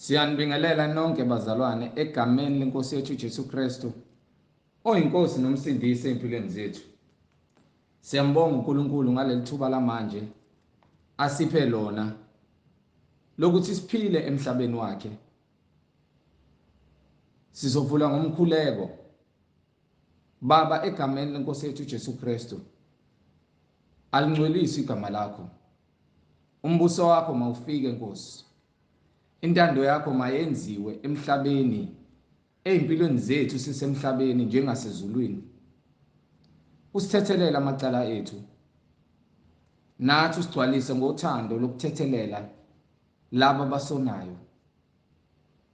Siyanibingelela nonke bazalwane egameni lenkosi yethu Jesu Kristu oyinkosi nomsindisi empilweni zethu. Siyambonga uNkulunkulu ngaleli thuba lamanje asiphe lona lokuthi siphile emhlabeni wakhe. Sizovula ngomkhuleko. Baba egameni lenkosi yethu Jesu Kristu alingcwelise igama lakho. Umbuso wakho mawufike Nkosi. Intando yakho mayenziwe emhlabeni ezimpilweni zethu sisemhlabeni njengasezulwini. Usithethelele amacala ethu. Nathi usigcwalise ngothando lokuthethelela laba abasonayo.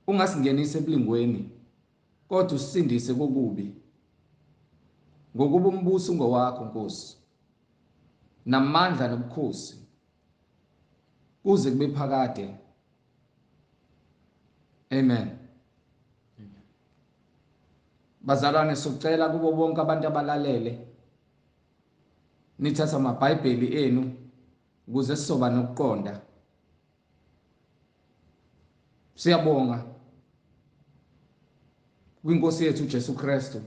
Ungasingenisi ebulingweni kodwa usisindise kokubi. Ngokuba umbuso ungowakho Nkosi. Namandla nobukhosi kuze kube phakade. Amen. Bazalwane socela kubo bonke abantu abalalele nithatha amaBhayibheli enu ukuze sizoba nokuqonda. Siyabonga kwinkosi yethu uJesu Kristu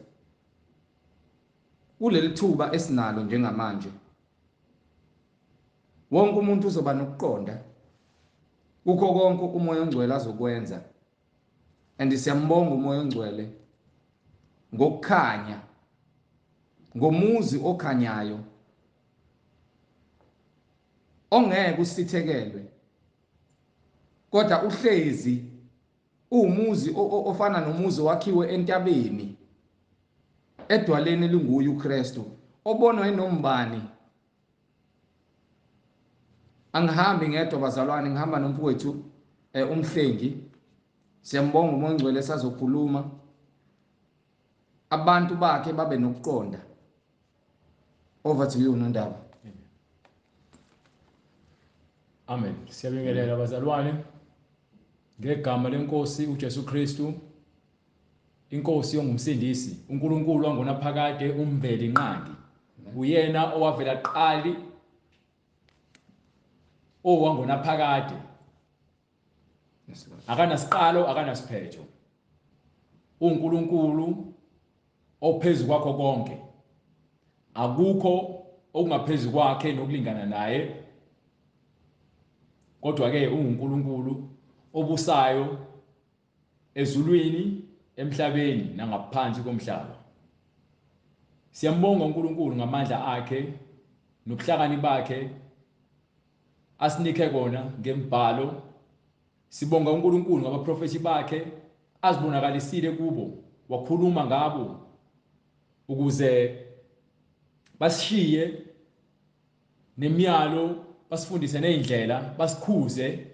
kuleli thuba esinalo njengamanje. Wonke umuntu uzoba nokuqonda kukho konke uMoya oNgcwele azokwenza. And siyambonga uMoya oNgcwele ngokukhanya ngomuzi okhanyayo ongeke usithekelwe kodwa uhlezi uwumuzi ofana nomuzi wakhiwe entabeni edwaleni linguye uKristu obonwa inombani. Angihambi ngedwa bazalwane, ngihamba nomfowethu umhlengi. Siyambonga uMoya oNgcwele sazokhuluma abantu bakhe babe nokuqonda. Over to you Nondaba. Amen. Siyabingelela bazalwane ngegama lenkosi uJesu Kristu, inkosi yongumsindisi, uNkulunkulu wangonaphakade, umveli nqangi. Uyena owavela qali owangonaphakade. Akanasiqalo, akanasiphetho. uNkulunkulu ophezulu kwakho konke. Akukho okungaphezulu kwakhe nokulingana naye. Kodwa ke unguNkulunkulu obusayo ezulwini, emhlabeni nangaphansi komhlaba. Siyambonga uNkulunkulu ngamandla akhe nobuhlakani bakhe asinike kona ngembhalo. Sibonga uNkulunkulu ngabaprofethi bakhe azibonakalisile kubo, wakhuluma ngabo ukuze basishiye nemiyalo, basifundise nezindlela, basikhuze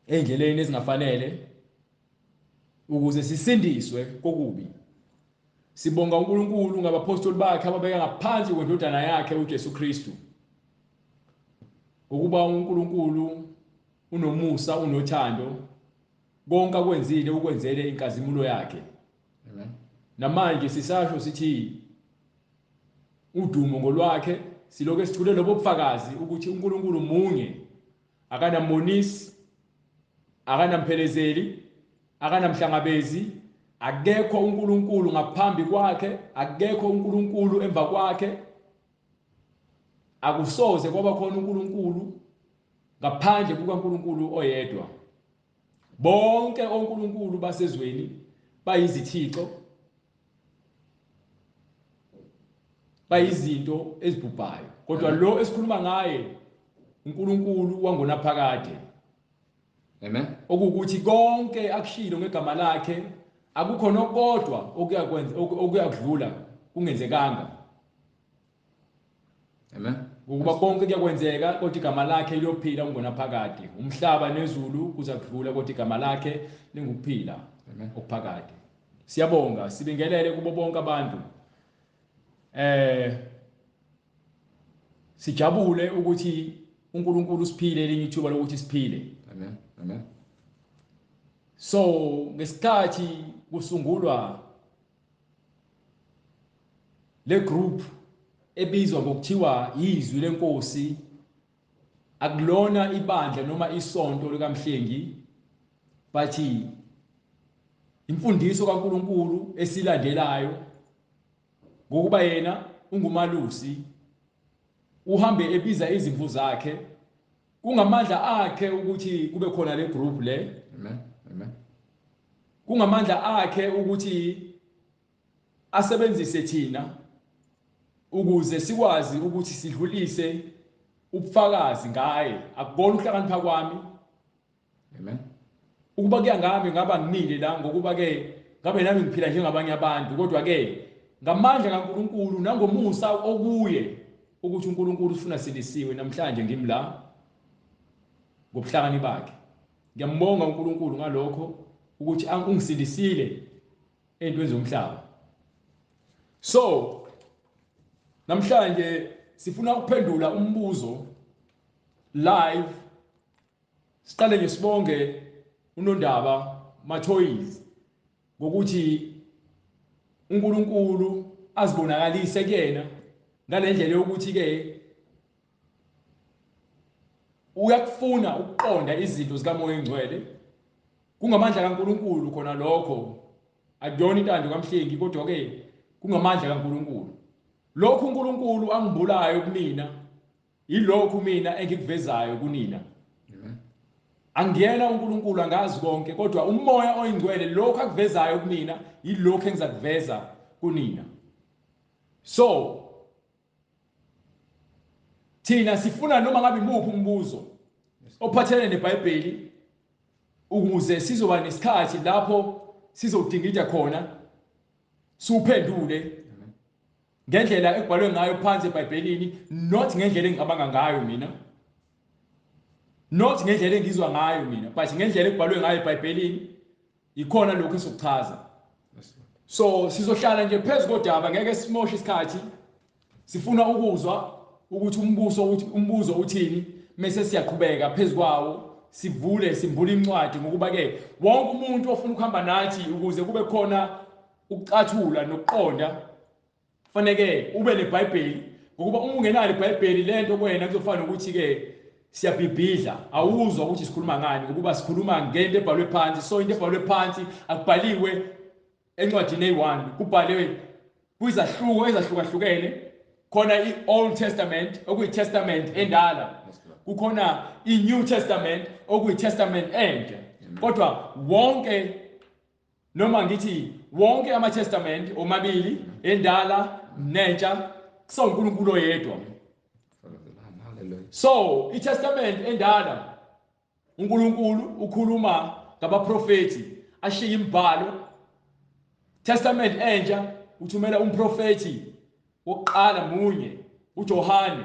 endleleni ezingafanele ukuze sisindiswe kokubi. Sibonga uNkulunkulu ngabapostoli bakhe ababeka ngaphansi kwendodana yakhe uJesu Kristu. Ngokuba uNkulunkulu unomusa, unothando, konke akwenzile ukwenzele inkazimulo yakhe. Amen. Namanje sisasho sithi udumo ngolwakhe, siloke sithule lobo bufakazi ukuthi uNkulunkulu munye, akanamonisi, akanamPhelezeli, akanamhlangabezi, akekho uNkulunkulu ngaphambi kwakhe, akekho uNkulunkulu emva kwakhe. Akusoze kwaba khona uNkulunkulu ngaphandle kukaNkulunkulu oyedwa. Bonke onkulunkulu basezweni bayizithixo, bayizinto ezibhubhayo, kodwa lo esikhuluma ngaye uNkulunkulu wangonaphakade. Amen. Okuwukuthi konke akushilo ngegama lakhe akukho nokodwa okuyakwenza okuyakudlula kungenzekanga. Amen. Ngokuba konke kuyakwenzeka kodwa igama lakhe liyophila ungonaphakade. Umhlaba nezulu kuza kudlula kodwa igama lakhe lingukuphila okuphakade. Siyabonga, sibingelele kubo bonke abantu. Sijabule ukuthi uNkulunkulu usiphile elinye ithuba lokuthi siphile. Amen. Amen. So ngesikhathi kusungulwa le group ebizwa ngokuthiwa izwi lenkosi, akulona ibandla noma isonto likaMhlengi. But imfundiso kaNkuluNkulu esilandelayo, ngokuba yena ungumalusi, uhambe ebiza izimvu zakhe, kungamandla akhe ukuthi kube khona le group le. Amen. Amen. Kungamandla akhe ukuthi asebenzise thina ukuze sikwazi ukuthi sidlulise ubufakazi ngaye. Akubona ukuhlakanipha kwami. Amen. Ukuba kuya ngami ngaba ngimile la, ngokuba ke ngabe nami ngiphila njengabanye abantu, kodwa ke ngamandla kaNkuluNkulu nangomusa okuye ukuthi uNkulunkulu ufuna sindisiwe namhlanje ngimi la ngobuhlakani bakhe. Ngiyambonga uNkulunkulu ngalokho ukuthi ungisindisile entweni zomhlaba. So namhlanje sifuna ukuphendula umbuzo live. Siqale nje sibonge uNondaba Mathoyizi ngokuthi uNkulunkulu azibonakalise kuyena ngalendlela yokuthi ke uyakufuna ukuqonda izinto zikaMoya oNgcwele. Kungamandla kaNkulunkulu khona lokho, akuyona intando kaMhlengi, kodwa ke kungamandla kaNkulunkulu. Lokhu uNkulunkulu angibulayo kumina yilokhu mina engikuvezayo kunina. Angiyena uNkulunkulu, angazi konke, kodwa uMoya oNgcwele lokhu akuvezayo kumina yilokhu engizakuveza kunina. So thina sifuna noma ngabe imuphi umbuzo ophathelene neBhayibheli, ukuze sizoba nesikhathi lapho sizodingida khona siwuphendule ngendlela ekubhalwe ngayo phansi eBhayibhelini, not ngendlela engicabanga ngayo mina, not ngendlela engizwa ngayo mina, but ngendlela ekubhalwe ngayo eBhayibhelini. Ikhona lokho esokuchaza. So sizohlala nje phezu kodaba, ngeke simoshe isikhathi. Sifuna ukuzwa ukuthi umbuzo uthini, mase siyaqhubeka phezu kwawo, sivule simbule incwadi, ngokuba ke wonke umuntu ofuna ukuhamba nathi ukuze kube khona ukucathula nokuqonda faneke ube neBhayibheli, ngokuba uma ungenalo iBhayibheli lento kuwena kuzofana nokuthi ke siyabhibhidla, awuzwa ukuthi sikhuluma ngani, ngokuba sikhuluma ngento ebhalwe phansi. So into ebhalwe phansi akubhaliwe encwadini eyi-1, kubhaliwe kwizahluko ezahlukahlukene. Khona i-Old Testament okuyi-Testament endala, kukhona i-New Testament okuyi-Testament entsha, kodwa wonke, noma ngithi wonke ama-Testament omabili, endala nentsha, kusawuNkulunkulu oyedwa. So iTestament endala uNkulunkulu ukhuluma ngabaprofeti, ashiye imibhalo. Testament entsha uthumela umprofeti wokuqala munye, uJohane.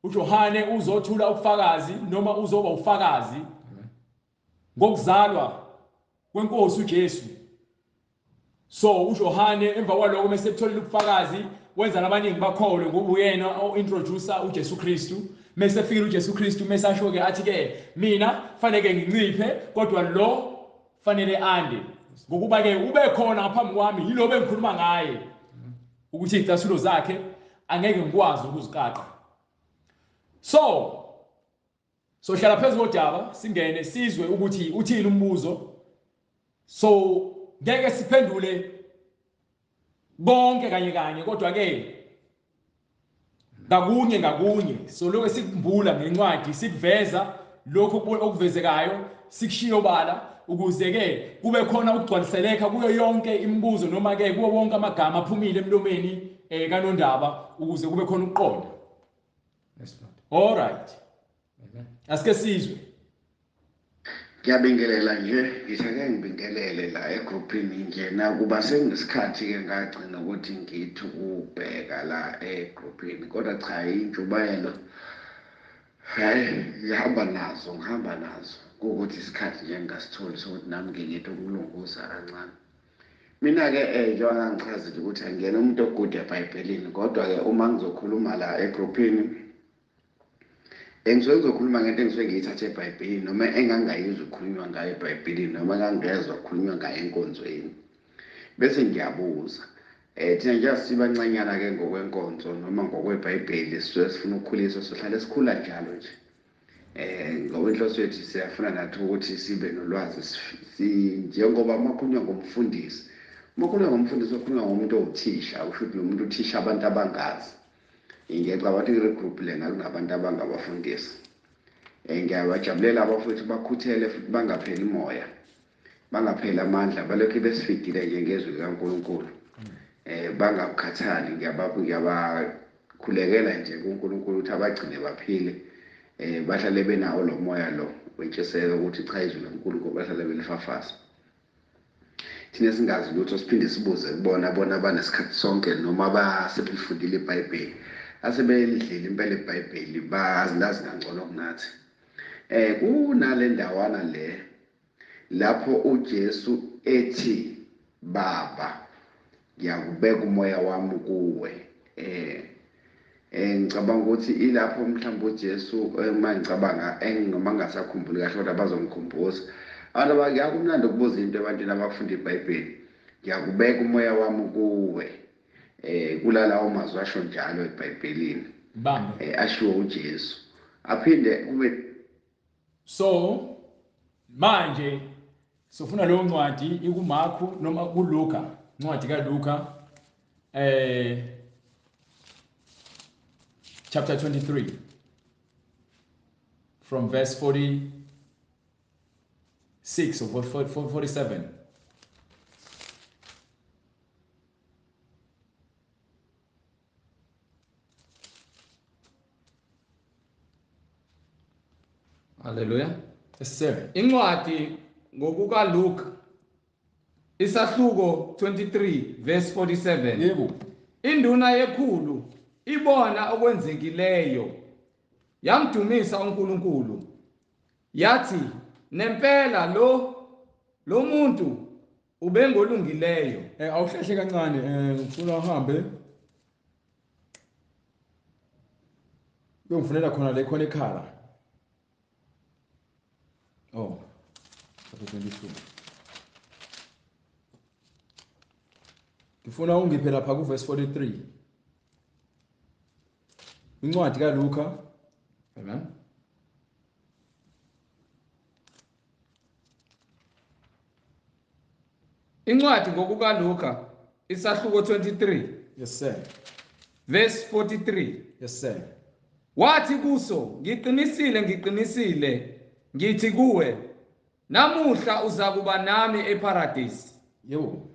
uJohane uzothula ubufakazi noma uzoba ufakazi ngokuzalwa kwenkosi uJesu. So uJohane emva kwaloko mase kutholile ubufakazi wenza labaningi bakholwe, ngoba uyena o-introducer uJesu Kristu. Mase fikile uJesu Kristu, mase asho ke athi ke mina fanele nginciphe, kodwa lo fanele ande, ngokuba ke ube khona ngaphambi kwami, yilo bengikhuluma ngaye ukuthi izicathulo zakhe angeke ngikwazi ukuziqaqa. So hlala phezu kodaba, singene sizwe ukuthi uthini umbuzo. So ngeke siphendule konke kanye kanye, kodwa ke ngakunye ngakunye so lokho sikumbula ngencwadi, sikuveza lokho okuvezekayo, sikushiyo obala, ukuze ke kube khona ukugcwaliseleka kuyo yonke imibuzo, noma ke kuwo wonke amagama aphumile emlomeni kaNondaba, ukuze kube khona ukuqonda. All right, asike sizwe. Ngiyabingelela nje, ngithi ake ngibingelele la egroupini nje, nakuba senginesikhathi-ke ngagcina ukuthi ngithi ukubheka la egroupini, kodwa cha, intshumayelo hhayi ngihamba nazo, ngihamba nazo, kuwukuthi isikhathi nje ngingasitholi sokuthi nami ngingithi ukulunguza kancane. Mina-ke njengoba ngangichazile ukuthi angiyena umuntu ogude eBhayibhelini, kodwa-ke uma ngizokhuluma la egroupini engisuke ngizokhuluma ngento engisuke ngiyithathe eBhayibhelini, noma engangingayizwa ukukhulunywa ngayo eBhayibhelini, noma engangingezwa kukhulunywa ngayo enkonzweni, bese ngiyabuza. Thina nje sibancanyana-ke ngokwenkonzo noma ngokweBhayibheli, sisuke sifuna ukukhuliswa, sohlale sikhula njalo nje. Ngoba inhloso yethu siyafuna nathi ukuthi sibe nolwazi, njengoba makhulunywa ngomfundisi, makhulunywa ngomfundisi okhulunywa ngomuntu owuthisha, usho ukuthi lo muntu uthisha abantu abangazi. Ngiyacabanga ukuthi kule group lena kunabantu abangabafundisi. Ngiyabajabulela abafowethu, bakhuthele futhi bangapheli moya, bangapheli amandla, balokhu besifidile nje ngezwi likaNkulunkulu. Bangakhathali, ngiyabakhulekela nje kuNkulunkulu ukuthi abagcine baphile, bahlale benawo lo moya lo wentshiseko ukuthi cha, izwi likaNkulunkulu bahlale belifafaza. Thina singazi lutho, siphinde sibuze kubona, bona banesikhathi sonke noma basebelifundile iBhayibheli, asebelidlile impela iBhayibheli, bazilazi kangcono kunathi. Kunale ndawana le lapho uJesu ethi, Baba, ngiyakubeka umoya wami kuwe. Ngicabanga ukuthi ilapho mhlawumbe uJesu, uma ngicabanga noma ngingasakhumbuli kahle, kodwa bazongikhumbuza. Abantu abakumnandi ukubuza into ebantwini abafunda iBhayibheli. Ngiyakubeka umoya wami kuwe. Kulalawo mazwi asho njalo eBhayibhelini. Bambe. Ashiwo uJesu. Aphinde kube so manje sofuna leyo ncwadi ikuMarku noma kuLuka, incwadi kaLuka chapter 23 from verse 46 or 47. Hallelujah. Yes sir. Incwadi ngokuka Luke isahluko 23 verse 47. Yebo. Induna yekhulu ibona okwenzekileyo yamdumisa uNkulunkulu, yathi nempela lo muntu ubengolungileyo. Awuhlehle kancane, ngifuna uhambe uyongifunela khona le khona ekhala. Oh, chapter 22. Ngifuna ungiphe lapha ku verse 43. Incwadi kaLuka. Amen. Incwadi ngokukaLuka isahluko 23. Yes sir. Verse 43. Yes sir. Wathi kuso, ngiqinisile ngiqinisile ngithi kuwe, namuhla uzakuba nami eParadise. Yebo.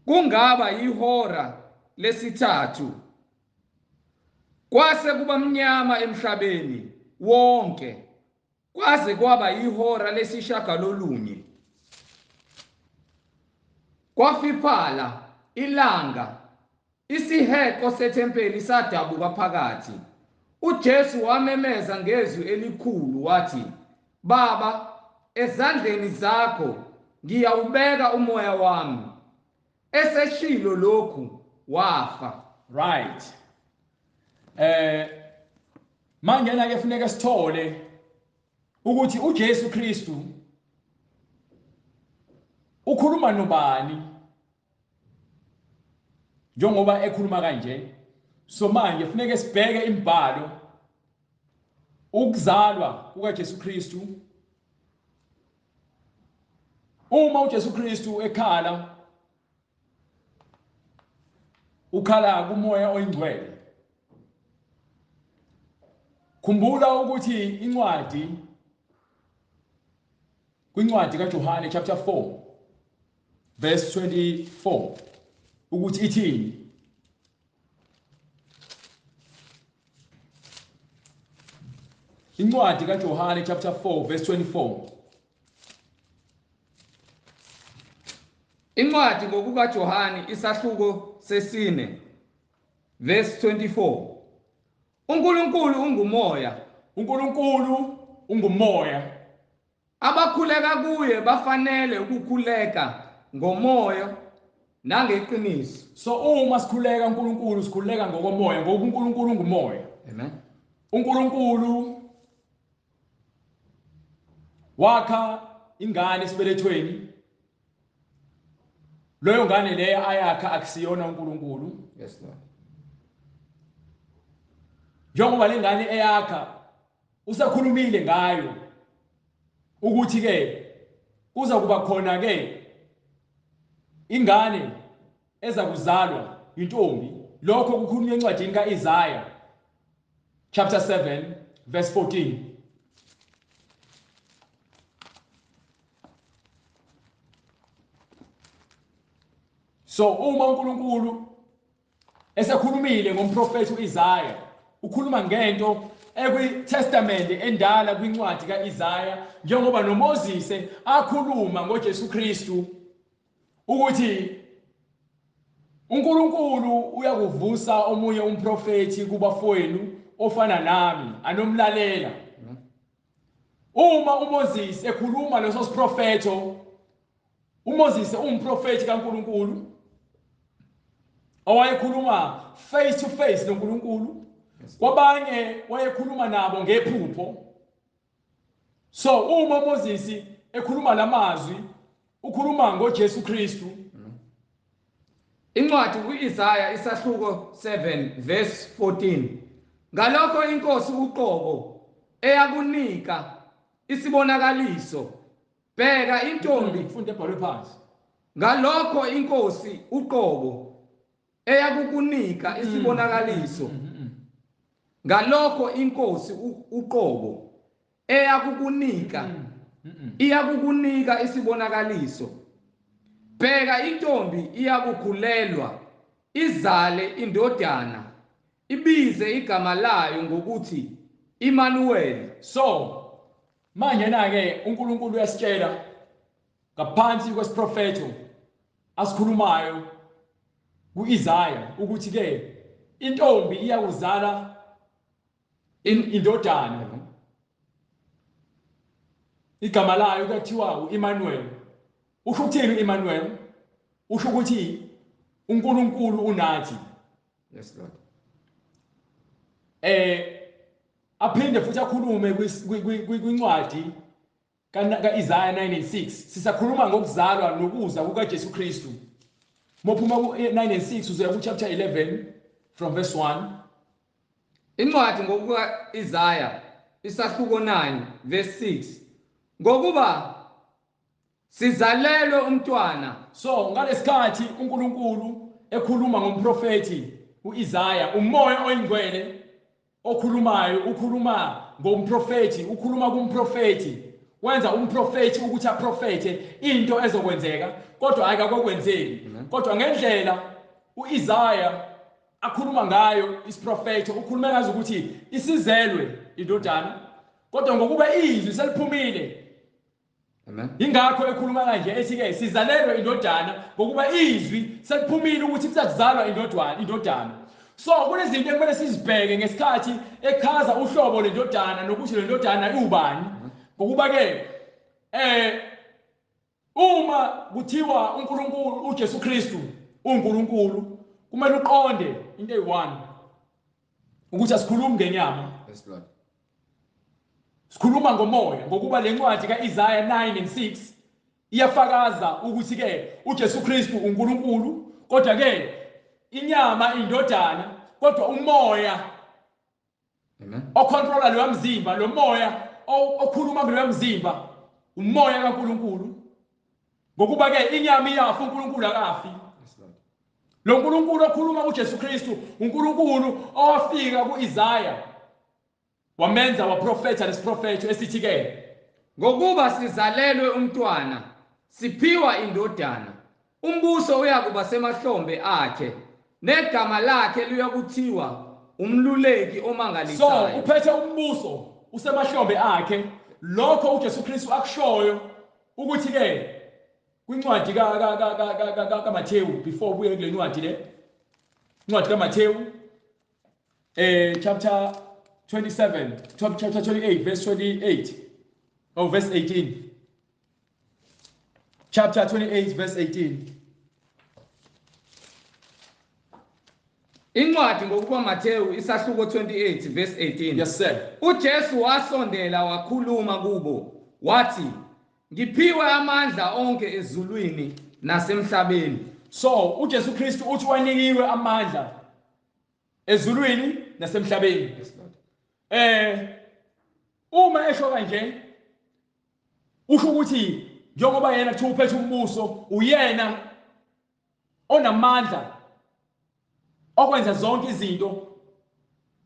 Kungaba ihora lesithathu, kwase kuba mnyama emhlabeni wonke, kwaze kwaba ihora lesishiyagalolunye. Kwafiphala ilanga, isiheqo sethempeli sadabuka phakathi. uJesu wamemeza ngezwi elikhulu wathi, Baba, ezandleni zakho ngiyawubeka umoya wami. Eseshilo lokhu wafa. Right. Manje ke funeka sithole ukuthi uJesu Kristu ukhuluma nobani njengoba ekhuluma kanje. So manje funeka sibheke imibhalo, ukuzalwa kukaJesu Kristu. Uma uJesu Kristu ekhala, ukhala kuMoya oyiNgcwele. Khumbula ukuthi incwadi, kwincwadi kaJohane chapter 4 verse 24 ukuthi ithini. Incwadi kaJohane chapter 4 verse 24. Incwadi ngokukaJohane isahluko sesine verse 24. uNkulunkulu ungumoya. uNkulunkulu ungumoya. Abakhuleka kuye bafanele ukukhuleka ngomoya nangeqiniso. So uma sikhuleka uNkulunkulu, sikhuleka ngokomoya, ngoba uNkulunkulu ungumoya. Amen. uNkulunkulu wakha ingane esibelethweni. Leyo ngane leyo ayakha akusiyona uNkulunkulu. Yes Lord. Njengoba lengane eyakha usakhulumile ngayo ukuthi ke kuza kuba khona ke ingane eza kuzalwa intombi. Lokho kukhulunywa encwadini kaIsaiah chapter 7 verse 14. So uma uNkulunkulu esekhulumile ngomprofeti uIsaiah, ukhuluma ngento ekwiTestament endala kwincwadi kaIsaiah, njengoba noMoses akhuluma ngoJesu Kristu ukuthi uNkulunkulu uyakuvusa omunye umprofeti kubafowenu ofana nami anomlalela. Uma uMoses ekhuluma leso siprofetho, uMoses ungumprofeti kaNkulunkulu owayekhuluma face to face noNkulunkulu, kwabanye wayekhuluma nabo ngephupho. So uma uMoses ekhuluma lamazwi, ukhuluma ngoJesu Kristu. Incwadi kuIsaya isahluko 7 verse 14. Ngalokho inkosi uqobo eyakunika isibonakaliso, bheka intombi. Funda ebhalwe phansi. Ngalokho inkosi uqobo eyakukunika isibonakaliso. Ngalokho inkosi uqobo eyakukunika iyakukunika isibonakaliso. Bheka intombi iyakukhulelwa izale indodana, ibize igama layo ngokuthi Immanuel. So manje na ke uNkulunkulu uyasitshela ngaphansi kwesiprofetho asikhulumayo kuIsaiah ukuthi ke intombi iyakuzala indodana, igama layo kuthiwa uEmmanuel. Usho ukuthini uEmmanuel? Usho ukuthi uNkulunkulu unathi. Yes Lord. Aphinde futhi akhulume kwincwadi kaIsaiah 9:6. Sisakhuluma ngokuzalwa nokuza kukaJesu Kristu. Mophuma ku 9:6 uzoya ku chapter 11 from verse 1. Incwadi ngokuka Isaiah isahluko 9 verse 6. Ngokuba sizalelwe umntwana. So ngalesikhathi uNkulunkulu ekhuluma ngomprofeti uIsaiah, umoya oyingcwele okhulumayo ukhuluma ngomprofeti, ukhuluma kumprofeti, wenza umprofeti ukuthi aprofethe into ezokwenzeka, kodwa ayikakwenzeki. Kodwa ngendlela uIsaiah akhuluma ngayo isiprofetho, ukhuluma ngazi ukuthi isizelwe indodana, kodwa ngokuba izwi seliphumile. Amen. Ingakho ekhuluma kanje ethi ke sizalelwe indodana ngokuba izwi seliphumile ukuthi kuzakuzalwa indodana. So kunezinto ekumele sizibheke ngesikhathi echaza uhlobo lendodana nokuthi le ndodana iwubani. Ngokuba ke uma kuthiwa uNkulunkulu uJesu Kristu uNkulunkulu, kumele uqonde into eyi-1 ukuthi asikhulumi ngenyama. Yes Lord. Sikhuluma ngomoya, ngokuba lencwadi kaIsaiah 9:6 iyafakaza ukuthi ke uJesu Kristu uNkulunkulu, kodwa ke inyama indodana, kodwa umoya Amen ocontrola lo mzimba, lo moya okhuluma kulo mzimba, umoya kaNkulunkulu. Ngokuba ke inyama iyafa, uNkulunkulu akafi. Yes Lord. Lo nkulunkulu okhuluma uJesu Kristu, uNkulunkulu owafika kuIsaiah wamenza waprofetha lesiprofetho esithi ke ngokuba sizalelwe umntwana, siphiwa indodana, umbuso uyakuba semahlombe akhe, negama lakhe liyakuthiwa umluleki omangalisayo. So uphethe umbuso usemahlombe akhe. Lokho uJesu Kristu akushoyo ukuthi ke kwincwadi kaMathewu, before ubuye kule ncwadi le, incwadi kaMathewu chapter 27, chapter 28 verse 28 oh verse 18, chapter 28 verse 18. Incwadi ngokuba Mathewu isahluko 28 verse 18. Yes sir. uJesu wasondela wakhuluma kubo wathi, ngiphiwe amandla onke ezulwini nasemhlabeni. So uJesu Kristu uthi wanikiwe amandla ezulwini nasemhlabeni. Yes Lord. Uma esho kanje usho ukuthi njengoba yena kuthiwa uphethe umbuso, uyena onamandla okwenza zonke izinto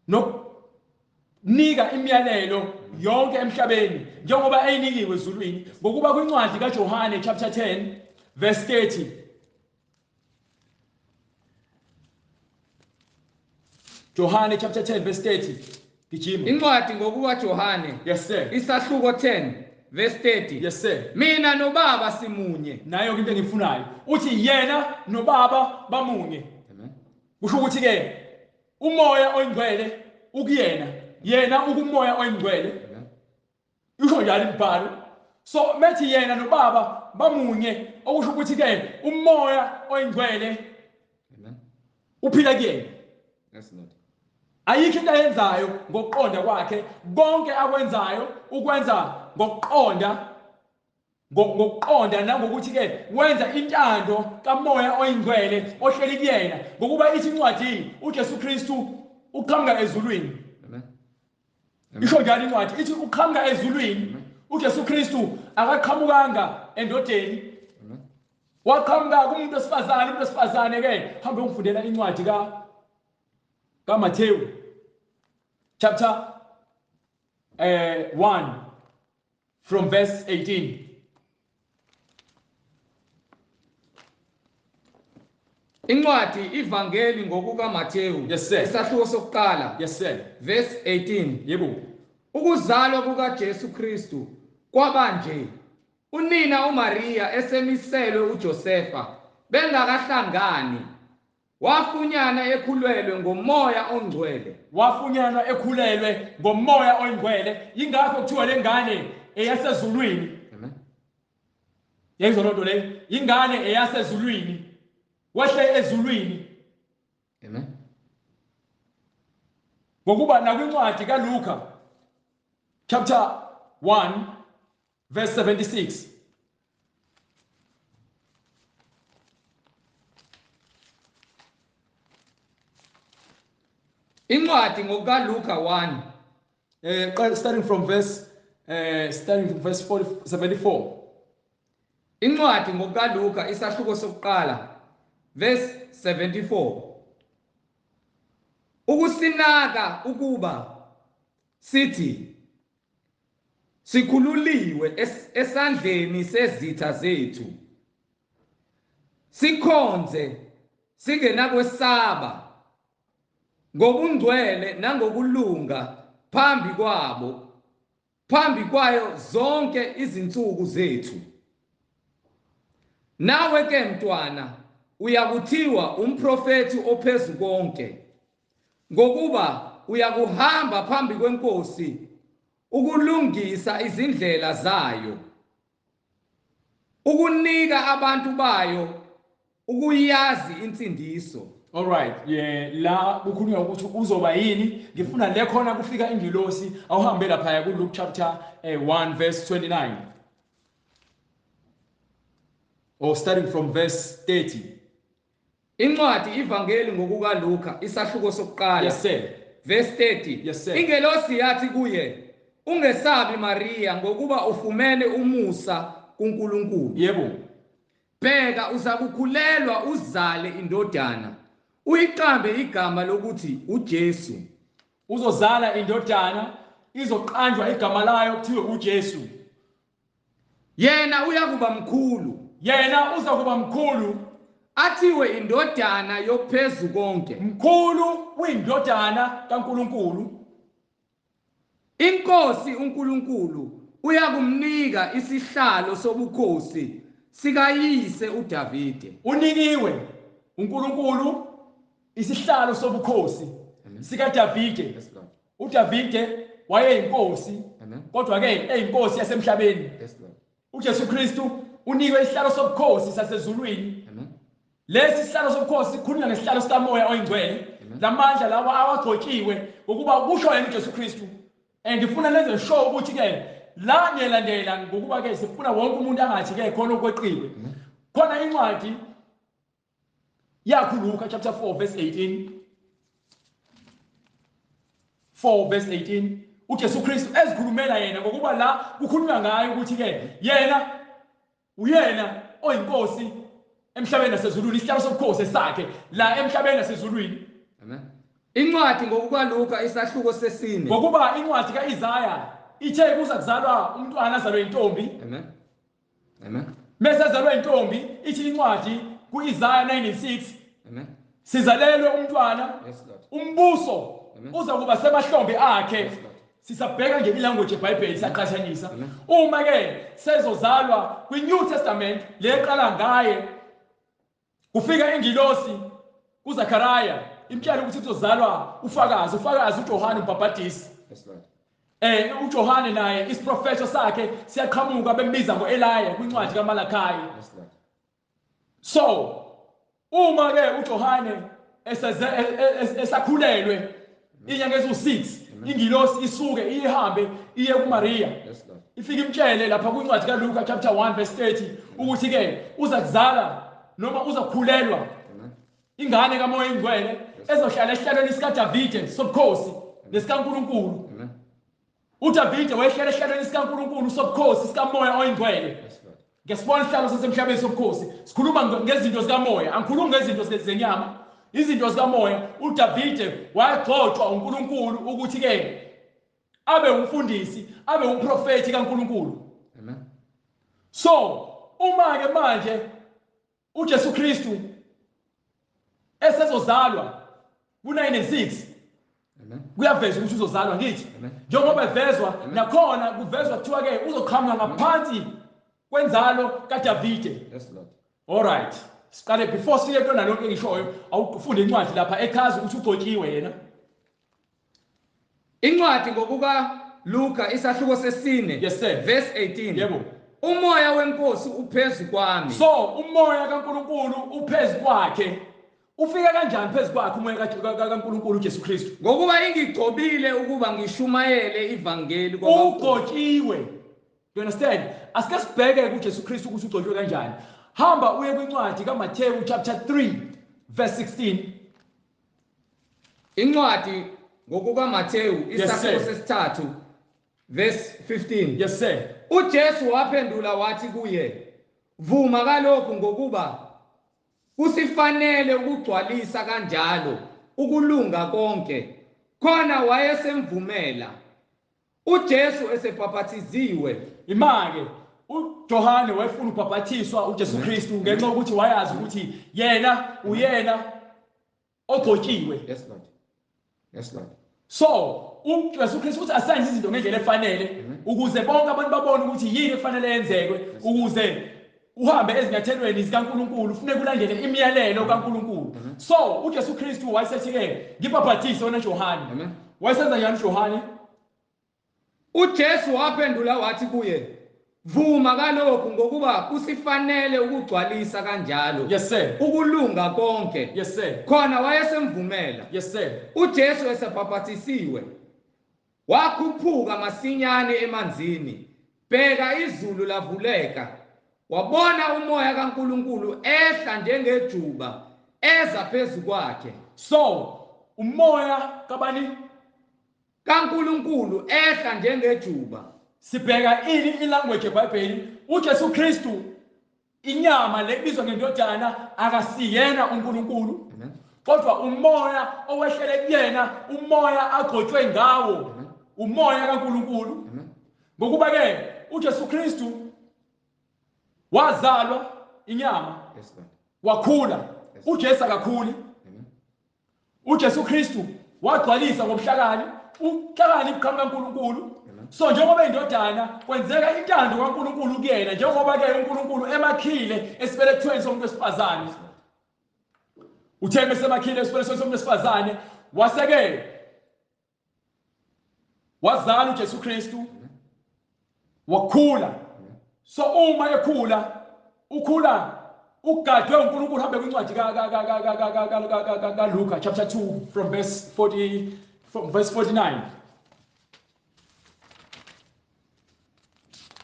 nokunika imiyalelo yonke emhlabeni njengoba eyinikiwe ezulwini. Ngokuba kwincwadi kaJohane chapter 10 verse 30, Johane chapter 10 verse 30. Gijima. Incwadi ngokuka Johane. Yes sir. Isahluko 10 verse 30. Yes sir. Mina nobaba simunye. Nayo into engifunayo. Uthi yena nobaba bamunye. Amen. Kusho ukuthi ke umoya oyingcwele ukuyena, yena ukumoya oyingcwele. Amen. Usho njalo imibhalo. So methi yena nobaba bamunye, okusho ukuthi ke umoya oyingcwele Amen. uphila kuyena. Yes Lord. Ayikho into ayenzayo ngokuqonda kwakhe, konke akwenzayo ukwenza ngokuqonda, ngokuqonda nangokuthi ke wenza intando kamoya oyingcwele ohleli kuyena. Ngokuba ithi incwadi uJesu Kristu uqhamuka ezulwini. Amen. Isho njalo incwadi ithi uqhamuka ezulwini. uJesu Kristu akaqhamukanga endodeni. Amen. Waqhamuka kumuntu wesifazane. Umuntu wesifazane ke hambe ungifundela incwadi kaMathewu chapter 1 from verse 18. Incwadi iVangeli ngokuka Mathewu. Yes sir. Isahluko sokuqala. Yes sir. Verse 18. Yebo. Ukuzalwa kukaJesu Kristu kwaba nje. Unina uMaria esemiselwe uJosefa bengakahlangani, wafunyana ekhulelwe ngomoya ongcwele. Wafunyanwa ekhulelwe ngomoya ongcwele. Ingakho kuthiwa lengane eyasezulwini. Amen. Yezwa lonto le, ingane eyasezulwini. Wehle ezulwini. Amen. Ngokuba nakwincwadi kaLuka chapter 1 verse 76. Incwadi ngokukaLuka 1 starting from verse 74. Incwadi ngokukaLuka isahluko sokuqala verse 74. Ukusinaka ukuba sithi sikhululiwe esandleni sezitha zethu, sikhonze singenakwesaba ngobungcwele nangokulunga phambi kwabo, phambi kwayo zonke izinsuku zethu. Nawe ke mntwana uyakuthiwa umprofeti ophezu konke, ngokuba uyakuhamba phambi kwenkosi ukulungisa izindlela zayo, ukunika abantu bayo ukuyazi insindiso. All right, yeah, la kukhulunywa ukuthi uzoba yini. Ngifuna le khona kufika ingilosi, awuhambe lapha ku Luke chapter 1 verse 29. Or starting from verse 30. Incwadi iVangeli ngokuka Luka isahluko sokuqala. Yes sir. Verse 30. Yes sir. Ingelosi yathi kuye, ungesabi Maria, ngokuba ufumene umusa kuNkulunkulu. Yebo. Bheka uzakukhulelwa uzale indodana, uyiqambe igama lokuthi uJesu. Uzozala indodana, izoqanjwa igama layo kuthiwe uJesu. Yena uyakuba mkhulu. Yena uzakuba mkhulu, athiwe indodana yophezu konke. Mkhulu uyindodana kaNkulunkulu. Inkosi uNkulunkulu uyakumnika isihlalo sobukhosi sikayise uDavide. Unikiwe uNkulunkulu isihlalo sobukhosi sikaDavide. Yes, Lord. uDavide wayeyinkosi, kodwa ke eyinkosi yasemhlabeni. Yes, Lord. uJesu Kristu unikwe isihlalo sobukhosi sasezulwini. Lesi sihlalo sobukhosi sikhulunywa ngesihlalo sikamoya oyingcwele, lamandla lawa awagcotshiwe ngokuba kusho yena uJesu Kristu. And ngifuna nenze sure ukuthi ke la niyalandela, ngokuba ke sifuna wonke umuntu angathi ke khona okweqiwe. Khona incwadi yakho Luka chapter 4 verse 18. 4 verse 18. uJesu Kristu ezikhulumela yena, ngokuba la kukhulunywa ngaye ukuthi ke yena uyena oyinkosi emhlabeni nasezulwini, isihlalo sobukhosi esakhe la emhlabeni nasezulwini. Amen. Incwadi ngokukaLuka isahluko sesine. Ngokuba incwadi kaIsaya ithe kuza kuzalwa umntwana azalwe intombi. Amen. Amen. Mase azalwe intombi, ithi incwadi kuIsaya 9:6. Amen. Sizalelwe umntwana. Yes Lord. Umbuso uza kuba semahlombe akhe. Yes, Lord. Sisabheka nje ilanguage yeBhayibheli, siyaqhathanisa. Uma ke sezozalwa kwiNew Testament leqala ngaye, kufika ingilosi kuZakhariya imtshela ukuthi kuzozalwa ufakazi, ufakazi uJohane umbhabhadisi. Yes Lord. uJohane naye isiprofetho sakhe siyaqhamuka, bembiza ngoEliya kwincwadi kaMalakayi. Yes Lord. So uma ke uJohane esakhulelwe inyanga eziwu6, ingilosi isuke ihambe iye kuMaria. Yes Lord. Ifike imtshele lapha kwincwadi kaLuka chapter 1 verse 30 ukuthi ke uza kuzala noma uza kukhulelwa ingane kaMoya Ingcwele ezohlala esihlalweni sikaDavide sobukhosi nesikaNkuluNkulu. Amen. uDavide wayehlala esihlalweni sikaNkuluNkulu sobukhosi sikaMoya Oyingcwele. Yes Lord. Ngesibona isihlalo sasemhlabeni sobukhosi, sikhuluma ngezinto zikamoya, angikhulumi ngezinto zenyama, izinto zikamoya. uDavide wagcotshwa uNkulunkulu ukuthi ke abe umfundisi, abe umprofeti kaNkulunkulu. Amen. So uma ke manje uJesu Kristu esezozalwa ku9 and 6, Amen. kuyaveza ukuthi uzozalwa, ngithi Amen. njengoba evezwa nakhona kuvezwa kuthiwa ke uzoqhamuka ngaphansi kwenzalo kaDavide. Yes Lord. All right, siqale before siye kuyona lonke engishoyo, awufunde incwadi lapha echaza ukuthi ugcotshiwe yena. Incwadi ngokuka Luka isahluko sesine. Yes, sir. Verse 18. Yebo. Umoya wenkosi uphezu kwami. So umoya kaNkuluNkulu uphezu kwakhe. Ufika kanjani phezu kwakhe umoya kaNkuluNkulu uJesu Kristu? Ngokuba ingigcobile ukuba ngishumayele ivangeli kwabampofu. Ugcotshiwe. You understand? Asike sibheke kuJesu Kristu ukuthi ugcotshwe kanjani. Hamba uye kwincwadi kaMathewu chapter 3 verse 16. Incwadi ngokukaMathewu Yes, isahluko sir. sesithathu verse 15. Yes sir. uJesu waphendula wathi kuye, "Vuma kalokhu ngokuba kusifanele ukugcwalisa kanjalo ukulunga konke." Khona wayesemvumela. uJesu esebhapathiziwe. Imake uJohane wayefuna ubhapathiswa uJesu Kristu ngenxa yokuthi wayazi ukuthi yena uyena ogcotshiwe. Yes Lord. Yes Lord. So uJesu Kristu uthi asenze izinto ngendlela efanele ukuze bonke abantu babone ukuthi yini efanele yenzeke, ukuze uhambe ezinyathelweni zikaNkuluNkulu ufuneka ulandele imiyalelo kaNkuluNkulu. So uJesu Kristu wayesethi ke ngibhaphathise wena Johane. Amen. Wayesenza njani uJohane? uJesu waphendula wathi kuye, "Vuma kalokhu ngokuba kusifanele ukugcwalisa kanjalo Yes sir. ukulunga konke." Yes sir. Khona wayesemvumela. Yes sir. uJesu esebhaphathisiwe wakhuphuka masinyane emanzini, bheka izulu lavuleka, wabona umoya kaNkuluNkulu ehla njengejuba eza phezu kwakhe. So umoya kabani? kaNkuluNkulu ehla njengejuba. Sibheka ini ilanguage eBhayibheli? uJesu Kristu inyama lebizwa ngendodana akasiyena uNkulunkulu. Amen. Kodwa umoya owehlele kuyena, umoya agcotshwe ngawo, umoya kaNkuluNkulu. Amen. Ngokuba ke uJesu Kristu wazalwa inyama, Yes Lord. wakhula. uJesu akakhuli. Amen. uJesu Kristu wagcwalisa ngobuhlakani, ubuhlakani buqhamuka kaNkuluNkulu. So njengoba indodana kwenzeka intando kaNkuluNkulu kuyena, njengoba ke uNkulunkulu emakhile esibelethweni somuntu wesifazane. Uthe mesemakhile esibelethweni somuntu wesifazane, waseke wazala uJesu Kristu, wakhula. So uma ekhula, ukhula ugadwe uNkulunkulu. Hambe kwincwadi ka ka ka ka ka ka ka ka ka ka Luka chapter 2 from verse 40, from verse 49.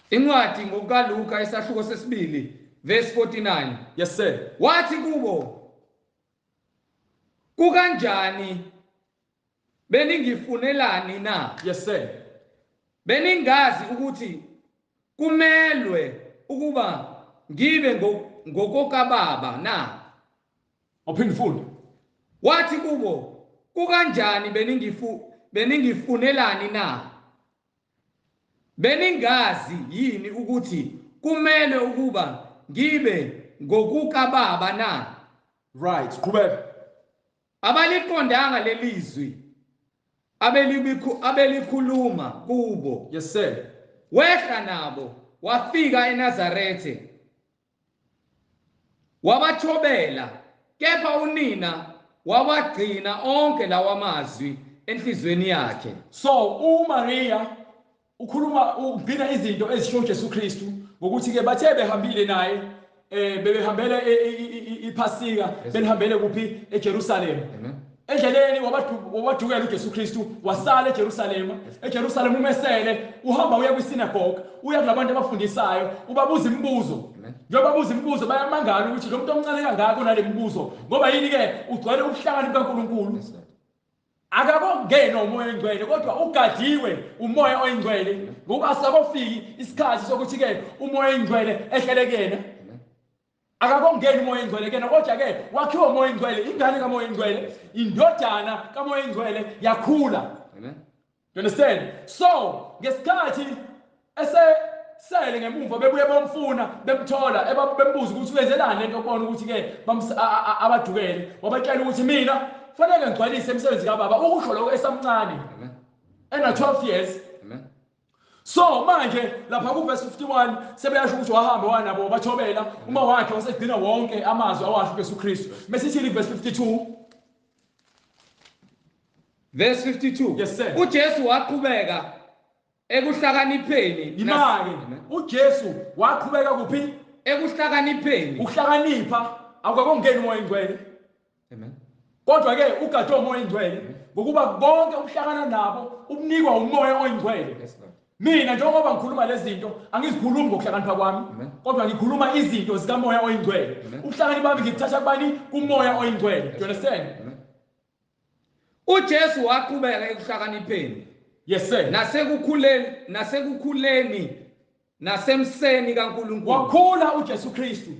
Incwadi ngokukaLuka isahluko sesibili verse 49. Yes sir. Wathi kubo, "Kukanjani Beningifunelani na? Yes sir. Beningazi ukuthi kumelwe ukuba ngibe ngokokababa na? Awuphinde ufunde. Wathi kubo, kukanjani beningifunelani na? Beningazi yini ukuthi kumele ukuba ngibe ngokukababa na? Right, qhubeka. Abaliqondanga lelizwi abelikhuluma kubo. Yes sir. Wehla nabo wafika eNazarethe, wabathobela, kepha unina wawagcina onke lawa mazwi enhlizweni yakhe. So uMaria ukhuluma ugcina izinto ezisho uJesu Kristu ngokuthi ke bathe behambile naye, bebehambele iPhasika, belihambele kuphi? eJerusalem. Endleleni wabadukela uJesu Kristu, wasala eJerusalema. EJerusalema umesele, uhamba uya kwisinagogue, uya kulabantu abafundisayo, ubabuza imibuzo. Njengoba babuza imibuzo bayamangala ukuthi lo muntu omncane kangaka unale mibuzo, ngoba yini ke ugcwele ubuhlakani bukaNkulunkulu. Akakongena umoya oyingcwele, kodwa ugadiwe umoya oyingcwele, ngoba asakofiki isikhathi sokuthi ke umoya oyingcwele ehlele kuyena. Akakongena umoya oyingcwele kuyena, kodwa ke wakhiwa umoya oyingcwele, ingane kamoya oyingcwele, indodana kamoya oyingcwele yakhula. Amen. You understand? So ngesikhathi esesele ngemuva bebuye bomfuna, bemthola, bembuza ukuthi uyenzelani lento, obona ukuthi ke abadukele, wabatshela ukuthi mina fanele ngigcwalise imisebenzi kababa, ukusho lokho esamncane ena 12 years. Amen. So manje lapha ku verse 51 sebeyasho ukuthi wahamba wanabo bathobela, uma wakhe wasegcina wonke amazwi awasho uJesu Kristu. Mesithini verse 52? Verse 52. Yes sir. uJesu waqhubeka ekuhlakanipheni. Imake uJesu waqhubeka kuphi? Ekuhlakanipheni. Ukuhlakanipha akukongeni umoya oyingcwele. Amen. Kodwa ke ugadwe umoya oyingcwele, ngokuba konke ukuhlakana nabo ubunikwa umoya oyingcwele. Yes Lord. Mina njengoba ngikhuluma lezi zinto angizikhulumi ngokuhlakanipha kwami, kodwa ngikhuluma izinto zikamoya oyingcwele. Ubuhlakani bami ngibuthatha kubani? Kumoya oyingcwele. Do you understand? uJesu waqhubeka ekuhlakanipheni. Yes sir. Nasekukhuleni nasemseni kaNkulunkulu. Wakhula uJesu Kristu.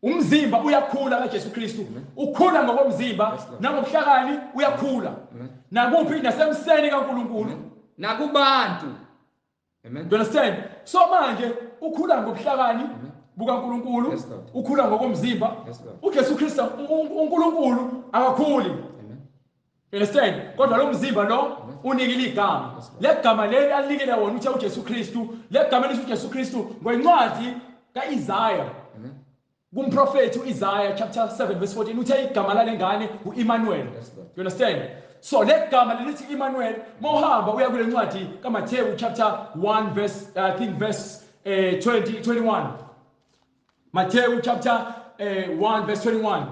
Umzimba uyakhula kaJesu Kristu. Ukhula ngokomzimba nangobuhlakani uyakhula. Nakuphi? Nasemseni kaNkulunkulu. Nakubantu. Amen. Do you understand? So manje ukhula ngobuhlakani bukaNkulunkulu, ukhula ngokomzimba. uJesu Kristu uNkulunkulu akakhuli. You understand? Kodwa lo mzimba lo unikile igama. Legama leli alinikele wona uthe uJesu Kristu, legama elithi uJesu Kristu ngencwadi kaIsaiah. Kumprofeti uIsaiah chapter 7 verse 14 uthe igama lalengane uEmmanuel. You understand? So legama lelithi Emmanuel, mawuhamba uya kule ncwadi kaMathewu chapter 1 verse I think verse 20 21. Matthew chapter 1 verse 21.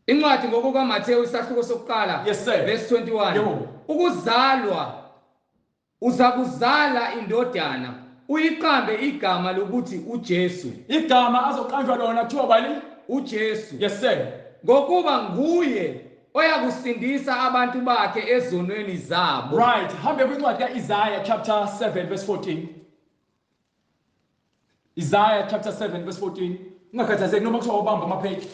Incwadi ngokukaMathewu isahluko sokuqala. Yes sir. Verse 21. Yebo. Ukuzalwa uzakuzala indodana, uyiqambe igama lokuthi uJesu. Igama azoqanjwa lona kuthiwa bani? uJesu. Yes sir. Ngokuba nguye oyakusindisa abantu bakhe ezonweni zabo. Right, hambe kwincwadi kaIsaiah chapter 7 verse 14. Isaiah chapter 7 verse 14. Ungakhathazeki noma kuthiwa ubamba amapage.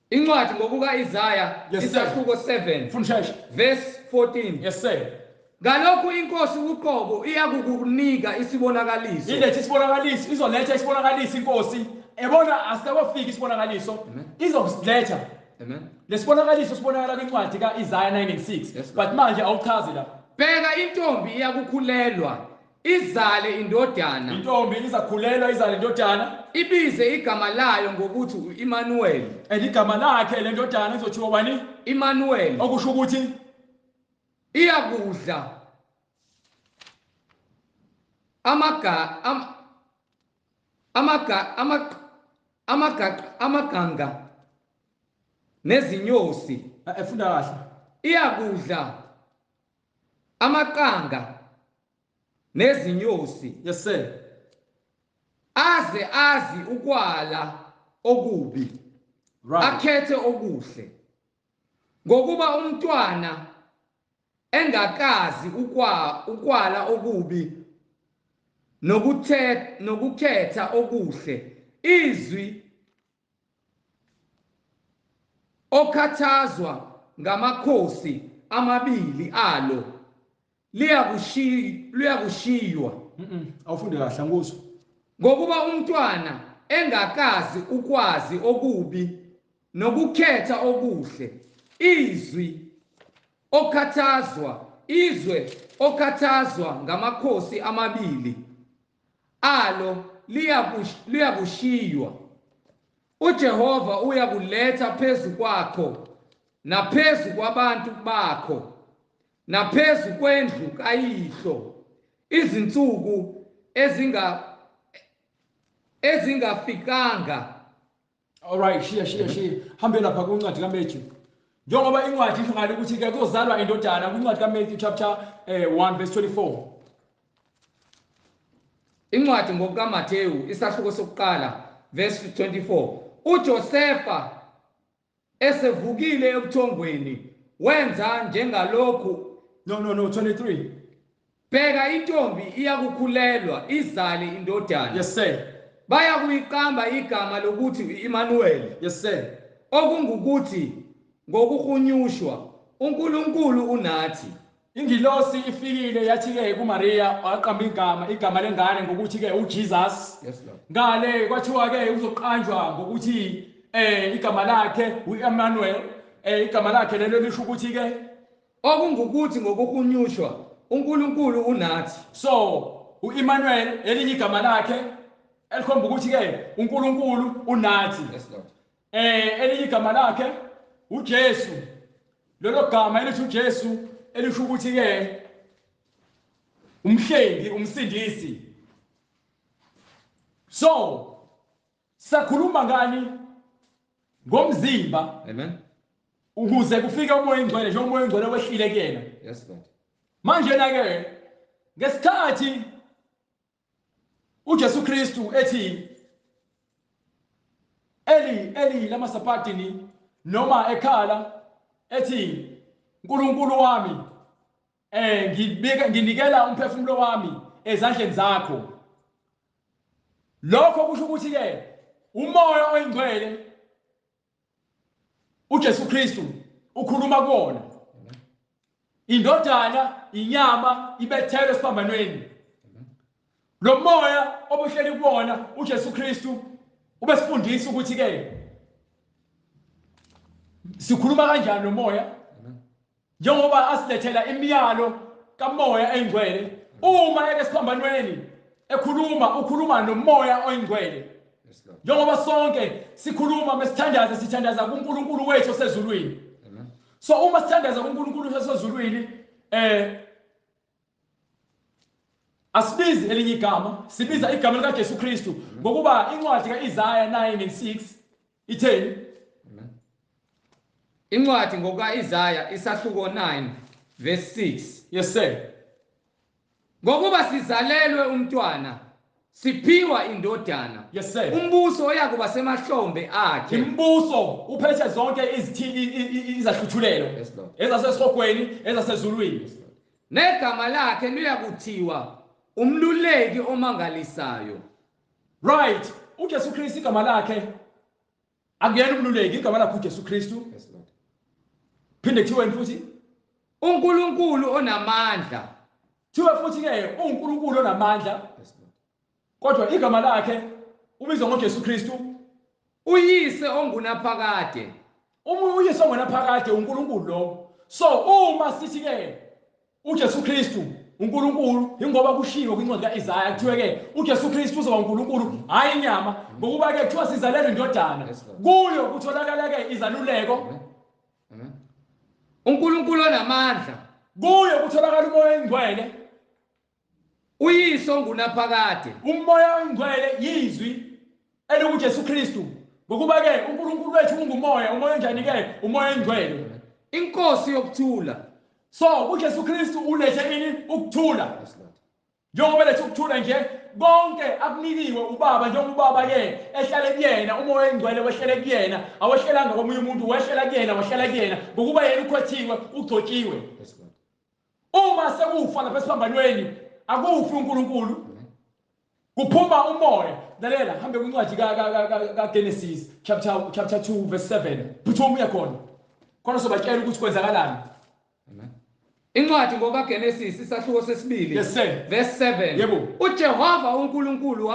Incwadi ngokuka Isaiah isahluko 7. Funda sheshe. Verse 14. Yes sir. Ngalokhu inkosi uqobo iyakukunika isibonakaliso. Ilethe isibonakaliso, izoletha isibonakaliso inkosi. Ebona asikafiki isibonakaliso, izokusiletha. Amen. Lesibonakaliso sibonakala kwincwadi kaIsaiah 9 and 6. Yes, but manje awuchazi la. Bheka intombi iyakukhulelwa, izale indodana. Intombi izakhulelwa izale indodana. Ibize igama layo ngokuthi uEmmanuel. And igama lakhe le ndodana izothiwa bani? Emmanuel. Okusho ukuthi iyakudla amaganga nezinyosi. Efunda kahle. Iyakudla amaqanga nezinyosi. Yes sir. Aze azi ukwala okubi. Right. Akhethe okuhle. Ngokuba umntwana engakazi ukwala okubi nokukhetha okuhle, izwi okhathazwa ngamakhosi amabili alo liyakushiywa. Awufunde kahle angikuzwa. Ngokuba umntwana engakazi ukwazi okubi nokukhetha okuhle, izwi okhathazwa izwe okhathazwa ngamakhosi amabili alo liyakushiywa. uJehova uyakuletha phezu kwakho naphezu kwabantu bakho naphezu kwendlu kayihlo izinsuku ezingafikanga. All right, shiya shiya shiya. Hambe lapha kwincwadi kaMatthew. Njengoba incwadi isho ngale ukuthi ke kuzozalwa indodana kwincwadi kaMatthew chapter 1 verse 24. Incwadi ngokukaMathewu isahluko sokuqala verse 24. uJosefa esevukile ebuthongweni wenza njengalokhu. No 23. Bheka, intombi iyakukhulelwa izale indodana. Yes sir. Bayakuyiqamba igama lokuthi uImmanuel. Yes sir. Okungukuthi ngokuhunyushwa uNkulunkulu unathi. Ingilosi ifikile yathi ke kuMaria, waqamba igama lengane ngokuthi ke uJesus. Yes Lord. Ngale kwathiwa ke uzoqanjwa ngokuthi igama lakhe uEmmanuel. Igama lakhe lelo lisho ukuthi ke okungukuthi ngokuhunyushwa uNkulunkulu unathi. So uEmmanuel elinye igama lakhe elikhomba ukuthi ke uNkulunkulu unathi. Yes Lord. Elinye igama lakhe uJesu. Lelo gama elithi uJesu elisho ukuthi ke umhlengi, umsindisi. So sakhuluma ngani ngomzimba? Amen. Ukuze kufike uMoya oNgcwele, njengoba uMoya oNgcwele wehlile kuyena. Yes Lord. Manje na ke ngesikhathi uJesu Kristu ethi Eli Eli lama sabachthani, noma ekhala ethi uNkulunkulu wami ngibika nginikela umphefumulo wami ezandleni zakho, lokho kusho ukuthi ke uMoya oNgcwele uJesu Kristu ukhuluma kuwona. Indodana inyama ibethelwe esiphambanweni. Lo moya obuhleli kuwona uJesu Kristu ubesifundisa ukuthi ke sikhuluma kanjani nomoya, njengoba asilethela imiyalo kaMoya eNgcwele. Uma eke siphambanweni ekhuluma, ukhuluma noMoya oNgcwele. Njengoba sonke sikhuluma mesithandaza, sithandaza kuNkulunkulu wethu osezulwini. So uma sithandaza kuNkulunkulu osezulwini asibizi elinye igama, sibiza igama likaJesu Kristu, ngokuba incwadi kaIsaya 9:6 itheni? Incwadi ngokaIsaya isahluko 9 verse 6. Yes sir. Ngokuba sizalelwe umntwana, siphiwa indodana. Yes sir. Umbuso oyakuba semahlombe akhe. Imbuso uphethe zonke izahluthulelo. Yes Lord. Ezasesihogweni, ezasezulwini. Yes, negama lakhe liyakuthiwa umluleki omangalisayo. Right. uJesu Kristu igama lakhe akuyena umluleki, igama lakhe uJesu Kristu. Yes Lord. Phinde kuthiweni futhi? uNkulunkulu onamandla. Thiwe futhi ke uNkulunkulu onamandla. Yes Lord. Kodwa igama lakhe ubizwa ngoJesu Kristu, uyise ongunaphakade. Uma uyise ongunaphakade uNkulunkulu lo. So uma sithi ke uJesu Kristu uNkulunkulu, ingoba kushiwo kwincwadi kaIsaya kuthiwe ke uJesu Kristu uzoba uNkulunkulu, hayi inyama, ngokuba ke kuthiwa sizalelwe indodana, kuyo kutholakala ke izaluleko. Amen. uNkulunkulu onamandla, kuyo kutholakala uMoya oNgcwele, uyise ongunaphakade. uMoya oNgcwele yizwi elikuJesu Kristu, ngokuba ke uNkulunkulu wethu ungumoya. Umoya onjani ke? uMoya oNgcwele, inkosi yokuthula. So uJesu Kristu ulethe ini? Ukuthula. Yes Lord. Njengoba letha ukuthula nje konke akunikiwe ubaba, njengoba ubaba ke ehlale kuyena, umoya oyingcwele wehlele kuyena, awehlelanga komunye umuntu, wehlela kuyena, wahlala kuyena ngokuba yena ukhwethiwe, ugcotshiwe. Uma sekufa lapha esiphambanweni akufi uNkulunkulu, kuphuma umoya. Lalela, hambe kwincwadi kaGenesis chapter 2 verse 7. Phuthuma uye khona. Khona sobatshela ukuthi kwenzakalani. Amen. Incwadi ngokaGenesis isahluko sesibili. Yes sir. Verse 7. Yebo. uJehova uNkulunkulu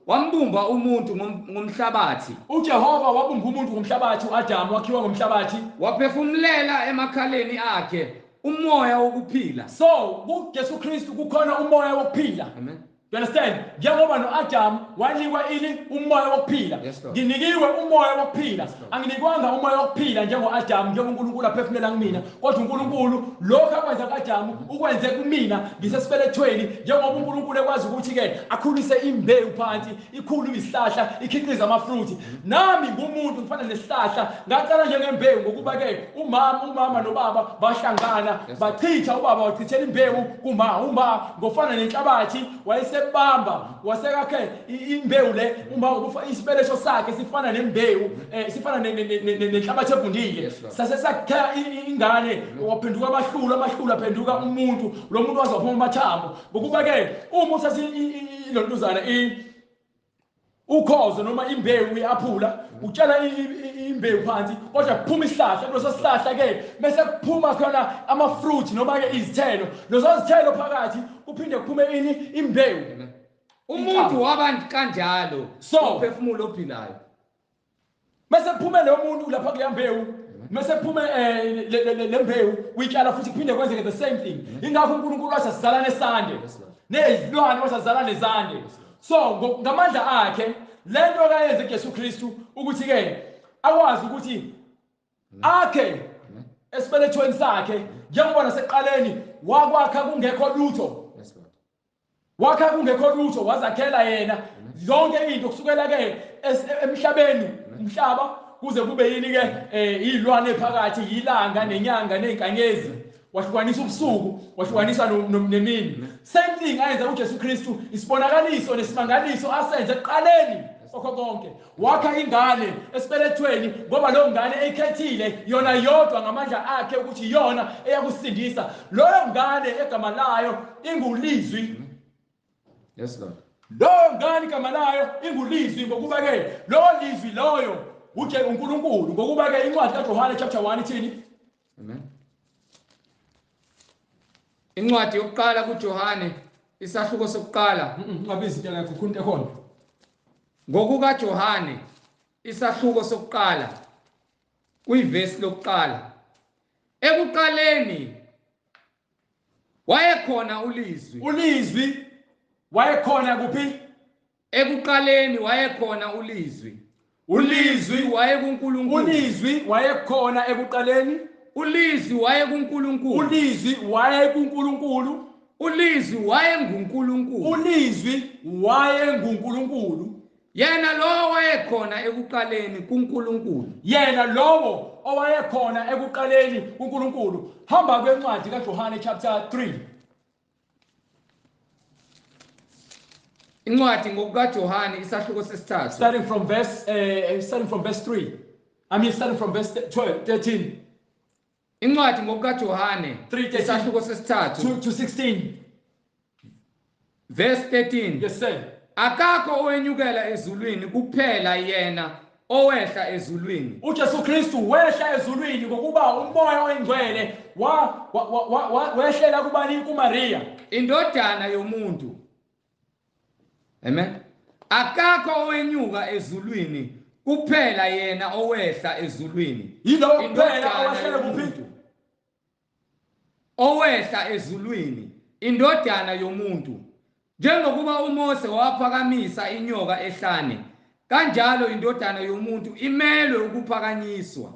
wambumba umuntu ngomhlabathi. uJehova wabumba umuntu ngomhlabathi, uAdam wakhiwa ngomhlabathi. Waphefumulela emakhaleni akhe umoya wokuphila. So kuJesu Kristu kukhona umoya wokuphila. Amen. You understand? Njengoba noAdam wanikwa ini umoya wokuphila. Yes, Lord. Nginikiwe umoya wokuphila. Yes, Lord. Anginikwanga umoya wokuphila njengoAdam, njengoba uNkulunkulu aphefumulela kumina. Kodwa uNkulunkulu lokho akwenza kuAdam ukwenze kumina ngisesibelethweni, njengoba uNkulunkulu ekwazi ukuthi ke akhulise imbewu phansi, ikhulu isihlahla, ikhiqize amafruit. Nami ngumuntu ngifana nesihlahla, ngaqala njengembewu ngokuba ke umama nobaba bahlangana, Yes, bachitha, ubaba wachithela imbewu kuma, uma ngofana nenhlabathi wayesebamba wasekakhe imbewu le, uma ukufa isibeletho sakhe sifana nembewu, sifana nenhlabathi evundile. Yes, Lord. Sase sakhe ingane, waphenduka amahlulu, aphenduka umuntu, lo muntu waze waphuma amathambo. Ngokuba ke uma uthatha ilontuzana ukhozo noma imbewu iaphula, utshala imbewu phansi, kodwa kuphuma isihlahla. Kuleso sihlahla ke bese kuphuma khona ama fruit noma ke izithelo, lezo zithelo phakathi kuphinde kuphume ini imbewu. Umuntu waba kanjalo, So, umphefumulo ophilayo. Bese kuphume lo muntu lapha kuleya mbewu, bese kuphume le mbewu uyitshala futhi kuphinde kwenzeke the same thing. Ingakho uNkulunkulu wathi asizalane sande, nezilwane wathi asizalane zande. So ngamandla akhe lento akayenze kuJesu Kristu ukuthi ke akwazi ukuthi akhe esibelethweni sakhe, njengoba naseqaleni wakwakha kungekho lutho. Yes, Lord. Wakha kungekho lutho, wazakhela yena yonke into kusukela ke emhlabeni, umhlaba kuze kube yini ke izilwane phakathi, ilanga nenyanga nezinkanyezi. Wahlukanisa ubusuku, wahlukanisa nemini. Same thing ayenza uJesu Kristu, isibonakaliso nesimangaliso asenze ekuqaleni okho konke. Wakha ingane esibelethweni ngoba leyo ngane eyikhethile yona yodwa ngamandla akhe ukuthi iyona eyakusindisa. Leyo ngane egama layo ingulizwi. Yes, Lord. Leyo ngane igama layo ingulizwi, ngokuba ke lowo lizwi loyo uje uNkulunkulu, ngokuba ke incwadi kaJohane chapter 1 ithini? Amen. Incwadi yokuqala kuJohane isahluko sokuqala. Ungabizi into yakho, khona into ekhona. NgokukaJohane isahluko sokuqala kuyivesi lokuqala. Ekuqaleni wayekhona ulizwi. Ulizwi wayekhona kuphi? Ekuqaleni wayekhona ulizwi. Ulizwi wayekuNkulunkulu. Ulizwi wayekhona ekuqaleni. Ulizwi wayekuNkulunkulu. Ulizwi wayekuNkulunkulu. Ulizwi wayenguNkulunkulu. Ulizwi wayenguNkulunkulu. Yena lowo wayekhona ekuqaleni kuNkulunkulu. Yena lowo owayekhona ekuqaleni kuNkulunkulu. Hamba kwencwadi kaJohane chapter 3. Incwadi ngokukaJohane isahluko sesithathu. Starting from verse starting from verse 3. I mean starting from verse 12, 13. Incwadi ngokukaJohane 3:13. isahluko sesithathu to 16. Verse 13. Yes sir. Akakho owenyukela ezulwini kuphela yena owehla ezulwini. uJesu Kristu wehla ezulwini ngokuba umoya oyingcwele wehlela kubani? kuMaria, indodana yomuntu. Amen. Akakho owenyuka ezulwini kuphela yena owehla ezulwini. Yilowo kuphela owehlela kuphi? Owehla ezulwini, indodana yomuntu. Njengokuba uMose waphakamisa inyoka ehlane, kanjalo indodana yomuntu imelwe ukuphakanyiswa,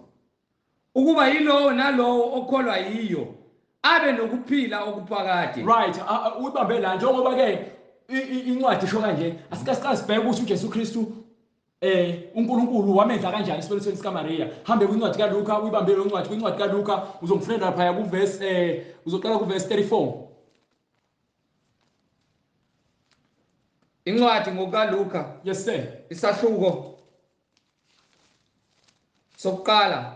ukuba yilowo nalowo okholwa yiyo abe nokuphila okuphakade. Right, uyibambe la njengoba ke incwadi isho kanje. Asike sibheke ukuthi uJesu Kristu uNkulunkulu wamenza kanjani esibelethweni sika Maria. Hambe kwincwadi kaLuka, uyibambe le ncwadi kwincwadi kaLuka, uzongifunda lapha ku verse uzoqala ku verse 34. Incwadi ngokaLuka. Yes sir. Isahluko sokuqala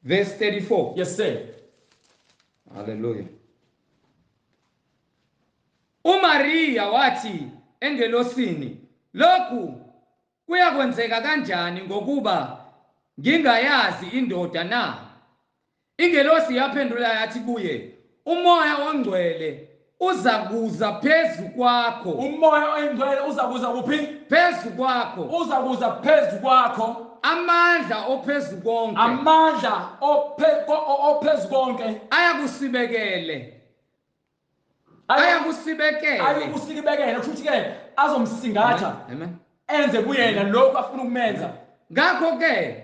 verse 34. Yes sir. Hallelujah. uMaria wathi engelosini, lokhu kuyakwenzeka kanjani ngokuba ngingayazi indoda na? Ingelosi yaphendula yathi kuye, umoya ongcwele uzakuza phezu kwakho. Umoya oyingcwele uzakuza kuphi? Phezu kwakho. Uzakuza phezu kwakho. Amandla ophezu konke. Amandla ophezu konke. Ayakusibekele. Ayakusibekele. Ayakusibekele kusho ukuthi ke azomsingatha. Amen. Enze kuyena lokho afuna ukumenza. Ngakho ke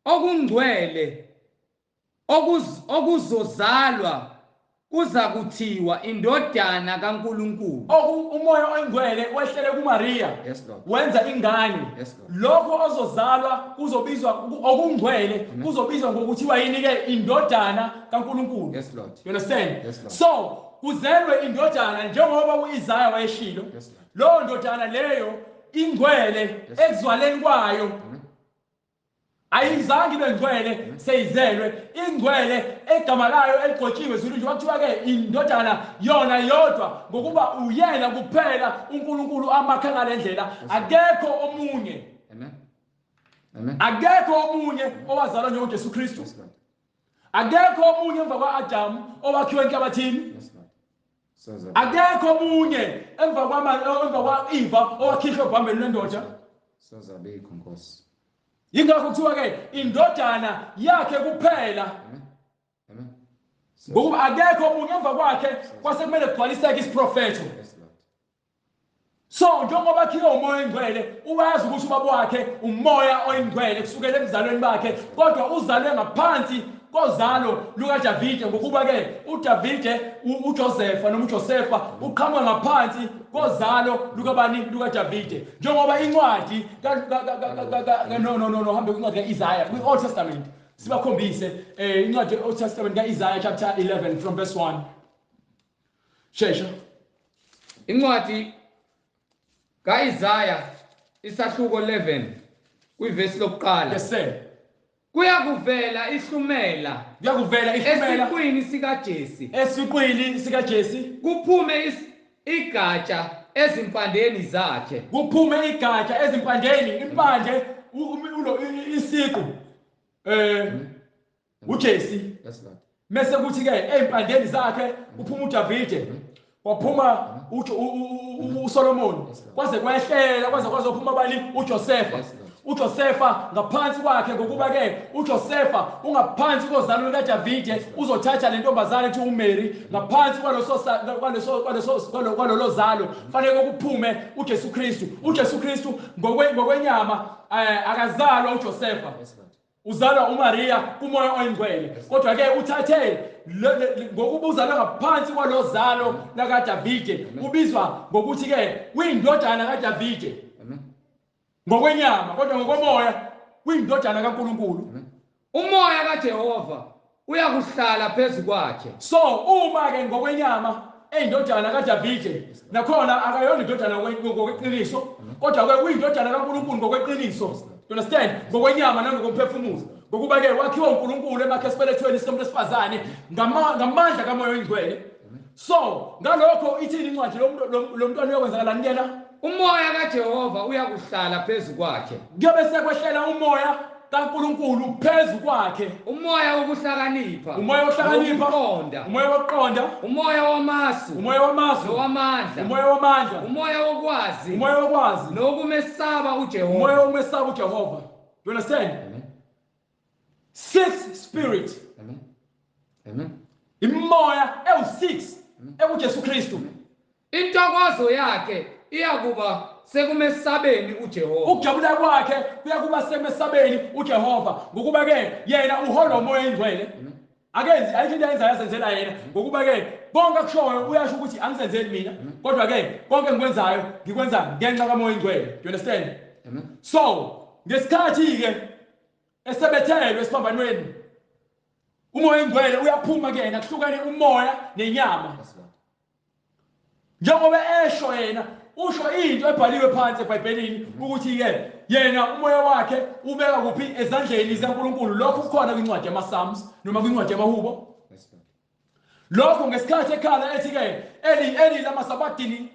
okungcwele okuzozalwa kuza kuthiwa indodana kaNkuluNkulu. Umoya oyingcwele wehlele kuMaria. Yes Lord. Wenza ingane. Yes Lord. Lokho ozozalwa kuzobizwa okungcwele kuzobizwa ngokuthiwa yini ke indodana kaNkuluNkulu. Yes Lord. You understand? Yes Lord. So kuzelwe indodana njengoba uIsaya wayeshilo. Yes Lord. Lo ndodana leyo ingcwele ekuzwaleni kwayo. Amen. Ayizange ibe ngcwele seyizelwe, ingcwele egama layo eligcotshiwe ezulwini. Njengoba kuthiwa ke indodana yona yodwa, ngokuba uyena kuphela uNkulunkulu amakha ngale ndlela, akekho omunye. Amen. Amen. Akekho omunye owazalwa njengoJesu Kristu. Yes Lord. Akekho omunye emva kwa-Adamu owakhiwa enhlabathini. Yes Lord. Soza. Akekho omunye emva kwa-Eva owakhishwa ebhambeni lendoda. Sozabikho Nkosi. Yingakho kuthiwa ke indodana yakhe kuphela. Amen. Amen. Ngokuba akekho omunye emva kwakhe, kwase kumele kugcwaliseke isiprofetho. Yes Lord. So njengoba akhiwe umoya oyingcwele, uwazi ukuthi ubaba wakhe umoya oyingcwele kusukela emzalweni bakhe, kodwa uzalwe ngaphansi kozalo lukaDavide, ngokuba ke uDavide uJosepha noma uJosepha uqhamuka ngaphansi kozalo lukabani? LukaDavide. Njengoba incwadi no hambe kwincwadi kaIsaiah kwi-Old Testament, sibakhombise incwadi ye-Old Testament kaIsaiah chapter 11 from verse 1. Shesha. Incwadi kaIsaiah isahluko 11 kwivesi lokuqala. Yes sir. Kuyakuvela ihlumela. Kuyakuvela ihlumela esiqwini sikaJesi. Esiqwini sikaJesi. Kuphume igatsha ezimpandeni zakhe. Kuphume igatsha ezimpandeni, impande isiqu uJesi. Yes Lord. Mase kuthi ke ezimpandeni zakhe kuphuma uDavide. Waphuma uSolomon. Kwaze kwehlela kwaze kwazophuma bani? uJosepha. uJosepha ngaphansi kwakhe, ngokuba ke uJosepha ungaphansi kozalo lukaDavide, uzothatha le ntombazane ethi uMary ngaphansi kwalolo zalo fanele kuphume uJesu Kristu. uJesu Kristu ngokwenyama akazalwa uJosepha, uzalwa uMaria kumoya oyingcwele, kodwa ke uthathe ngokuba uzalwa ngaphansi kwalozalo lakaDavide, ubizwa ngokuthi ke uyindodana kaDavide. Ngokwenyama, kodwa ngokomoya uyindodana kaNkuluNkulu. Umoya kaJehova uyakuhlala phezu kwakhe. So uma ke ngokwenyama eyindodana kaDavide, nakhona akayona indodana ngokweqiniso, kodwa ke uyindodana kaNkuluNkulu ngokweqiniso. You understand? Ngokwenyama nangokomphefumulo. Ngokuba ke wakhiwa uNkulunkulu emakhe esibelethweni sikamuntu wesifazane ngamandla kamoya oyingcwele. So ngalokho ithini incwadi lo mntwana uyokwenzakalani kuyena? Umoya kaJehova uyakuhlala phezu kwakhe. Kuyobe sekwehlela umoya kaNkuluNkulu phezu kwakhe. Umoya wokuhlakanipha, umoya wokuhlakanipha, umoya wokuqonda, umoya wamasu, umoya wamasu, nowamandla, umoya wamandla, umoya wokwazi, umoya wokwazi, nokumesaba uJehova, umoya wokumesaba uJehova. You understand? Amen. 6 spirit. Amen. Amen. Imoya ewu6 ekuJesu Kristu. Intokozo yakhe iyakuba sekumesabeni uJehova. Ukujabula kwakhe kuyakuba sekumesabeni uJehova, ngokuba ke yena uholwa umoya oyingcwele. Akenzi ayikho into ayenzayo azenzela yena, ngokuba ke konke akushoyo uyasho ukuthi angizenzeli mina, kodwa ke konke engikwenzayo ngikwenza ngenxa kamoya oyingcwele. Do you understand? Amen. So ngesikhathi ke esebethelwe esiphambanweni, umoya oyingcwele uyaphuma kuyena, kuhlukane umoya nenyama. Njengoba esho yena Usho into ebhaliwe phansi eBhayibhelini ukuthi ke yena umoya wakhe ubeka kuphi ezandleni zikaNkulunkulu. Lokho kukhona kwincwadi yama-Psalms noma kwincwadi yamaHubo. Lokho ngesikhathi ekhala ethi ke eli eli lamasabatini,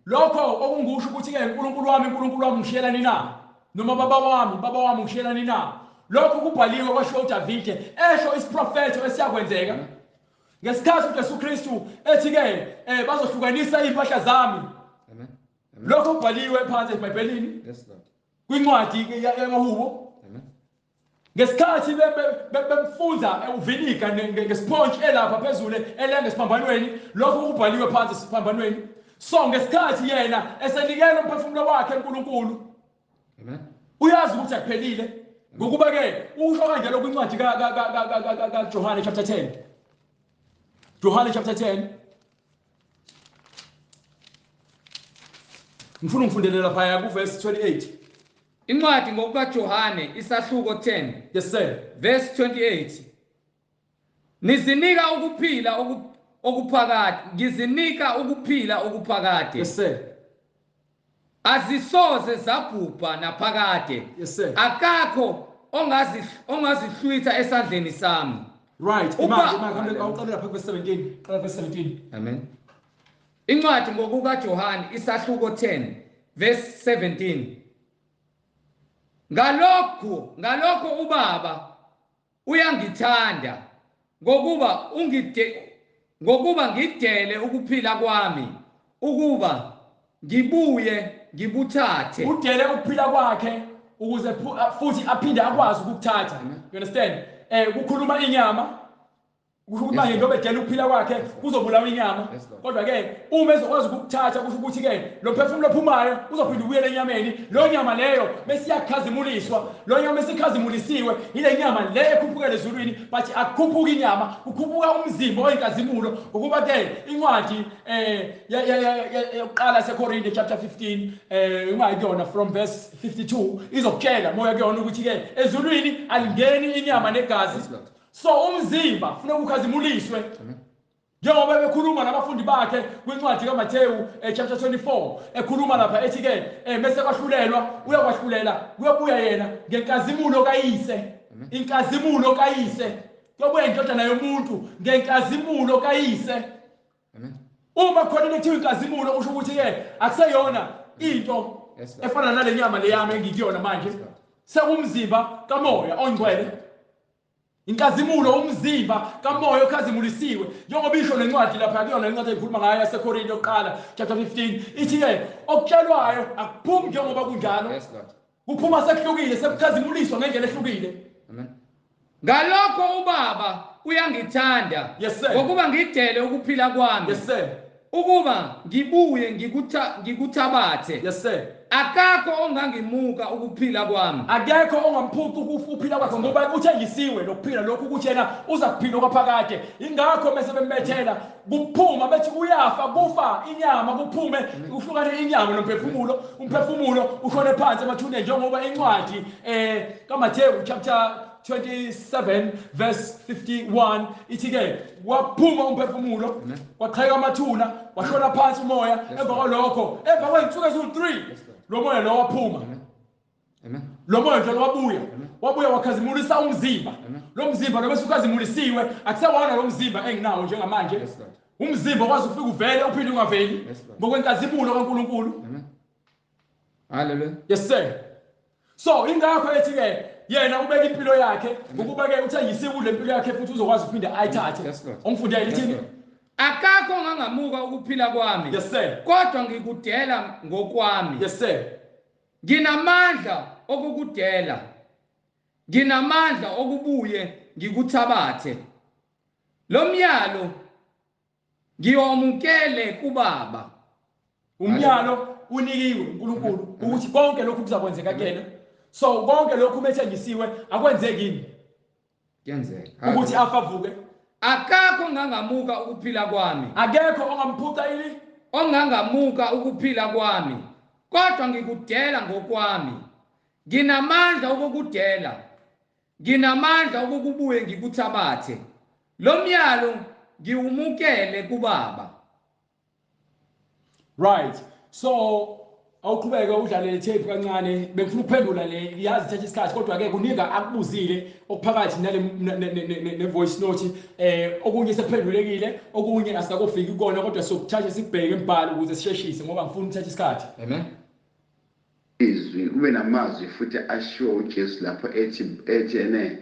lokho okungusho ukuthi ke uNkulunkulu wami uNkulunkulu wami ngishiyelani na, noma baba wami baba wami ngishiyelani na. Lokho kubhaliwe kwasho uDavide esho isiprofetho esiyakwenzeka ngesikhathi uJesu Kristu ethi ke bazohlukanisa impahla zami. Lokho kubhaliwe phansi eBhayibhelini. Kwincwadi yamaHubo. Ngesikhathi bemfunza uviniga ngesponge elapha phezulu elenga esiphambanweni, lokho kubhaliwe phansi esiphambanweni. So ngesikhathi yena esenikela umphefumulo wakhe eNkulunkulu, amen, uyazi ukuthi akuphelile. Ngokuba ke usho kanjalo kwincwadi kaJohane chapter 10. Johane chapter 10. Ngifuna ungifundele lapha ku verse 28. Incwadi ngokukaJohane isahluko 10. Yes sir. Verse 28. Nizinika ukuphila okuphakade, ngizinika ukuphila okuphakade. Yes sir. Azisoze zabhubha naphakade. Yes sir. Akakho ongazihlwitha esandleni sami. Right. Imanje awuqale lapha verse 17. Qala verse 17. Amen. Incwadi ngokukaJohane isahluko 10 verse 17. Ngalokho uBaba uyangithanda ngokuba ngidele ukuphila kwami ukuba ngibuye ngibuthathe. Udele ukuphila kwakhe ukuze futhi aphinde akwazi ukukuthatha. You understand? Kukhuluma inyama. Kusho ukuthi manje njengoba edela ukuphila kwakhe kuzobulawa inyama. Kodwa ke uma ezokwazi ukukuthatha kusho ukuthi ke lo phefumulo ophumayo uzophinda ubuyele enyameni. Lo nyama leyo bese iyakhazimuliswa. Lo nyama esikhazimulisiwe ile nyama le ekhuphukela ezulwini, but akukhuphuki inyama, kukhuphuka umzimba oyinkazimulo. Ngokuba ke incwadi yokuqala seKorinte chapter 15 ungayi kuyona from verse 52 izokutshela moya kuyona ukuthi ke ezulwini alingeni inyama negazi. So umzimba funeka ukhazimuliswe. Njengoba bekhuluma nabafundi bakhe kwincwadi kaMathewu chapter 24 ekhuluma lapha ethi ke bese kwahlulelwa uyakwahlulela kuyobuya yena ngenkazimulo kaYise. Inkazimulo kaYise. Kuyobuya indodana yomuntu ngenkazimulo kaYise. Uma khona into ekuthiwa inkazimulo kusho ukuthi ke akuseyona into efana nale nyama leyami engikuyona manje. Sekumzimba kamoya ongcwele. Inkazimulo umzimba kamoya okhazimulisiwe. Njengoba isho lencwadi lapha kuyona incwadi ekhuluma ngayo yaseKorinte yokuqala chapter 15 ithi ke okutshelwayo akuphumi njengoba kunjalo. Kuphuma sekuhlukile, sekukhazimuliswa ngendlela ehlukile. Amen. Ngalokho uBaba uyangithanda ngokuba ngidele ukuphila kwami. Yes sir. Ukuba ngibuye ngikuthabathe. Yes sir. Akakho ongangimuka ukuphila kwami. Akekho ongamphuca ukuphila kwakhe ngoba uthengisiwe lokuphila lokhu ukuthi yena uza kuphila okwaphakade. Ingakho bese bembethela kuphuma bethi uyafa, kufa inyama kuphume kuhlukane inyama nomphefumulo, umphefumulo ushone phansi emathuneni njengoba incwadi kaMathewu chapter 27 verse 51 ithi ke waphuma umphefumulo kwaqheka amathuna washona phansi umoya. Emva kwalokho emva kwezinsuku eziwu-3 lo moya lo waphuma. Amen. Lo moya njalo wabuya. Wabuya wakhazimulisa umzimba. Lo mzimba lo bese ukhazimulisiwe akusewona lo mzimba enginawo njengamanje. Umzimba okwazi ufika uvele uphinde ungaveli ngokwenkazimulo kaNkulunkulu. Amen. Hallelujah. Yes sir. So ingakho ethi ke yena ubeka impilo yakhe ngokuba ke uthengisiwe kule mpilo yakhe futhi uzokwazi ukuphinde ayithathe. Ongifundele ithini? Akakho ongangamuka ukuphila kwami. Yes sir. Kodwa ngikudela ngokwami. Yes sir. Nginamandla okukudela. Nginamandla okubuye ngikuthabathe. Lo myalo ngiwamukele kuBaba. Umyalo unikiwe uNkulunkulu ukuthi konke lokhu kuzakwenzeka kuyena. So konke lokhu methengisiwe akwenzeki yini? Kuyenzeka. Ukuthi afavuke. Akakho ongangamuka ukuphila kwami. Akekho ongamphuca ini? Ongangamuka ukuphila kwami. Kodwa ngikudela ngokwami. Nginamandla okukudela. Nginamandla okukubuye ngikuthabathe. Lo myalo ngiwumukele kuBaba. Right. So awuqhubeke udlale le tape kancane, bengifuna ukuphendula le, yazi ithatha isikhathi, kodwa ke kuningi akubuzile okuphakathi nale ne voice note. Okunye sekuphendulekile, okunye asikakofiki kukona, kodwa sokuthatha sikubheke embhalo ukuze sisheshise ngoba ngifuna ukuthatha isikhathi. Amen. Izwi kube namazwi futhi ashiwo uJesu lapho ethi ene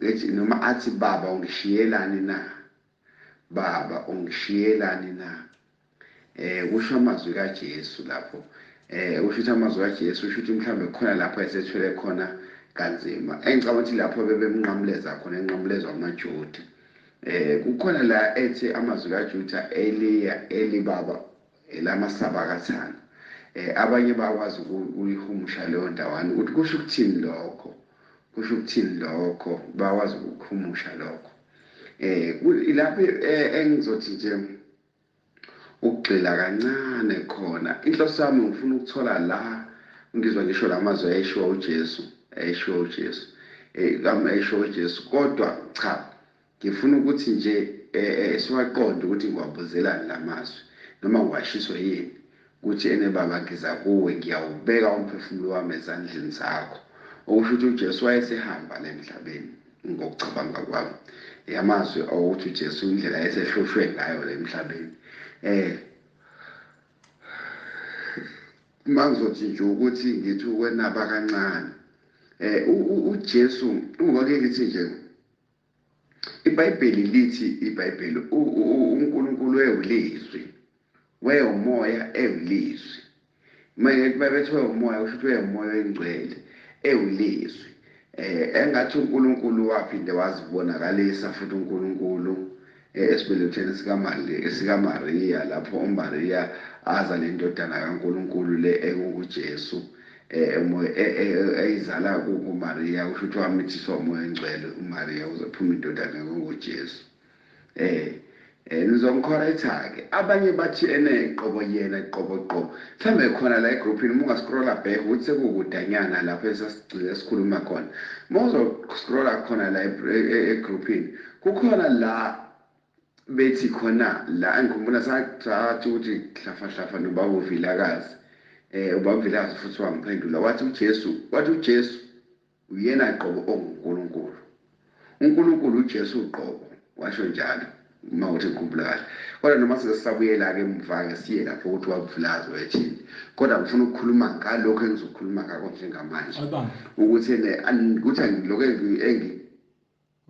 ethi noma athi baba ungishiyelani na, baba ungishiyelani na. Kusho amazwi kaJesu lapho, usho ukuthi amazwi kaJesu usho ukuthi mhlambe khona lapho esethwele khona kanzima, engicabanga ukuthi lapho bebemnqamuleza khona, enqamulezwa amaJuda. Kukhona la ethi amazwi kaJuda Eliya elibaba elamasabakathana. Abanye bakwazi ukuyihumusha leyo ndawana ukuthi kusho ukuthini lokho, kusho ukuthini lokho, bakwazi ukuhumusha lokho. Lapho engizothi nje ukugxila kancane khona, inhloso yami ngifuna ukuthola la ngizwa ngisho lamazwi ayeshiwo uJesu, ayeshiwo uJesu, ayeshiwo uJesu, kodwa cha ngifuna ukuthi nje siwaqonde ukuthi ngiwabuzelani lamazwi noma ngiwashiswe yini, ukuthi ene baba ngiza kuwe ngiyawubeka umphefumulo wami ezandleni zakho. Okusho ukuthi uJesu wayesehamba la emhlabeni ngokucabanga kwami, amazwi okuthi uJesu indlela ayesehlushwe ngayo la emhlabeni. Mangizothi nje ukuthi ngithi ukwenaba kancane, uJesu ngoba ke ngithi nje iBhayibheli lithi, iBhayibheli uNkulunkulu ewulizwi, weyomoya ewulizwi. Manje bethi weyomoya usho ukuthi weyomoya engcwele ewulizwi. Engathi uNkulunkulu waphinde wazibonakalisa futhi uNkulunkulu esibelethweni sikaMaria, lapho uMaria aza lendodana kaNkulunkulu le enguJesu, eyizala kuMaria, usho ukuthi wamithiswa umoya engcwele uMaria uzophuma indodana enguJesu. Nizongicorrecta ke, abanye bathi ene qobo yena qobo qobo, mhlambe khona la egroupini uma ungascrolla back ukuthi sekukudanyana lapho esasigcile sikhuluma khona, uma uzoscrolla khona la egroupini kukhona la bethi khona la engikhumbula sathi ukuthi hlafa hlafa nobaba uVilakazi, ubaba uVilakazi futhi wamphendula wathi uJesu, wathi uJesu uyena qobo onguNkulunkulu, uNkulunkulu uJesu uqobo, washo njalo uma uthi ngikhumbula kahle. Kodwa noma sesabuyela ke emva ke siye lapho ukuthi wabuVilakazi wethini, kodwa ngifuna ukukhuluma ngalokho engizokhuluma ngakho njengamanje, ukuthi ukuthi lokho engi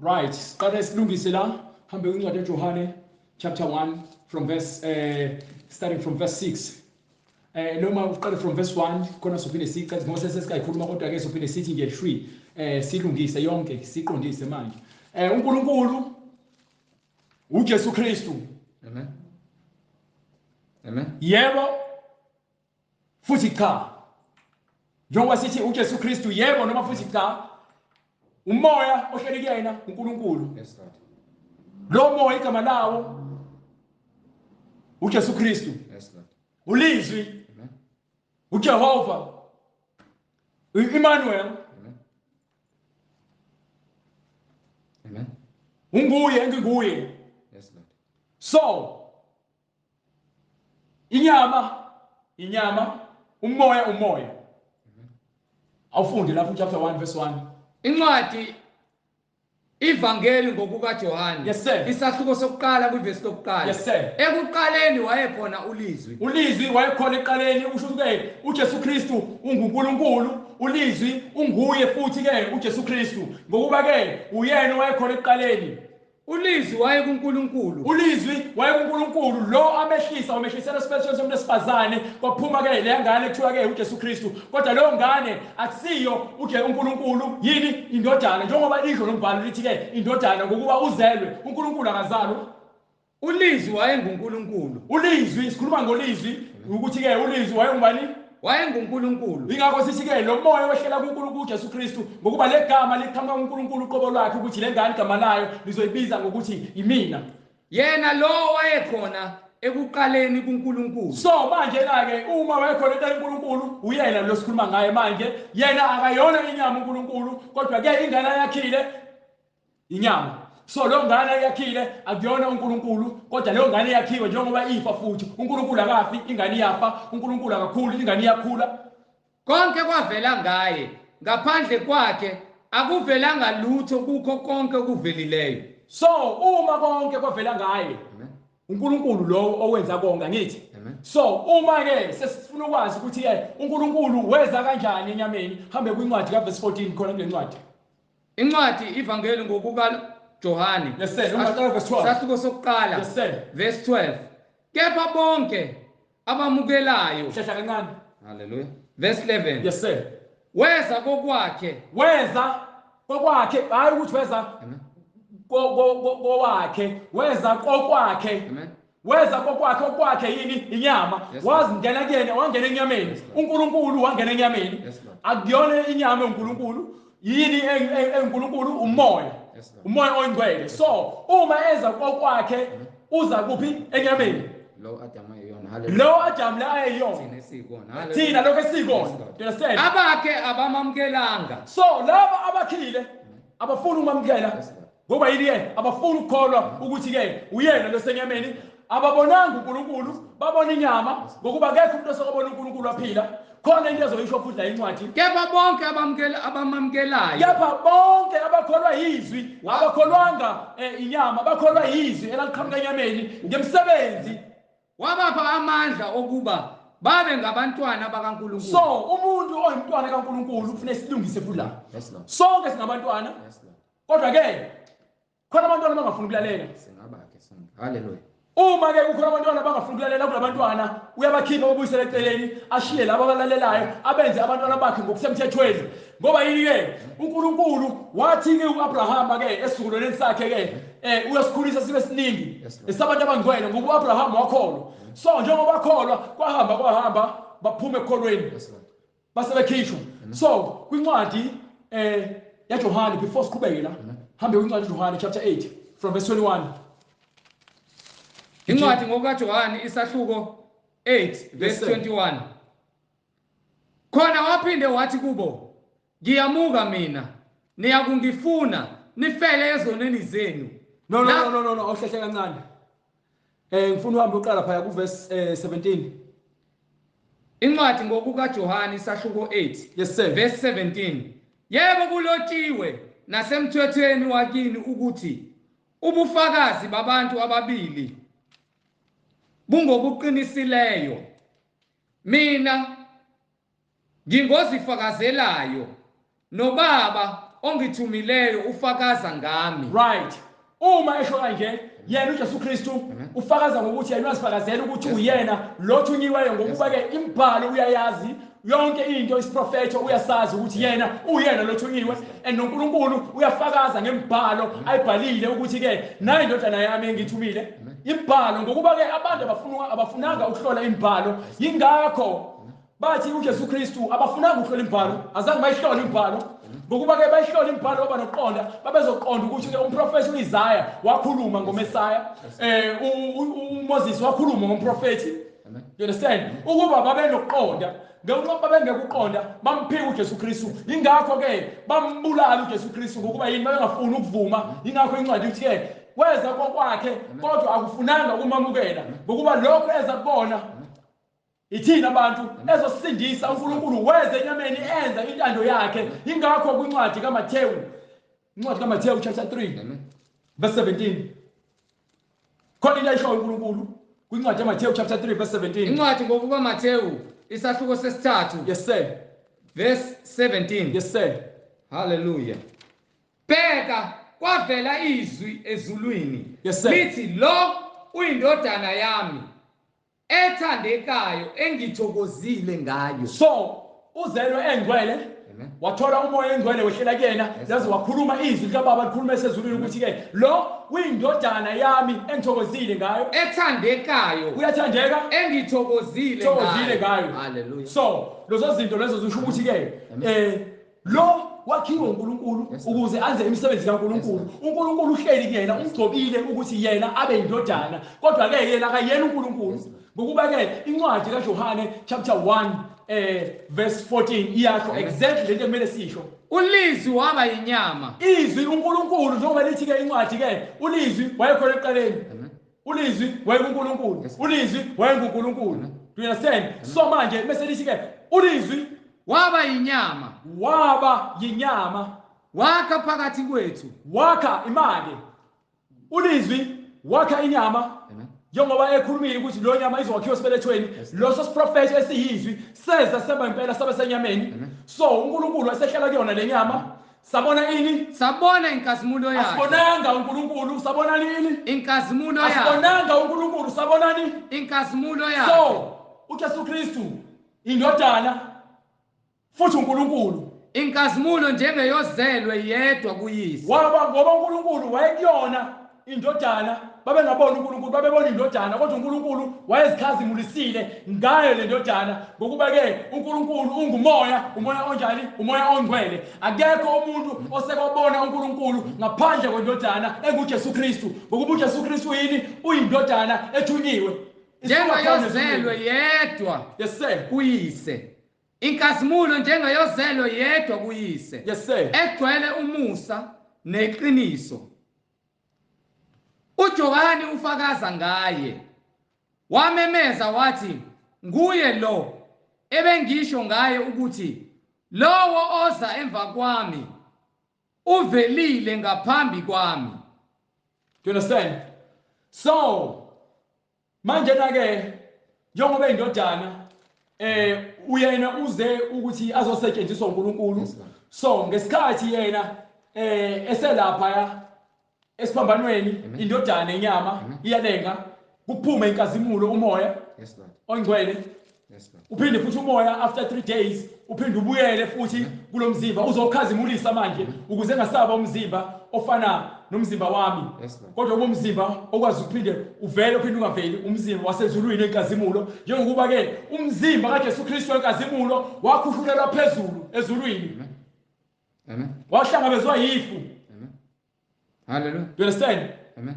right. Siqale silungise la, hambe kwincwadi kaJohane chapter 1 from verse starting from verse 6, noma uqale from verse 1 khona sophinde sicace ngoba sesikayikhuluma, kodwa ke sophinde sithi nje shwi silungise yonke siqondise manje. uNkulunkulu uJesu Kristu. Amen. Amen. Yebo futhi cha. Njengoba sithi uJesu Kristu yebo noma futhi cha, umoya ohleli kuyena uNkulunkulu. Yes Lord. Lo moya igama lawo uJesu Kristu. Yes Lord. Ulizwi. Amen. uJehova. Emmanuel. Amen. Amen. Unguye enginguye. Yes Lord. So inyama inyama, umoya umoya. Awufunde lapho chapter 1 verse 1. Incwadi iVangeli ngokukaJohane. Yes sir. Isahluko sokuqala kwivesi lokuqala. Yes sir. Ekuqaleni wayekhona ulizwi. Ulizwi wayekhona ekuqaleni, usho ukuthi uJesu Kristu unguNkulunkulu, ulizwi unguye futhi ke uJesu Kristu, ngokuba ke uyena wayekhona ekuqaleni. Ulizwi waye kuNkulunkulu. Ulizwi waye kuNkulunkulu, lo amehlisa wamehlisela esibelethweni somuntu wesifazane, kwaphuma ke le ngane kuthiwa ke uJesu Kristu, kodwa leyo ngane akusiyo uNkulunkulu, yini indodana, njengoba isho nombhalo lithi ke indodana ngokuba uzelwe, uNkulunkulu akazalwa. Ulizwi wayenguNkulunkulu. Ulizwi, sikhuluma ngolizwi ukuthi ke ulizwi wayengubani? WayenguNkulunkulu. Ingakho sithi ke lo moya wehlela kuNkulunkulu uJesu Kristu, ngokuba legama liqhamuka kuNkulunkulu uqobo lwakhe, ukuthi le ngane igama layo lizoyibiza ngokuthi imina. Yena lo wayekhona ekuqaleni kuNkulunkulu. So manje la ke uma wayekhona ekuqaleni kuNkulunkulu, uyena lo sikhuluma ngaye manje, yena akayona inyama uNkulunkulu, kodwa ke ingane yakhile inyama. So leyo ngane eyakhile akuyona uNkulunkulu, kodwa leyo ngane eyakhiwe njengoba ifa futhi. uNkulunkulu akafi, ingane iyafa. uNkulunkulu akakhuli, ingane iyakhula. Konke kwavela ngaye, ngaphandle kwakhe akuvelanga lutho kukho konke okuvelileyo. So uma konke kwavela ngaye, uNkulunkulu lowo owenza konke, angithi? So uma ke sesifuna ukwazi ukuthi ke uNkulunkulu weza kanjani enyameni, hambe kwincwadi ka verse 14 khona kule ncwadi. Incwadi iVangeli ngokuka Johane. Yes sir, ungaqala verse 12. Sahluko sokuqala. Yes sir. Verse 12. Kepha bonke abamukelayo. Hlehla kancane. Hallelujah. Verse 11. Yes sir. Weza kokwakhe. Weza kokwakhe, hayi ukuthi weza kowakhe, weza kokwakhe. Amen. Weza kokwakhe, okwakhe yini? Inyama. Wazingena kuyena, wangena enyameni. uNkulunkulu wangena enyameni. Akuyona inyama uNkulunkulu. Yini eNkulunkulu? Umoya. Umoya oyingcwele. So uma eza kokwakhe uza kuphi? Enyameni. Lo Adam ayeyona. Hallelujah. Lo Adam la ayeyona. Thina esikona. Thina lokho esikona. You understand? Abakhe abamamkelanga. So laba abakhile abafuni ukumamkela. Ngoba yini ke? Abafuni ukukholwa ukuthi ke uyena lo senyameni. Ababonanga uNkulunkulu, babona inyama, ngokuba akekho umuntu osokobona uNkulunkulu aphila. Khona into ezoyisho futhi la incwadi. Kepha bonke abamamkelayo. Kepha bonke abakholwa yizwi, abakholwanga inyama, bakholwa yizwi elaliqhamuka enyameni ngemsebenzi. Wabapha amandla okuba babe ngabantwana bakaNkulunkulu. So umuntu oyimntwana kaNkulunkulu kufanele silungise futhi la. Sonke singabantwana. Kodwa ke khona abantwana abangafuni ukulalela. Singabakhe sonke. Hallelujah. Uma ke kukhona abantwana abangafuni ukulalela kulabantwana, uyabakhipha ababuyisele eceleni, ashiye labo abalalelayo, abenze abantwana bakhe ngokusemthethweni. Ngoba yini ke? uNkulunkulu wathi ke uAbraham ke esizukulwaneni sakhe ke uyasikhulisa sibe siningi esabantu abangcwele, ngoba uAbraham wakholwa. So njengoba akholwa, kwahamba baphuma ekukholweni. Base bekhishwa. So kwincwadi yaJohane, before siqhubeke la, hambe kwincwadi yaJohane chapter 8 from verse 21. Incwadi ngokukaJohane isahluko 8 verse 21. Khona waphinde wathi kubo, ngiyamuka mina, niyakungifuna nifele ezoneni zenu. No no no no no, awuhlehle kancane. Ngifuna uhambe uqala phaya ku verse 17. Incwadi ngokukaJohane isahluko 8. Yes sir. Verse 17. Yebo kulotshiwe nasemthethweni wakini ukuthi ubufakazi babantu ababili bungobuqinisileyo. Mina ngingozifakazelayo, noBaba ongithumileyo ufakaza ngami. Right. Uma esho kanje, yena uJesu Kristu ufakaza ngokuthi yena uyazifakazela ukuthi uyena lo thunyiweyo, ngokuba ke imibhalo uyayazi yonke into, isiprofetho uyasazi ukuthi yena uyena lo thunyiwe, and noNkulunkulu uyafakaza ngemibhalo ayibhalile ukuthi ke nayi indodana yami engithumile. Imibhalo, ngokuba ke abantu abafunanga ukuhlola imibhalo, yingakho bathi uJesu Kristu abafunanga ukuhlola imibhalo, azange bayihlole imibhalo. Ngokuba ke bayihlola imibhalo baba nokuqonda, babezoqonda ukuthi ke umprofeti uIsaya wakhuluma ngoMesaya, uMoses wakhuluma ngomprofeti. You understand? Ukuba babenokuqonda, ngenxa babengekuqonda bamphika uJesu Kristu. Ingakho ke bambulala uJesu Kristu, ngokuba yini? Babengafuni ukuvuma. Ingakho incwadi ithi ke weza kokwakhe kodwa akufunanga ukumamukela, ngokuba lokho eza kubona ithina abantu ezosindisa. uNkulunkulu weze enyameni enza intando yakhe. Ingakho kwincwadi kaMathewu, incwadi kaMathewu chapter 3 verse 17, khona into ayishoyo uNkulunkulu kwincwadi kaMathewu chapter 3 verse 17. Incwadi ngokukaMathewu isahluko sesithathu. Yes sir. Verse 17. Yes sir. Hallelujah. Bheka kwavela izwi ezulwini. Yes sir. Lithi lo uyindodana yami ethandekayo engithokozile ngayo. So uzelwe engcwele, wathola umoya engcwele wehlela kuyena, yaze wakhuluma izwi likaBaba likhuluma esezulwini ukuthi ke lo uyindodana yami engithokozile ngayo, ethandekayo, uyathandeka, engithokozile ngayo. Hallelujah. So lezo zinto lezo zisho ukuthi ke lo wakhiwe uNkulunkulu ukuze anze imisebenzi kaNkulunkulu. uNkulunkulu uhleli kuyena, umgcobile ukuthi yena abe indodana, kodwa ke yena akayena uNkulunkulu. Ngokuba ke incwadi kaJohane chapter 1 verse 14 iyasho exactly lento ekumele sisho. Ulizwi waba yinyama. Izwi uNkulunkulu, njengoba lithi ke incwadi ke, ulizwi wayekhona ekuqaleni. Ulizwi wayenguNkulunkulu. Ulizwi wayenguNkulunkulu. Do you understand? So manje bese lithi ke ulizwi waba yinyama. Waba yinyama. Wakha phakathi kwethu. Wakha imali. Ulizwi wakha inyama. Njengoba ekhulumile ukuthi lo nyama izokwakhiwa esibelethweni, loso siprofethi esiyizwi seza seba impela sabe senyameni. So uNkulunkulu esehlala kuyona le nyama. Sabona ini? Sabona inkazimulo yakhe. Asibonanga uNkulunkulu, sabona nini? Inkazimulo yakhe. Asibonanga uNkulunkulu, sabona nini? Inkazimulo yakhe. So uJesu Kristu indodana futhi uNkulunkulu. Inkazimulo njengeyozelwe yedwa kuyise. Waba ngoba uNkulunkulu wayekuyona indodana, babengabona uNkulunkulu, babebona indodana, kodwa uNkulunkulu wayezikhazimulisile ngayo le ndodana. Ngokuba ke uNkulunkulu ungumoya, umoya onjani? Umoya ongcwele. Akekho umuntu osekobona uNkulunkulu ngaphandle kwendodana enguJesu Kristu. Ngokuba uJesu Kristu yini? Uyindodana ethunyiwe njengeyozelwe yedwa. Yes sir. Kuyise. Inkazimulo njengeyozelwe yedwa kuyise. Yes sir. Egcwele umusa neqiniso. uJohane ufakaza ngaye, wamemeza wathi, nguye lo ebengisho ngaye ukuthi lowo oza emva kwami uvelile ngaphambi kwami. Do you understand? So manje na ke njengoba indodana uyena uze ukuthi azosetshenziswa uNkulunkulu. So ngesikhathi yena eselapha esiphambanweni, indodana inyama iyalenga, kuphume inkazimulo umoya ongcwele. Uphinde futhi umoya after 3 days uphinde ubuyele futhi kulomzimba uzokhazimulisa manje ukuze engasaba umzimba ofana nomzimba wami, kodwa umzimba okwazi ukuphinde uvele uphinde ungaveli, umzimba wasezulwini enkazimulo. Njengokuba ke umzimba kaJesu Kristu enkazimulo wakhushulelwa phezulu ezulwini. Amen. Wahlangabezwa yifu. Hallelujah. Do you understand? Amen.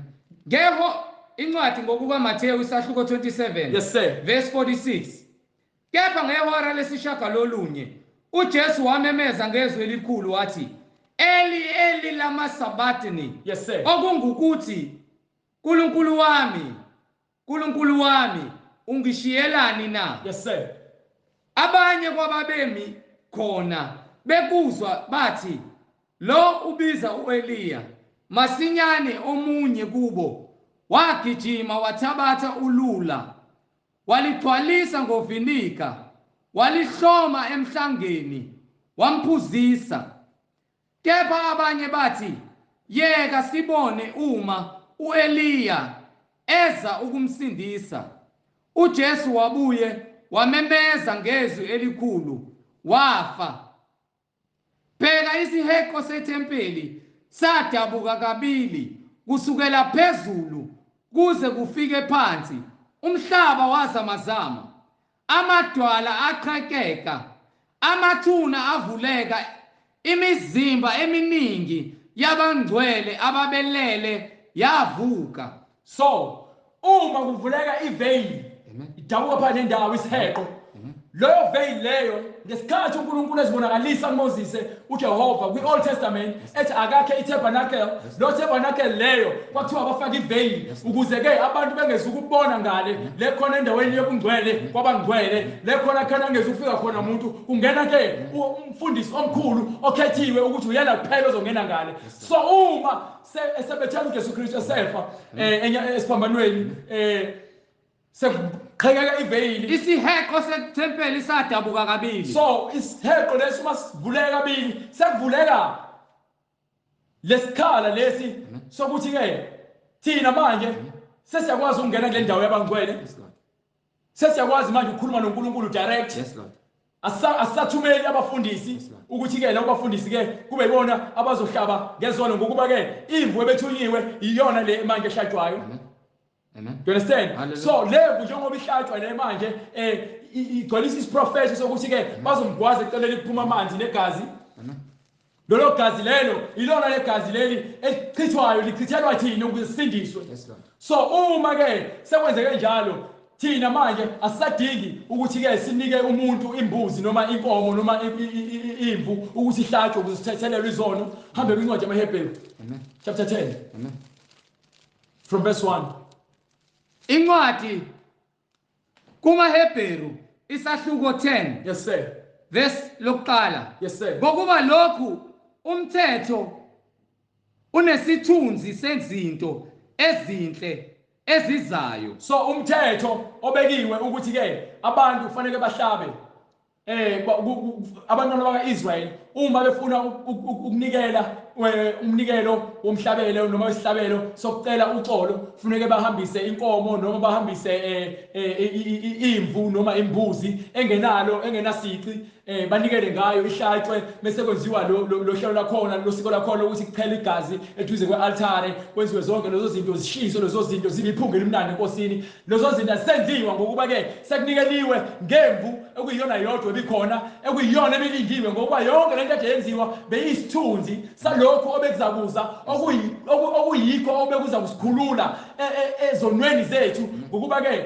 Ngeho incwadi ngokuka Matthew isahluko 27. Yes sir. Verse 46. Kepha ngehora lesishagalolunye uJesu wamemeza ngezwi elikhulu wathi, Eli Eli lama sabatini. Yes sir. Okungukuthi, Nkulunkulu wami, Nkulunkulu wami, ungishiyelani na? Yes sir. Abanye kwababemi khona bekuzwa bathi, lo ubiza uEliya. Masinyane omunye kubo wagijima wathabatha ulula, waligcwalisa ngovinika, walihloma emhlangeni, wamphuzisa. Kepha abanye bathi, yeka sibone uma uEliya eza ukumsindisa. uJesu wabuye wamemeza ngezwi elikhulu, wafa. Bheka, isiheqo sethempeli sadabuka kabili kusukela phezulu kuze kufike phansi. Umhlaba wazamazama, amadwala aqhekeka, amathuna avuleka, imizimba eminingi yabangcwele ababelele yavuka. So uma kuvuleka iveil, idabuka phakathi nendawo isiheqo, leyo veil leyo ngesikhathi uNkulunkulu ezibonakalisa kuMoses uJehova kwi-Old Testament ethi akakhe itabernacle, lo tabernacle leyo kwathiwa abafaka iveil ukuze ke abantu bengezukubona ngale le khona endaweni yobungcwele kwabangcwele, le khona khona ngezufika khona umuntu, kungena ke umfundisi omkhulu okhethiwe ukuthi uyena kuphela ozongena ngale. So uma esebethela uJesu Kristu esefa esiphambanweni, sekuqhekeka iveyili, isiheqo sethempeli sadabuka kabili. So isiheqo lesi uma sivuleka kabili, sekuvuleka lesikhala lesi sokuthi ke thina manje sesiyakwazi ukungena kule ndawo yabangcwele, sesiyakwazi manje ukukhuluma noNkulunkulu direct. Asathumeli abafundisi ukuthi ke labo bafundisi ke kube ibona abazohlaba ngezono, ngokuba ke imvu ebethunyiwe iyona le manje ehlatshwayo. Amen. Do you understand? So levu njengoba ihlatshwa le manje igcwalisa isiprofethi sokuthi ke bazomgwaza eceleni kuphuma amanzi negazi. Amen. Lolo gazi lelo ilona legazi leli elichithwayo, lichithelwa thina ukuze sisindiswe. So uma ke sekwenzeke njalo, thina manje asisadingi ukuthi ke sinike umuntu imbuzi noma inkomo noma imvu ukuthi ihlatshwe ukuze sithethelelwe izono. Hambe kwincwadi yamaHebheru. Amen. Chapter 10. Amen. From verse 1. Incwadi kumaHebheru isahluko 10. Yes sir. Verse lokuqala. Yes sir. Ngokuba lokhu umthetho unesithunzi sezinto ezinhle ezizayo. So umthetho obekiwe ukuthi ke abantu kufanele bahlabe abantwana bakaIsrael uma befuna ukunikela umnikelo womhlabelo noma wesihlabelo sokucela uxolo, kufuneke bahambise inkomo noma bahambise imvu noma imbuzi engenalo engenasici, banikele ngayo ihlatshwe, bese kwenziwa lo hlelo lakhona, lo siko lakhona ukuthi kuchele igazi eduze kwe-altare, kwenziwe zonke lezo zinto, zishiswe lezo zinto, zibe iphunga elimnandi enkosini. Lezo zinto azisenziwa ngokuba ke sekunikeliwe ngemvu ekuyiyona yodwa ebikhona, ekuyiyona ebilindiwe, ngokuba yonke lento ade yenziwa beyisithunzi salokhu obekuzakuza, okuyikho obekuza kusikhulula ezonweni zethu. Ngokuba ke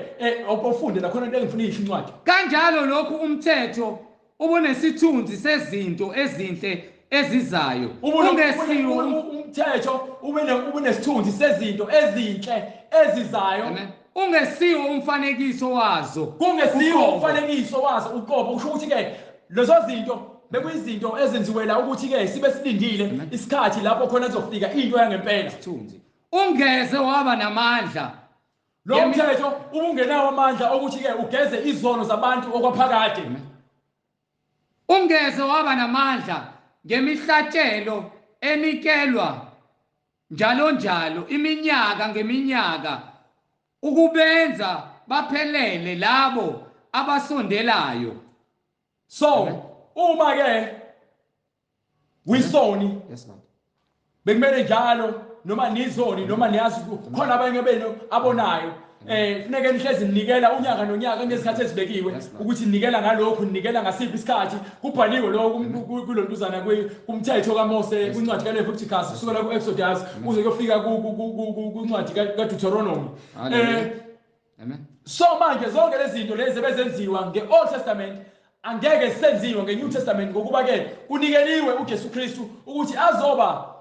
ofunde la khona into engifuna isho incwadi. Kanjalo lokhu umthetho ubunesithunzi sezinto ezinhle ezizayo. Ungesiwo umthetho ubunesithunzi sezinto ezinhle ezizayo. Ungesiwo umfanekiso wazo. Kungesiwo umfanekiso wazo uqobo. Usho ukuthi ke lezo zinto bekuyizinto ezenziwela ukuthi ke sibe silindile isikhathi lapho khona kuzofika into yangempela. Isithunzi. Ungeze waba namandla. Lo mthetho ubungenawo amandla ukuthi ke ugeze izono zabantu okwaphakade. Ungeze waba namandla ngemihlatshelo enikelwa njalo njalo iminyaka ngeminyaka ukubenza baphelele labo abasondelayo. So uma ke wisoni, yes Lord, bekumele njalo noma nizoni noma niyazi khona abanye benu abonayo, funeke nihlezi ninikela unyaka nonyaka ngezikhathi ezibekiwe ukuthi ninikela ngalokhu, ninikela ngasiphi isikhathi. Kubhaliwe lokho kulontuzana kumthetho kaMose, kwincwadi kaLeviticus, kusukela ku-Exodus kuze kuyofika kwincwadi kaDeuteronomy. Amen. So manje zonke lezi zinto lezi bezenziwa nge-Old Testament angeke senziwe nge-New Testament, ngokuba ke kunikeliwe uJesu Kristu ukuthi azoba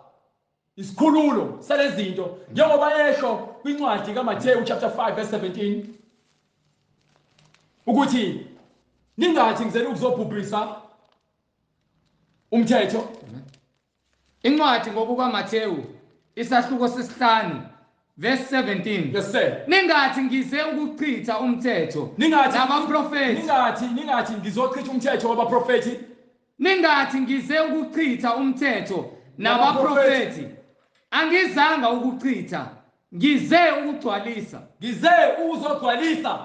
isikhululo salezinto, njengoba esho kwincwadi kaMathewu chapter 5 verse 17 ukuthi ningathi ngizele ukuzobhubhisa umthetho. Incwadi ngokukaMathewu isahluko sesihlanu verse 17. Yes sir. Ningathi ngize ukuchitha umthetho. Ningathi nabaprofeti. Ningathi ngizochitha umthetho wabaprofeti. Ningathi ngize ukuchitha umthetho nabaprofeti. Angizanga ukuchitha, ngize ukugcwalisa. Ngize ukuzogcwalisa.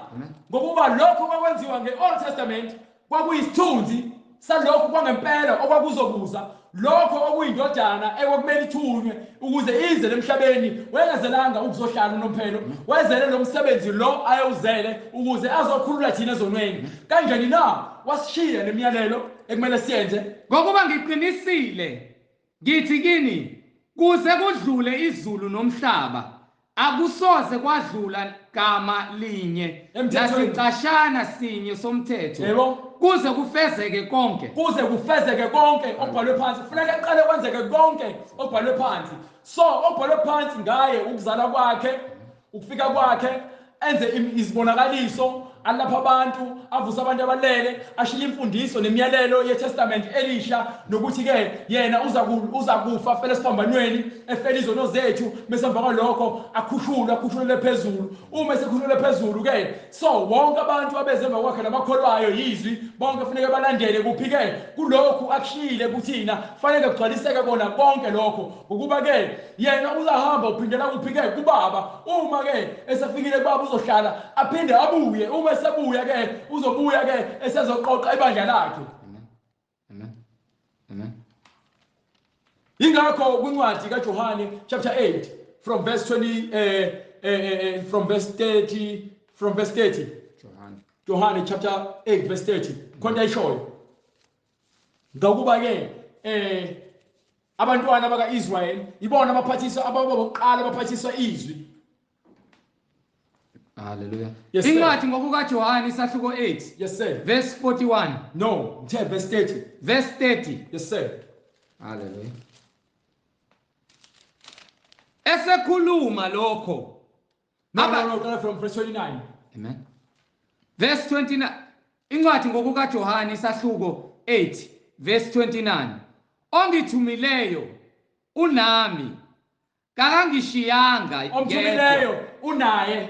Ngokuba lokho kwakwenziwa nge-Old Testament kwakuyisithunzi salokho kwangempela okwakuzokuza, lokho okuyindodana ekwakumele ithunywe ukuze ize emhlabeni. Wayengazelanga ukuzohlala unomphelo, wayezele lo msebenzi lo ayewuzele ukuze azokhulula thina ezonweni. Kanjani na? Wasishiya nemiyalelo ekumele siyenze. Ngokuba ngiqinisile ngithi kini, kuze kudlule izulu nomhlaba akusoze kwadlula gama linye nasicashana sinye somthetho. Yebo. Kuze kufezeke konke. Kuze kufezeke konke okubhalwe phansi. Kufuneka kuqale kwenzeke konke okubhalwe phansi. So okubhalwe phansi ngaye, ukuzala kwakhe, ukufika kwakhe, enze izibonakaliso, alapha abantu, avusa abantu abalele, ashiye imfundiso nemiyalelo yeTestament elisha, nokuthi ke yena uza kufa afele esiphambanweni, efele izono zethu, bese emva kwalokho akhushulwe phezulu. Uma esekhushulwe phezulu ke, so wonke abantu abeze emva kwakhe nabakholwayo yizwi, bonke kufuneka balandele kuphi ke kulokhu akushiyile kuthina, kufanele kugcwaliseke kona konke lokho. Ngokuba ke yena uzahamba uphindela kuphi ke kuBaba. Uma ke esefikile kuBaba uzohlala aphinde abuye. Uma esebuya ke uzobuya ke esezoqoqa ibandla lakhe. Amen. Amen. Amen. Ingakho kwincwadi kaJohane chapter 8 from verse 20 from verse 30, from verse 30. Johane chapter 8 verse 30. Khona ayishoyo. Ngokuba ke Abantwana bakaIsrael ibona abaphathiswa ababokuqala abaphathiswa izwi. Hallelujah. Yes, sir. Incwadi ngokukaJohane isahluko 8 Yes sir. verse 41 No, ngithe verse 30. verse 30. Yes sir. Hallelujah. Esekhuluma lokho. No, no, no, qala from verse 29. Amen. Verse 29. Incwadi ngokukaJohane isahluko 8 verse 29. Ongithumileyo unami kakangishiyanga ngedwa. Omthumileyo unaye.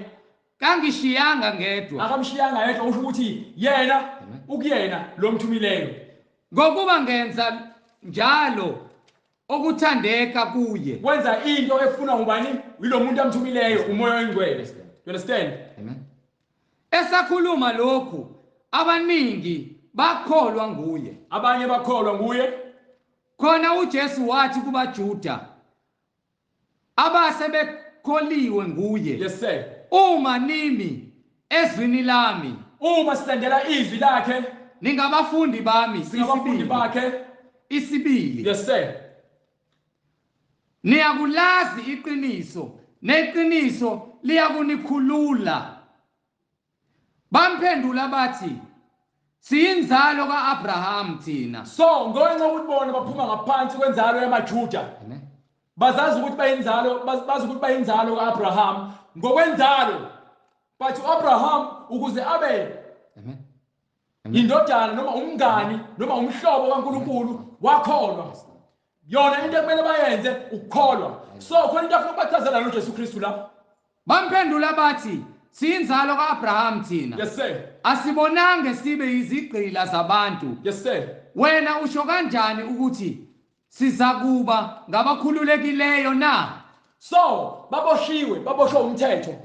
Kangishiyanga ngedwa. Akamshiyanga yedwa, usho ukuthi yena ukuyena lo mthumileyo. Ngokuba ngenza njalo okuthandeka kuye. Wenza into efuna ubani? Yilo muntu amthumileyo, uMoya oNgcwele. You understand? Amen. Esakhuluma lokhu abaningi bakholwa nguye. Abanye bakholwa nguye. Khona uJesu wathi kubaJuda abase bekholiwe nguye. Yes sir. Uma nimi ezwini lami, uma silandela izwi lakhe, ningabafundi bami, singabafundi bakhe isibili. Yes sir. Niyakulazi iqiniso, neqiniso liyakunikhulula. Bamphendula bathi siyinzalo kaAbraham thina. So ngenxa yokuthi bona baphuma ngaphansi kwenzalo yamaJuda. Amen. Bazazi ukuthi bayinzalo, bazi ukuthi bayinzalo kaAbraham ngokwenzalo. But uAbraham ukuze abe Amen. indodana noma umngani noma umhlobo kaNkuluNkulu wakholwa. Yona into ekumele bayenze ukukholwa. So khona into afuna ukubachazela noJesu Kristu la. Bamphendula bathi siyinzalo kaAbraham thina. Yes sir. Asibonange sibe izigqila zabantu. Yes sir. Wena usho kanjani ukuthi sizakuba ngabakhululekileyo na? So baboshiwe, baboshwe umthetho.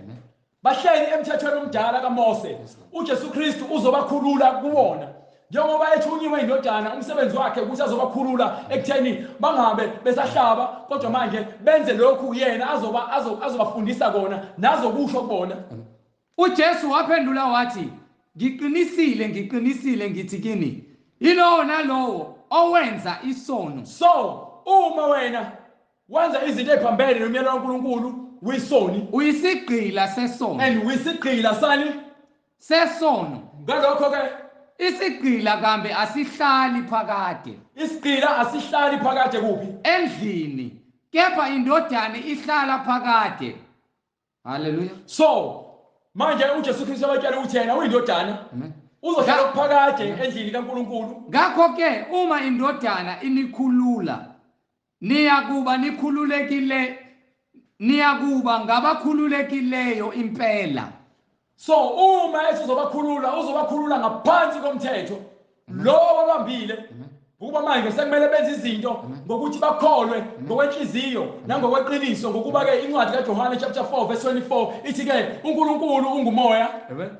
Bahleli emthethweni omdala kaMose. uJesu Kristu uzobakhulula kuwona. Njengoba ethunyiwe indodana, umsebenzi wakhe ukuthi azobakhulula ekutheni bangabe besahlaba, kodwa manje benze lokhu yena azobafundisa kona nazokusho kubona. uJesu waphendula wathi ngiqinisile, ngiqinisile ngithi kini, yilowo nalowo owenza isono. So uma wena wenza izinto eziphambene nomyalo kaNkuluNkulu, uyisoni, uyisigqila sesono. And uyisigqila sani? Sesono. Ngalokho ke isigqila kambe asihlali phakade. Isigqila asihlali phakade kuphi? Endlini, kepha indodana ihlala phakade. Hallelujah. So manje uJesu Kristu abatshela ukuthi yena uyindodana. Amen. Uzohlala phakade endlini kaNkuluNkulu. Ngakho ke uma indodana inikhulula, niyakuba nikhululekile, niyakuba ngabakhululekileyo impela. So uma ezobakhulula, uzobakhulula ngaphansi komthetho lo wabambile. Ukuba manje sekumele benze izinto ngokuthi bakholwe ngokwenhliziyo nangokweqiniso, ngokuba ke incwadi kaJohane chapter 4 verse 24 ithi ke uNkulunkulu ungumoya. Amen.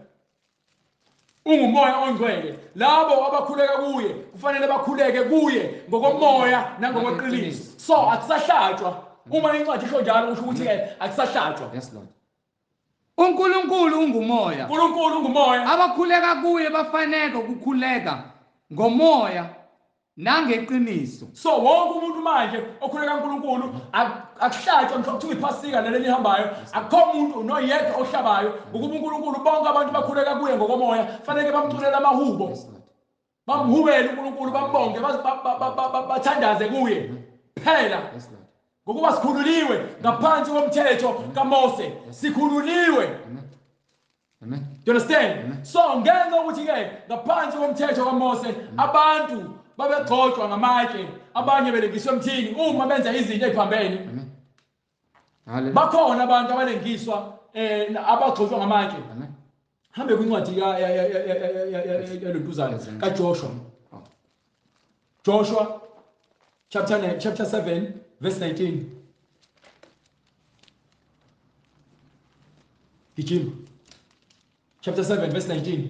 Ungumoya ongcwele. Labo abakhuleka kuye kufanele bakhuleke kuye ngokomoya nangokweqiniso. So akusahlatshwa. Uma incwadi isho njalo usho ukuthi ke akusahlatshwa. Yes Lord. uNkulunkulu ungumoya. uNkulunkulu ungumoya. Abakhuleka kuye bafanele ukukhuleka ngomoya nangeqiniso. So wonke umuntu manje okhuleka kuNkulunkulu akuhlatshwa ngisho kuthiwa iphasika leli lihambayo, akukho umuntu noyedwa ohlabayo, ngokuba uNkulunkulu bonke abantu bakhuleka kuye ngokomoya, fanele bamculele amahubo, bamhubele uNkulunkulu, bambonge, bathandaze kuye phela. Ngokuba sikhululiwe ngaphansi komthetho kaMose, sikhululiwe. Amen. Do you understand? So ngenxa ukuthi ke ngaphansi komthetho kaMose abantu babegxotshwa ngamatshe, abanye belengiswa emthini uma benza izinto eziphambene. Amen. Bakhona abantu abalengiswa abagxotshwa ngamatshe. Amen. Hambe kwincwadi ya yalontuzana kaJoshua. Joshua chapter 7 verse 19. Gijima. Chapter 7 verse 19.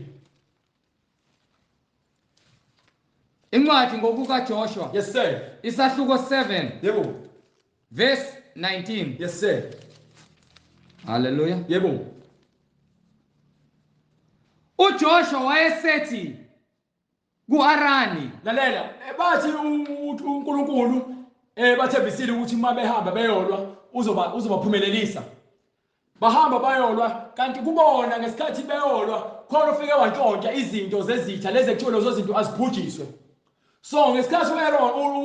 Incwadi ngokukaJoshua. Yes sir. Isahluko 7. Yebo. Verse 19. Yes sir. Hallelujah. Yebo. uJoshua wayesethi kuArani. Lalela, bathi uNkulunkulu Bathembisile ukuthi uma behamba beyolwa uzobaphumelelisa. Bahamba bayolwa, kanti kubona ngesikhathi beyolwa khona ufike wantshontsha izinto zezitha lezi ekuthiwa lezo zinto azibhujiswe. So ngesikhathi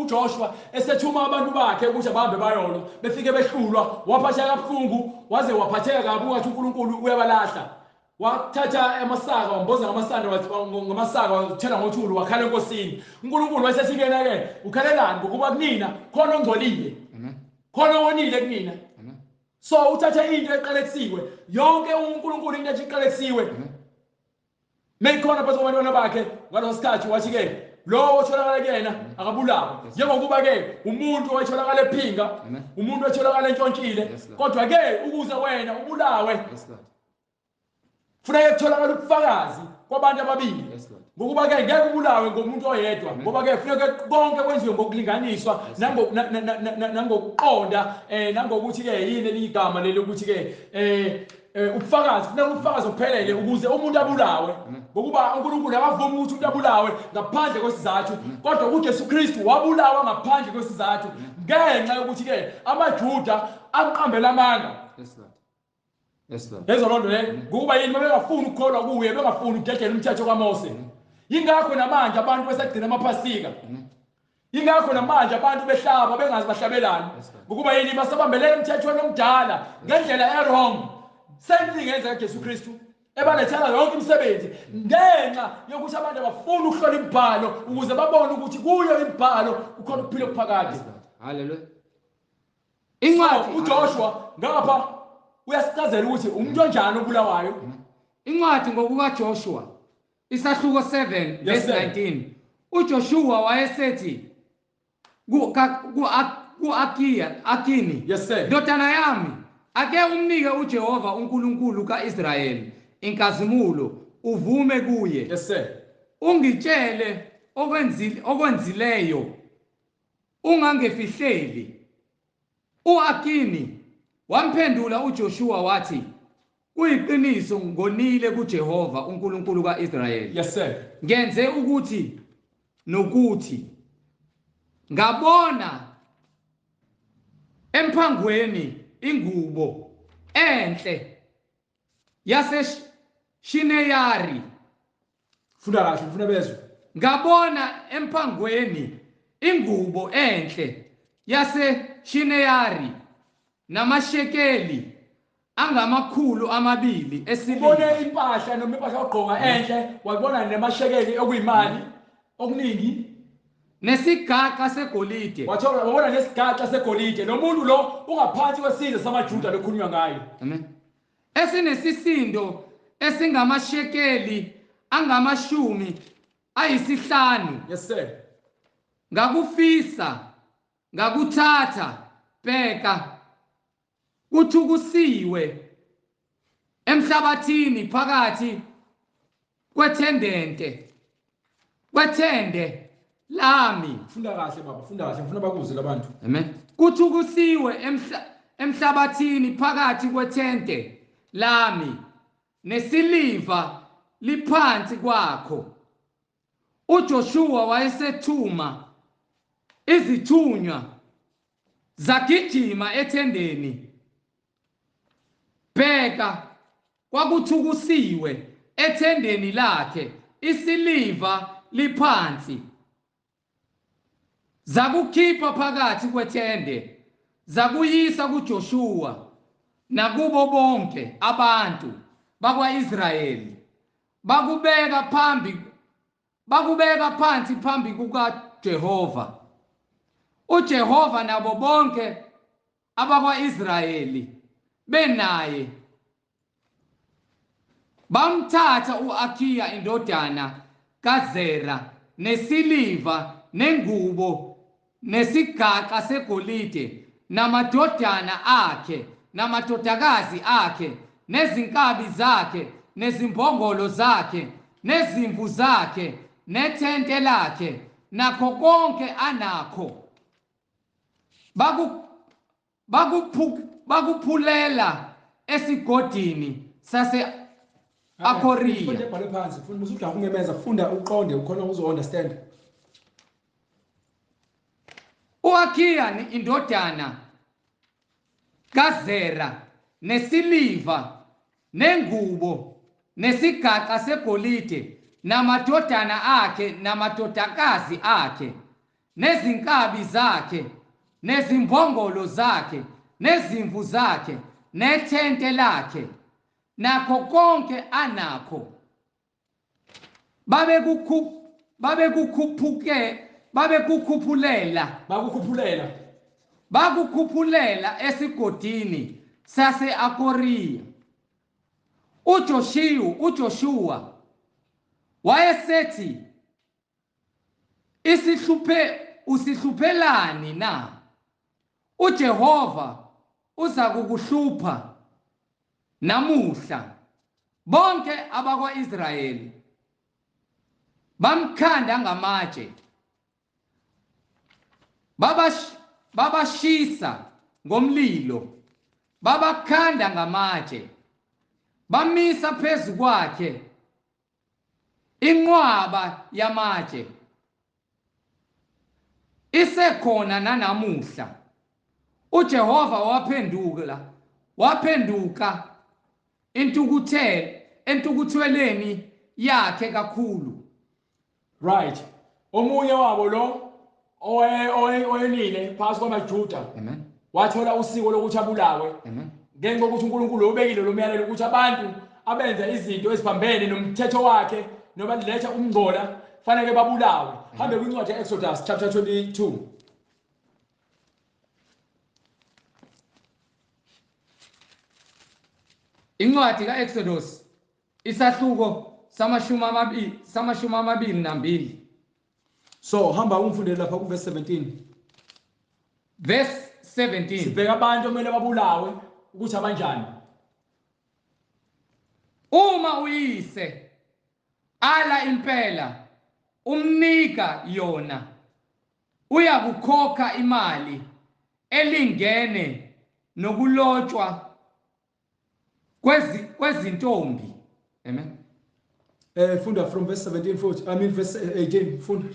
uJoshua esethuma abantu bakhe ukuthi abahambe bayolwa, befike behlulwa, waphatheka kabuhlungu, waze waphatheka kabi wathi uNkulunkulu uyabalahla. Wathatha amasaka wamboza ngamasanda ngamasaka wathela ngothuli wakhala enkosini. uNkulunkulu wayesethi kuyena ke, ukhalelani ngokuba kunina khona ongcolile, khona owonile kunina. So uthathe into eqalekisiwe yonke uNkulunkulu, into ethi iqalekisiwe meyikhona phakathi kwabantwana bakhe ngaleso sikhathi, wathi ke lowo otholakala kuyena akabulawe, njengokuba ke umuntu owayetholakala ephinga, umuntu otholakala entshontshile, kodwa ke ukuze wena ubulawe funeka kutholakala ubufakazi kwabantu ababili, ngokuba ke ngeke ubulawe ngomuntu oyedwa, ngoba ke funeka konke kwenziwe ngokulinganiswa nangokuqonda, nangokuthi ke yini elinye igama leli ukuthi ke ubufakazi, funeka ubufakazi obuphelele ukuze umuntu abulawe, ngokuba uNkulunkulu akavumi ukuthi umuntu abulawe ngaphandle kwesizathu, kodwa uJesu Kristu wabulawa ngaphandle kwesizathu ngenxa yokuthi ke amaJuda amqambela amanga. Lezo lonto le ngokuba yini babengafuni ukukholwa kuye, bengafuni ukudedela umthetho kaMose. Yingakho namanje abantu besagcina amaphasika, yingakho namanje abantu behlaba bengazi bahlabelani, ngokuba yini basabambelela umthethweni omdala ngendlela e-wrong. Same thing yenzeka kuJesu Kristu, ebalethela yonke imisebenzi ngenxa yokuthi abantu abafuni ukuhlola imibhalo ukuze babone ukuthi kuyo imibhalo kukhona ukuphila okuphakade. Haleluya. Incwadi uJoshua ngapha uyasichazela ukuthi umuntu onjani obulawayo. Incwadi ngokukaJoshua isahluko 7 verse 19. uJoshua wayesethi ku-Akiya, Akini, ndodana yami, ake umnike uJehova uNkulunkulu kaIsrayeli inkazimulo, uvume kuye. Ungitshele okwenzileyo, ungangefihleli. UAkini wamphendula uJoshua wathi, kuyiqiniso ngonile kuJehova uNkulunkulu kaIsrayeli. Ngenze ukuthi nokuthi, ngabona emphangweni ingubo enhle yaseShineyari. Funda kahle, ngifuna bezwe. Ngabona emphangweni ingubo enhle yaseShineyari namashekeli angama-200 esiliva. Ubone impahla noma impahla yokugqoka enhle, wabona namashekeli okuyimali okuningi, nesigaxa segolide. Wathola wabona nesigaxa segolide. Lo muntu lo ungaphansi kwesizwe samaJuda lokhulunywa ngayo. Amen. Esinesisindo esingamashekeli angama-50. Yes sir. Ngakufisa, ngakuthatha, bheka kuthukusiwe emhlabathini phakathi kwethende lami. Funda kahle baba, funda kahle, ngifuna bakuze labantu. Amen. Kuthukusiwe emhlabathini phakathi kwethende lami, nesiliva liphansi kwakho. uJoshua wayesethuma izithunywa zagijima ethendeni, bheka kwakuthukusiwe ethendeni lakhe isiliva liphansi. Zakukhipha phakathi kwethende, zakuyisa kuJoshua nakubo bonke abantu bakwaIsrayeli, bakubeka phansi phambi kukaJehova. uJehova nabo bonke abakwaIsrayeli benaye bamthatha uAkhiya indodana kaZera nesiliva nengubo nesigaxa segolide namadodana akhe namadodakazi akhe nezinkabi zakhe nezimbongolo zakhe nezimvu zakhe nethente lakhe nakho konke anakho. Bakuphulela esigodini sase Akoriya. Funda ebhale phansi, funda usujaha ukumemeza, funda uqonde ukhona uzo understand. uAkhiyani indodana kaZera nesiliva nengubo nesigaxa segolide namadodana akhe namadodakazi akhe nezinkabi zakhe nezimbongolo zakhe nezimvu zakhe nethente lakhe nakho konke anakho bakukhuphulela esigodini sase-Akoriya. uJoshuwa wayesethi, usihluphelani na? uJehova uzakukuhlupha namuhla. Bonke abakwa-Israyeli bamkhanda ngamatshe, babashisa ngomlilo, babakhanda ngamatshe, bamisa phezu kwakhe inqwaba yamatshe, isekhona nanamuhla. uJehova waphenduka entukuthelweni yakhe kakhulu. Right. Omunye wabo lo oyenile phakathi kwamaJuda. Amen. Wathola usiko lokuthi abulawe. Amen. Ngenxa yokuthi uNkulunkulu ubekile lo myalelo ukuthi abantu abenza izinto eziphambene nomthetho wakhe noma letha umngcola fanele babulawe. Hambe kwincwadi yeExodus chapter 22. Incwadi kaExodus isahluko sama-22. So hamba ungifundele lapha ku verse 17. Verse 17. Sibheka abantu okumele babulawe ukuthi abanjani. Uma uyise ala impela umnika yona, uyakukhokha imali elingene nokulotshwa kwezintombi. Amen. Funda from verse 17 futhi. I mean verse 18. Funda.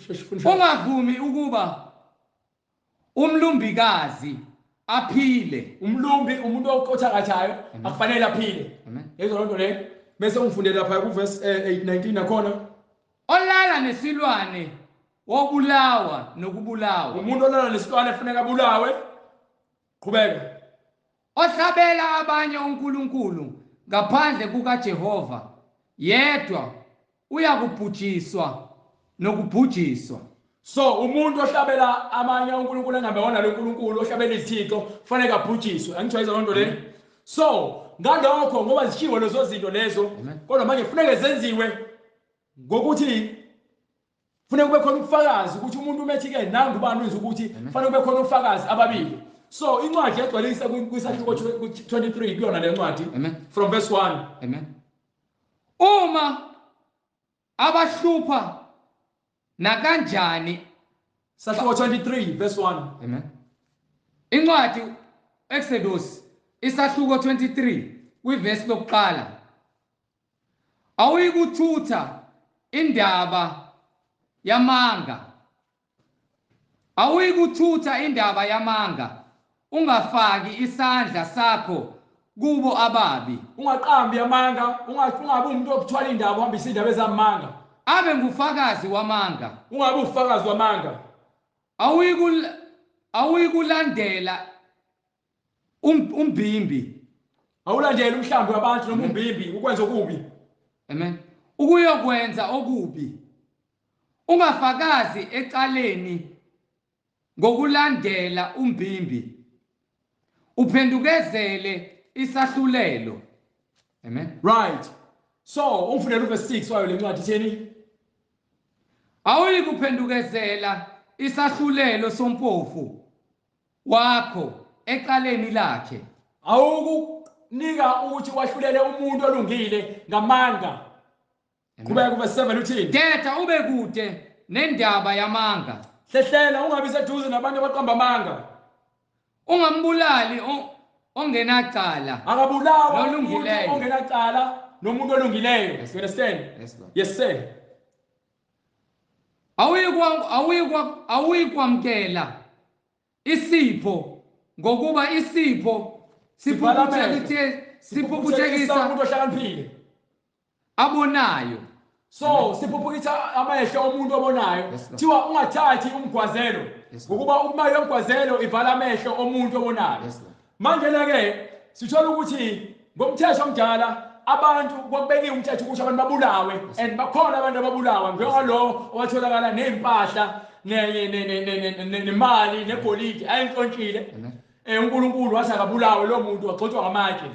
Ungavumi ukuba umlumbikazi aphile. Umlumbi umuntu othakathayo akufanele aphile. Amen. Yezwa lonto le. Bese ungifundele lapha ku verse 19 nakhona. Olala nesilwane wobulawa nokubulawa. Umuntu olala nesilwane kufanele abulawe. Qhubeka. Ohlabela abanye uNkulunkulu ngaphandle kukaJehova yedwa uyakubhujiswa nokubhujiswa. So umuntu ohlabela amanye uNkulunkulu engabona lo uNkulunkulu ohlabela izithixo kufanele abhujiswe. Angijwayeza lonto le. So ngalokho ngoba zishiwo lezo zinto lezo, kodwa manje kufanele zenziwe ngokuthi kufanele kube khona ubufakazi ukuthi umuntu umethi ke nangu ubani wenza ukuthi kufanele kube khona ubufakazi ababili. So incwadi yagcwalisa kwisahluko 23 kuyona le ncwadi from verse 1. Amen. Uma abahlupha nakanjani, sahluko 23 verse 1. Amen. Incwadi Exodus isahluko 23 kwiverse lokuqala. Awuyikuthutha indaba yamanga. Awuyikuthutha indaba yamanga, ungafaki isandla sakho kubo ababi. Ungaqambi amanga, ungabi umuntu obuthwala indaba uhambisa indaba ezamanga. Abe ngufakazi wamanga. Ungabi ufakazi wamanga. Awuyikulandela umbimbi. Awulandeli umhlambi wabantu noma umbimbi ukwenza okubi. Amen. Ukuyokwenza okubi. Ungafakazi ecaleni ngokulandela umbimbi. Uphendukezele isahlulelo. Amen. Right. So ungifundele uverse 6 wayo lencwadi ithini? Awuyikuphendukezela isahlulelo sompofu wakho ecaleni lakhe. Awukunika ukuthi wahlulele umuntu olungile ngamanga. Qhubeka kuverse 7 uthini? Detha ube kude nendaba yamanga. Hlehlela ungabi seduze nabantu abaqamba amanga. Ungambulali ongenacala. Akabulawa umuntu ongenacala nomuntu olungileyo. You understand? Yes, Lord. Yes sir. Awuyikwamkela isipho, ngokuba isipho siphuphuthekisa umuntu ohlakaniphile abonayo. So siphuphukisa amehlo omuntu obonayo. Kuthiwa ungathathi umgwazelo, ngokuba uma yomgwazelo ivala amehlo omuntu obonayo. Manje la ke sithola ukuthi ngomthetho omdala abantu kwakubekiwe umthetho ukuthi abantu babulawe, and bakhona abantu ababulawa njengalo owatholakala nezimpahla nemali negolide ayintshontshile. uNkulunkulu wathi akabulawe lo muntu, wagxotshwa ngamatshe.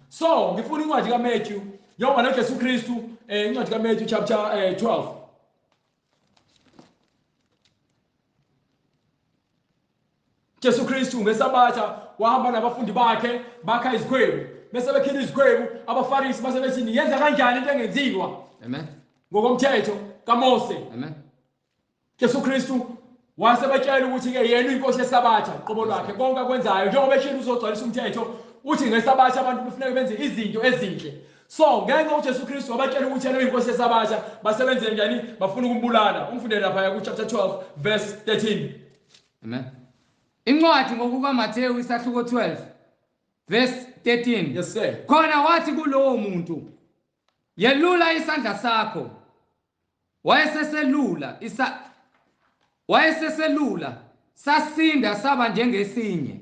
So ngifuna incwadi kaMatthew, njengoba noJesu Kristu, incwadi kaMatthew chapter 12. Jesu Kristu ngesabatha wahamba nabafundi bakhe bakha izikhwebu, bese bekhila izikhwebu abaFarisi base bethi niyenza kanjani into engenziwa. Amen. Ngokomthetho kaMose. Amen. Jesu Kristu wasebetshela ukuthi ke yena uyinkosi yesabatha qobo lwakhe, konke akwenzayo njengoba eshilo uzogcwalisa umthetho, uthi ngesabatha abantu kufuneka benze izinto ezinhle. So ngenxa uJesu Kristu wabatshela ukuthi yena uyinkosi yesabatha, basebenze njani? Bafuna ukumbulala. Umfundele lapha ku chapter 12 verse 13. Amen. Incwadi ngokukaMathewu isahluko 12 verse 13. Yes sir. Khona wathi kulowo muntu, yelula isandla sakho. Wayeseselula sasinda saba njengesinye.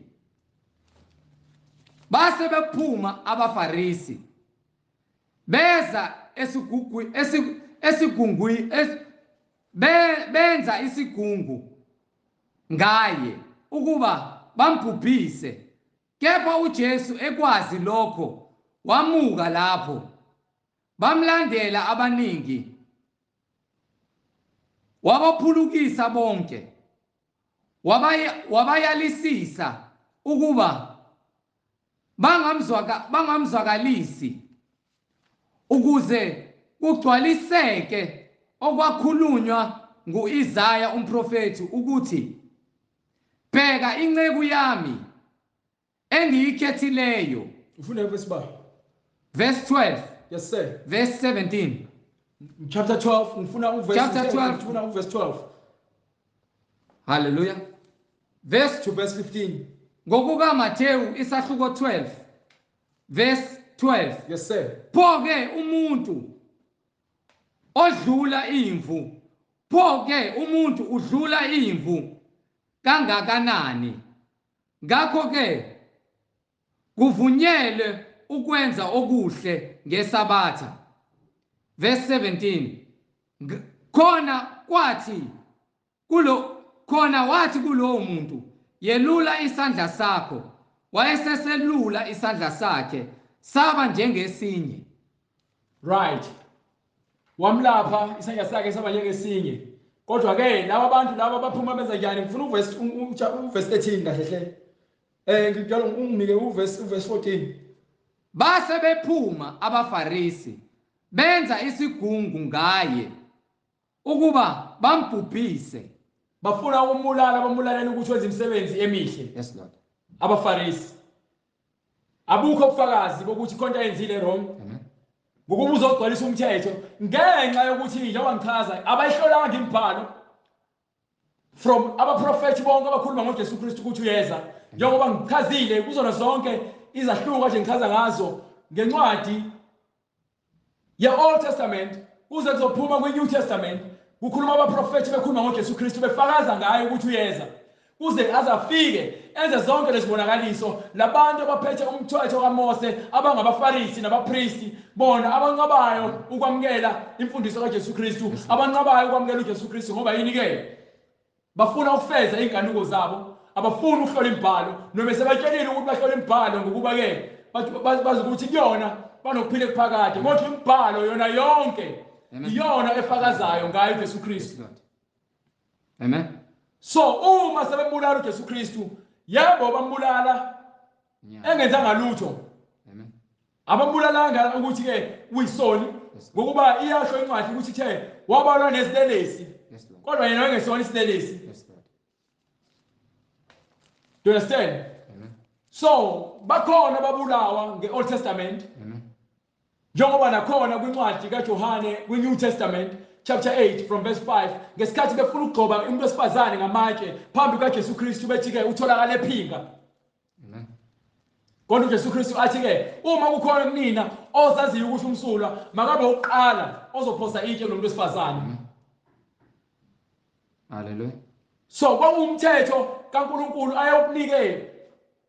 Base bephuma abaFarisi beza benza isigungu ngaye ukuba bambhubhise. Kepha uJesu ekwazi lokho wamuka lapho, bamlandela abaningi, wabaphulukisa bonke, wabayalisisa ukuba bangamzwakalisi, ukuze kugcwaliseke okwakhulunywa nguIsaya umprofethi ukuthi, bheka inceku yami engiyikhethileyo. Ufuna verse ba? Verse 12. Yes sir. Verse 17. Chapter 12 ngifuna uverse chapter 12 ngifuna uverse 12. Hallelujah. Verse to verse 15. Ngokuka Matthew isahluko 12 verse 12. Yes sir. Pho ke umuntu odlula imvu, pho ke umuntu udlula imvu kangakanani? Ngakho ke kuvunyelwe ukwenza okuhle ngesabatha. Verse 17. Khona wathi kulowo muntu, yelula isandla sakho. Wayeseselula isandla sakhe saba njengesinye. Right. Wamlapha isandla sakhe saba njengesinye. Kodwa ke laba bantu laba baphuma benza njani? Ngifuna uverse 13 kahle hle. Ngicela unginike uverse 14. Base bephuma abaFarisi benza isigungu ngaye ukuba bambhubhise. Bafuna ukumbulala, bambulalela ukuthi wenza imisebenzi emihle. Yes Lord. Abafarisi abukho ubufakazi bokuthi khona ayenzile wrong. Amen. Ngokuba uzogcwalisa umthetho ngenxa yokuthi njengoba ngichaza abayihlolanga imibhalo from abaprofethi bonke abakhuluma ngoJesu Kristu ukuthi uyeza, njengoba ngichazile kuzona zonke izahluko nje ngichaza ngazo ngencwadi ye-Old Testament kuze kuzophuma kwi-New Testament, kukhuluma abaprofethi bekhuluma ngoJesu Kristu befakaza ngaye ukuthi uyeza, kuze azafike enze zonke lezibonakaliso. Labantu abaphethe umthetho kaMose abangabaFarisi nabapristi, bona abanqabayo ukwamukela imfundiso kaJesu Kristu, abanqabayo ukwamukela uJesu Kristu, ngoba yini ke? Bafuna ukufeza inkanuko zabo, abafuni ukuhlola imibhalo, noma sebatshelile ukuthi bahlola imibhalo ngokuba ke bazi ukuthi kuyona banokuphila kuphakade, kodwa imibhalo yona yonke iyona efakazayo ngayo uJesu Kristu. Amen. So uma sebembulala uJesu Kristu, yebo bambulala engenzanga lutho. Amen. Abambulalanga ukuthi ke uyisoni, ngokuba iyasho incwadi ukuthi the wabalwa nezilelesi, kodwa yena wayengesona isilelesi. Do you understand? Amen. So bakhona babulawa nge-Old Testament. Amen. Njengoba nakhona kwincwadi kaJohane kwi-New Testament chapter 8 from verse 5, ngesikhathi befuna ukugxoba umuntu wesifazane ngamatshe phambi kukaJesu Kristu, bethi-ke utholakala ephinga. Amen. Kodwa uJesu Kristu athi-ke uma kukhona kunina ozaziyo ukuthi umsulwa, makabe uqala ozophosa itshe kulo muntu wesifazane. Hallelujah. So kwakuwumthetho kaNkulunkulu ayewukunike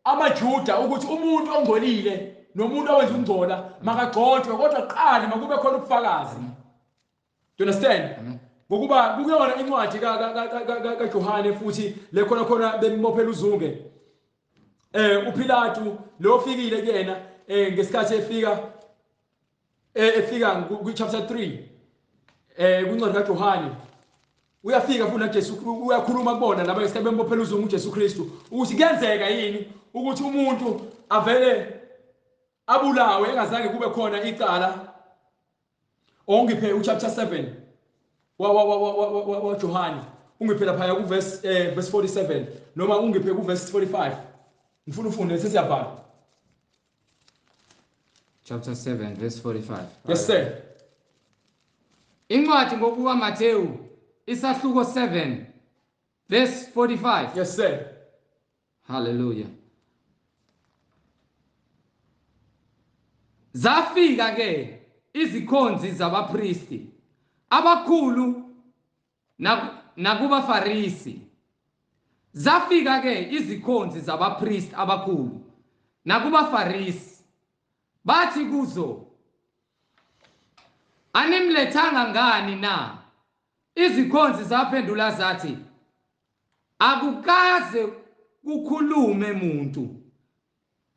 amaJuda ukuthi umuntu ongcolile nomuntu owenza ukungcola makagxotshwe, kodwa kuqala makube khona ubufakazi. Do you understand? Amen. Ngokuba kuyona incwadi kaJohane futhi le khona khona bembophela uzunge. uPilatu lo ofikile kuyena ngesikhathi efika efika ku chapter 3 kwincwadi kaJohane, uyafika futhi naJesu uyakhuluma kubona laba ngesikhathi bembophela uzungu uJesu Kristu, ukuthi kuyenzeka yini ukuthi umuntu avele abulawe engazange kube khona icala. Ongiphe uchapter 7 wa Johane, ungiphe lapha ku verse verse 47 noma ungiphe ku verse 45. Ngifuna ufunde sesiyavala. Chapter 7 verse 45. Yes sir. Incwadi ngokuka Matthew isahluko 7 verse 45. Yes sir. Hallelujah. Zafika ke izikhonzi zabapristi abakhulu nakubafarisi. Zafika ke izikhonzi zabapristi abakhulu nakubafarisi, bathi kuzo, animlethanga ngani na? Izikhonzi zaphendula zathi, akukaze kukhulume muntu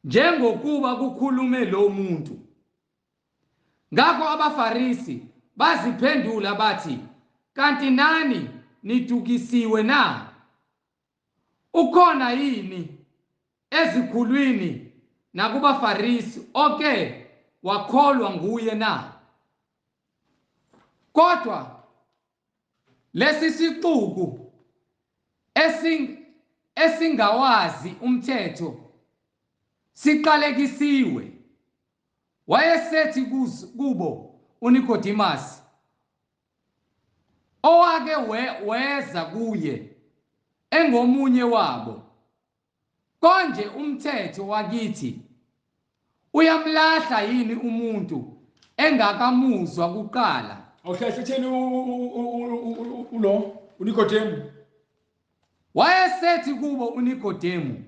njengokuba kukhulume lo muntu. Ngakho abafarisi baziphendula bathi, kanti nani nidukisiwe na? Ukhona yini ezikhulwini nakubafarisi oke wakholwa nguye na? Kodwa lesi sixuku esingawazi umthetho siqalekisiwe. Wayesethi kubo uNicodemus, owake weza kuye engomunye wabo, konje umthetho wakithi uyamlahla yini umuntu engakamuzwa kuqala? Awuhlahle utheni ulo uNikodemu? Wayesethi kubo uNikodemu,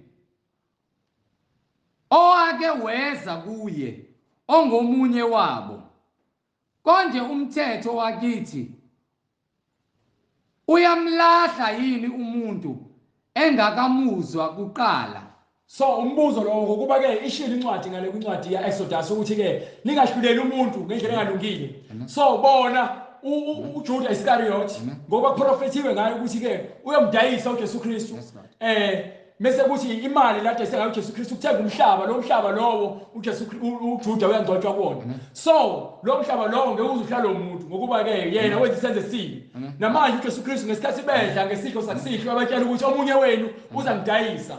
owake weza kuye ongomunye wabo, konje umthetho wakithi uyamlahla yini umuntu engakamuzwa kuqala? So umbuzo lowo, ngokuba ke ishilo incwadi ngale kwincwadi ya Exodus ukuthi ke ningahluleli umuntu ngendlela engalungile. So bona uJudas Iscariot, ngoba kuprofethiwe ngaye ukuthi ke uyomdayisa uJesu Kristu. Mase kuthi imali lade sengayo uJesu Kristu ukuthenga umhlaba, lo mhlaba lowo uJesu uJuda uyangcwatshwa kuwona. So lo mhlaba lowo ngeke uze uhlale umuntu, ngokuba ke yena wenza isenzo esibi. Namanje uJesu Kristu ngesikhathi bedla ngesidlo sakusihlwa abatshela ukuthi omunye wenu uzangidayisa.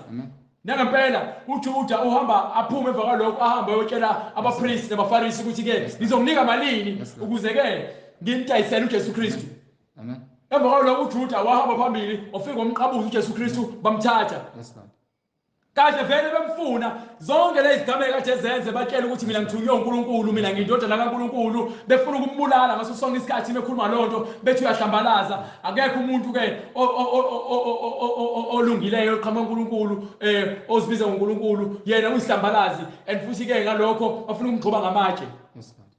Nangempela uJuda uhamba aphume emva kwalokho, ahambe ayotshela abapristi nabafarisi ukuthi ke ngizomnika malini ukuze ke ngimdayisele uJesu Kristu. Amen. Emva kwalokho uJuda wahamba phambili wafika wamqabuza uJesu Kristu, bamthatha. Yes Lord. Kahle vele bemfuna zonke lezi zigameko kade zenze, batshela ukuthi mina ngithunywe uNkulunkulu, mina ngiyindodana kaNkulunkulu, befuna ukumbulala ngaso sonke isikhathi bekhuluma lonto, bethi uyahlambalaza. Akekho umuntu ke olungileyo oqhamuka uNkulunkulu, ozibiza ngoNkulunkulu, yena uyihlambalazi, and futhi ke ngalokho bafuna ukumgxoba ngamatshe. Yes Lord.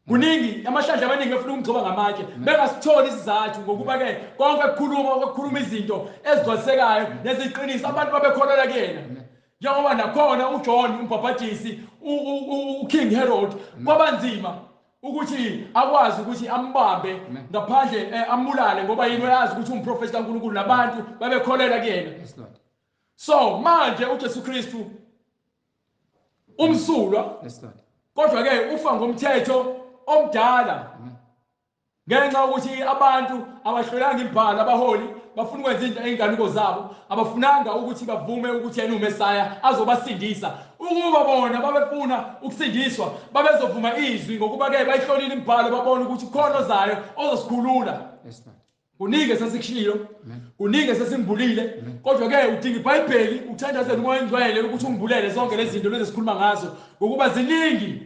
Kuningi amahlandla amaningi befuna ukumgxoba ngamatshe, bengasitholi isizathu, ngokuba ke konke kukhuluma izinto ezigcwalisekayo neziqiniso, abantu babekholelwa kuyena. Njengoba nakhona uJohn umbhabhadisi, uKing Herod, kwabanzima ukuthi akwazi ukuthi ambambe ngaphandle ambulale, ngoba yini, uyazi ukuthi umprofeti kaNkulunkulu nabantu babekholelwa kuyena. Yes Lord. So manje uJesu Kristu umsulwa. Yes Lord. Kodwa ke ufa ngomthetho omdala, ngenxa ukuthi abantu abahlolanga imibhalo, abaholi bafuna ukwenza inkanuko zabo, abafunanga ukuthi bavume ukuthi yena uMesaya azobasindisa. Ukuba bona babefuna ukusindiswa babezovuma izwi, ngokuba ke bayihlolile imibhalo babona ukuthi khona ozayo ozosikhulula. Kuningi esesikushilo, kuningi esesimbulile, kodwa ke udinga iBhayibheli uthandazele uMoya oNgcwele ukuthi ungibulele zonke lezi zinto lezi esikhuluma ngazo, ngokuba ziningi.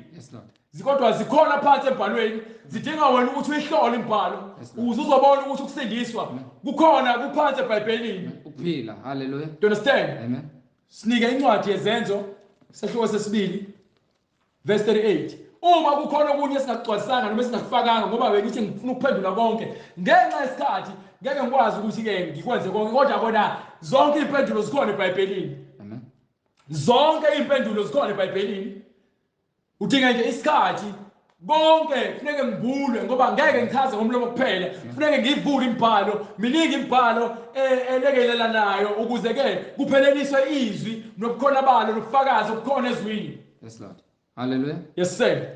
Kodwa zikhona phansi embhalweni, zidinga wena ukuthi uyihlole imbhalo ukuze uzobona ukuthi ukusindiswa kukhona kuphansi eBhayibhelini. Ukuphila. Hallelujah. Do you understand? Amen. Sinike incwadi yeZenzo sahluko sesibili verse 38. Uma kukhona okunye esingakugcwalisanga noma esingakufakanga, ngoba bengithi ngifuna ukuphendula konke ngenxa yesikhathi ngeke ngikwazi ukuthi ke ngikwenze konke, kodwa kona zonke impendulo zikhona eBhayibhelini. Amen. Zonke impendulo zikhona eBhayibhelini. Udinga nje isikhathi, konke kufuneke ngibulwe, ngoba ngeke ngichaze ngomlomo kuphela, kufuneke ngivule imibhalo, miningi imibhalo elekelelanayo ukuze ke kupheleliswe izwi nobukhona balo nobufakazi obukhona ezwini. Yes Lord. Hallelujah. Yes sir.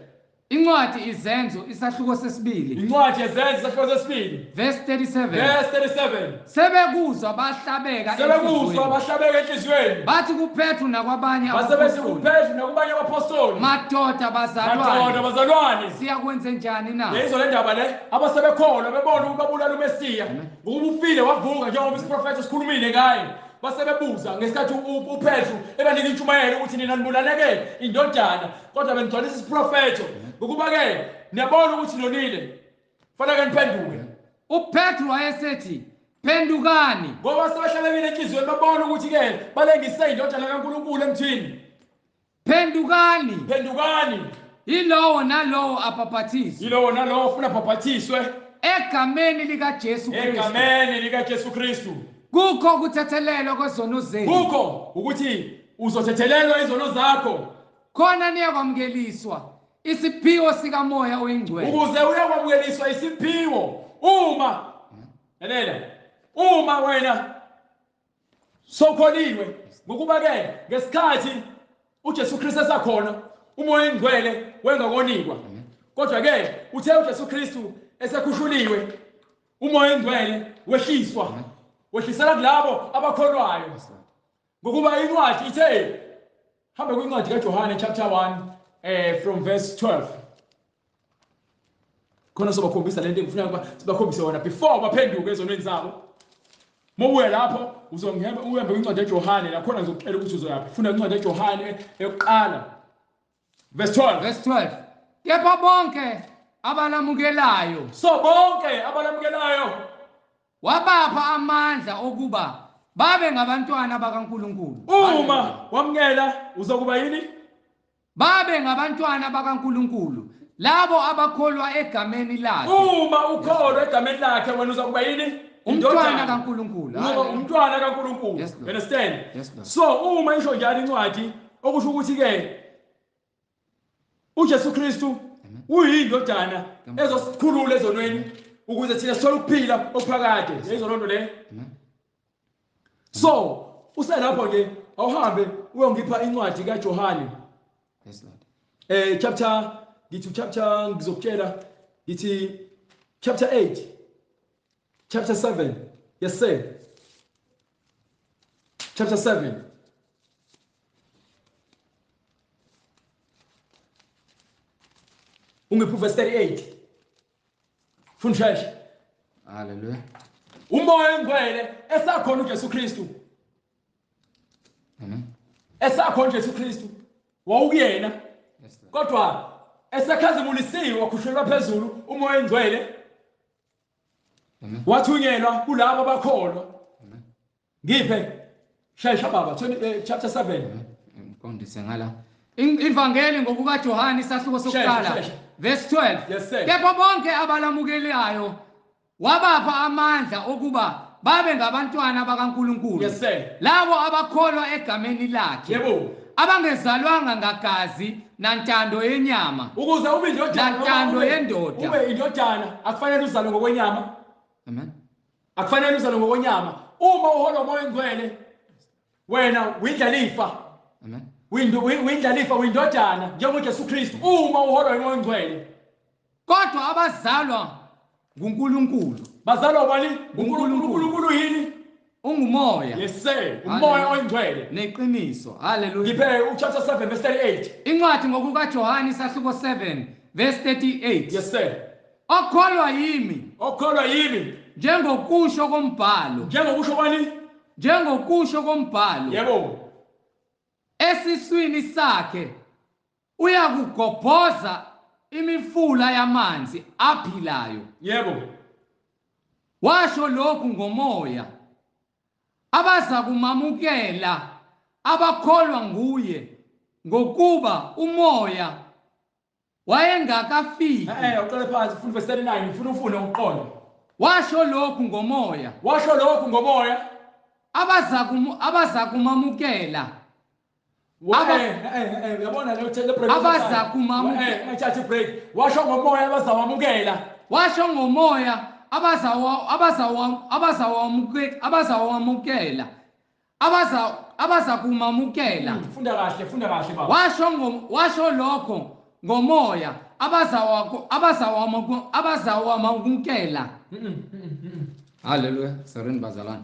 Incwadi Izenzo isahluko sesibili. Incwadi yeZenzo isahluko sesibili. Verse 37. Verse 37. Sebekuzwa bahlabeka Sebekuzwa bahlabeka enhliziyweni. Bathi kuPetru nakwabanye abapostoli. kuPetru nakubanye abapostoli. Madoda bazalwane. Madoda bazalwane. Siyakwenze njani na? Lezo le ndaba le abasebekholwa bebona ukuthi babulala uMesiya. Ngokuba ufile wavuka njengoba isiprofetho sikhulumile ngaye. Basebebuza ngesikhathi uPetru ebanika intshumayelo ukuthi nina nibulaleke indodana, kodwa benigcwalisa isiprofetho, ngokuba ke niyabona ukuthi nonile, fanele niphenduke. UPetru wayesethi phendukani, ngoba sebehlelekile enhliziyweni babona ukuthi ke balengise indodana kaNkulunkulu emthini. Phendukani, phendukani, yilowo nalowo abhapathiswe, yilowo nalowo ufuna abhapathiswe egameni likaJesu Kristu, egameni likaJesu Kristu. Kukho ukuthethelelwa kwezono zenu, kukho ukuthi uzothethelelwa izono zakho, khona niyakwamukeliswa isiphiwo sikaMoya oyiNgcwele, ukuze uyakwamukeliswa isiphiwo. Uma lalela, uma wena sokholiwe, ngokuba ke ngesikhathi uJesu Kristu esakhona uMoya oyiNgcwele wengakonikwa, kodwa ke uthe uJesu Kristu esekhushuliwe uMoya oyiNgcwele wehliswa, wehlisela kulabo abakholwayo. Ngokuba incwadi ithe, hambe kwincwadi kaJohane chapter 1 from verse 12. Khona sobakhombisa lento engifuna ukuba sibakhombise yona before baphenduke ezonweni zabo. Mawuya lapho uzongihamba uhambe kwincwadi kaJohane, la khona ngizokutshela ukuthi uzoyaphi. Funda incwadi kaJohane yokuqala verse 12. Verse 12. Kepha bonke abalamukelayo, so bonke abalamukelayo wabapha amandla okuba babe ngabantwana bakaNkulunkulu. Uma wamukela uzokuba yini? Babe ngabantwana bakaNkulunkulu labo abakholwa egameni lakhe. Uma ukholwa egameni lakhe wena uzokuba yini? Umntwana kaNkulunkulu. Umntwana kaNkulunkulu. You understand? So uma isho njalo incwadi, okusho ukuthi ke uJesu Kristu uyindodana ezosikhulula ezonweni ukuze thina sithole ukuphila okuphakade. Yizo lonto le. So uselapho nje awuhambe uyongipha incwadi kaJohane. Yes Lord. Chapter ngithi chapter ngizokutshela ngithi chapter 8 chapter 7. Yes sir. Chapter 7. Ungiphi verse 38. Funda. Hallelujah. uMoya oNgcwele esakhona uJesu Kristu. Amen. Esakhona uJesu Kristu wawukuyena. Kodwa esekhazimulisiwe wakhushulelwa phezulu uMoya oNgcwele. Amen. Wathunyelwa kulabo abakholwa. Amen. Ngiphe shesha baba chapter 7. Ngikondise ngala. Ivangeli ngokukaJohane isahluko sokuqala verse 12. Yes sir. Kepha bonke abalamukelayo wabapha amandla okuba babe ngabantwana bakaNkulunkulu. Yes sir. Labo abakholwa egameni lakhe. Yebo. Abangezalwanga ngagazi nantando yenyama. Ukuze ube indodana nantando yendoda. Ube indodana akufanele uzalwe ngokwenyama. Amen. Akufanele uzalwe ngokwenyama. Uma uholwa uMoya oNgcwele wena uyindlalifa. Amen. Uyindlalifa uyindodana njengoJesu Kristu uma uholwa uMoya oNgcwele. Kodwa abazalwa nguNkulunkulu. Bazalwa ubani? UNkulunkulu. UNkulunkulu yini? Ungumoya. Yes sir. Umoya oyingcwele. Neqiniso. Hallelujah. Ngiphe uchapter 7 verse 38. Incwadi ngokukaJohane isahluko 7 verse 38. Yes sir. Okholwa yimi. Okholwa yimi. Njengokusho kombhalo. Njengokusho kwani? Njengokusho kombhalo. Yebo. Esiswini sakhe uyakugobhoza imifula yamanzi aphilayo. Yebo. Washo lokhu ngomoya abaza kumamukela abakholwa nguye, ngokuba umoya wayengakafiki. Uqale phansi, ufuna verse 39, ufuna ufune uqonde. Washo lokhu ngomoya. Washo lokhu ngomoya abaza kumamukela. Uyabona le break. Abaza kumamukela. Ngithatha break. Washo ngomoya abazawamukela. Washo ngomoya abazawamukela. Abaza kumamukela. Funda kahle, funda kahle baba. Washo lokho ngomoya abazawamukela. Hallelujah. Sorry bazalwane.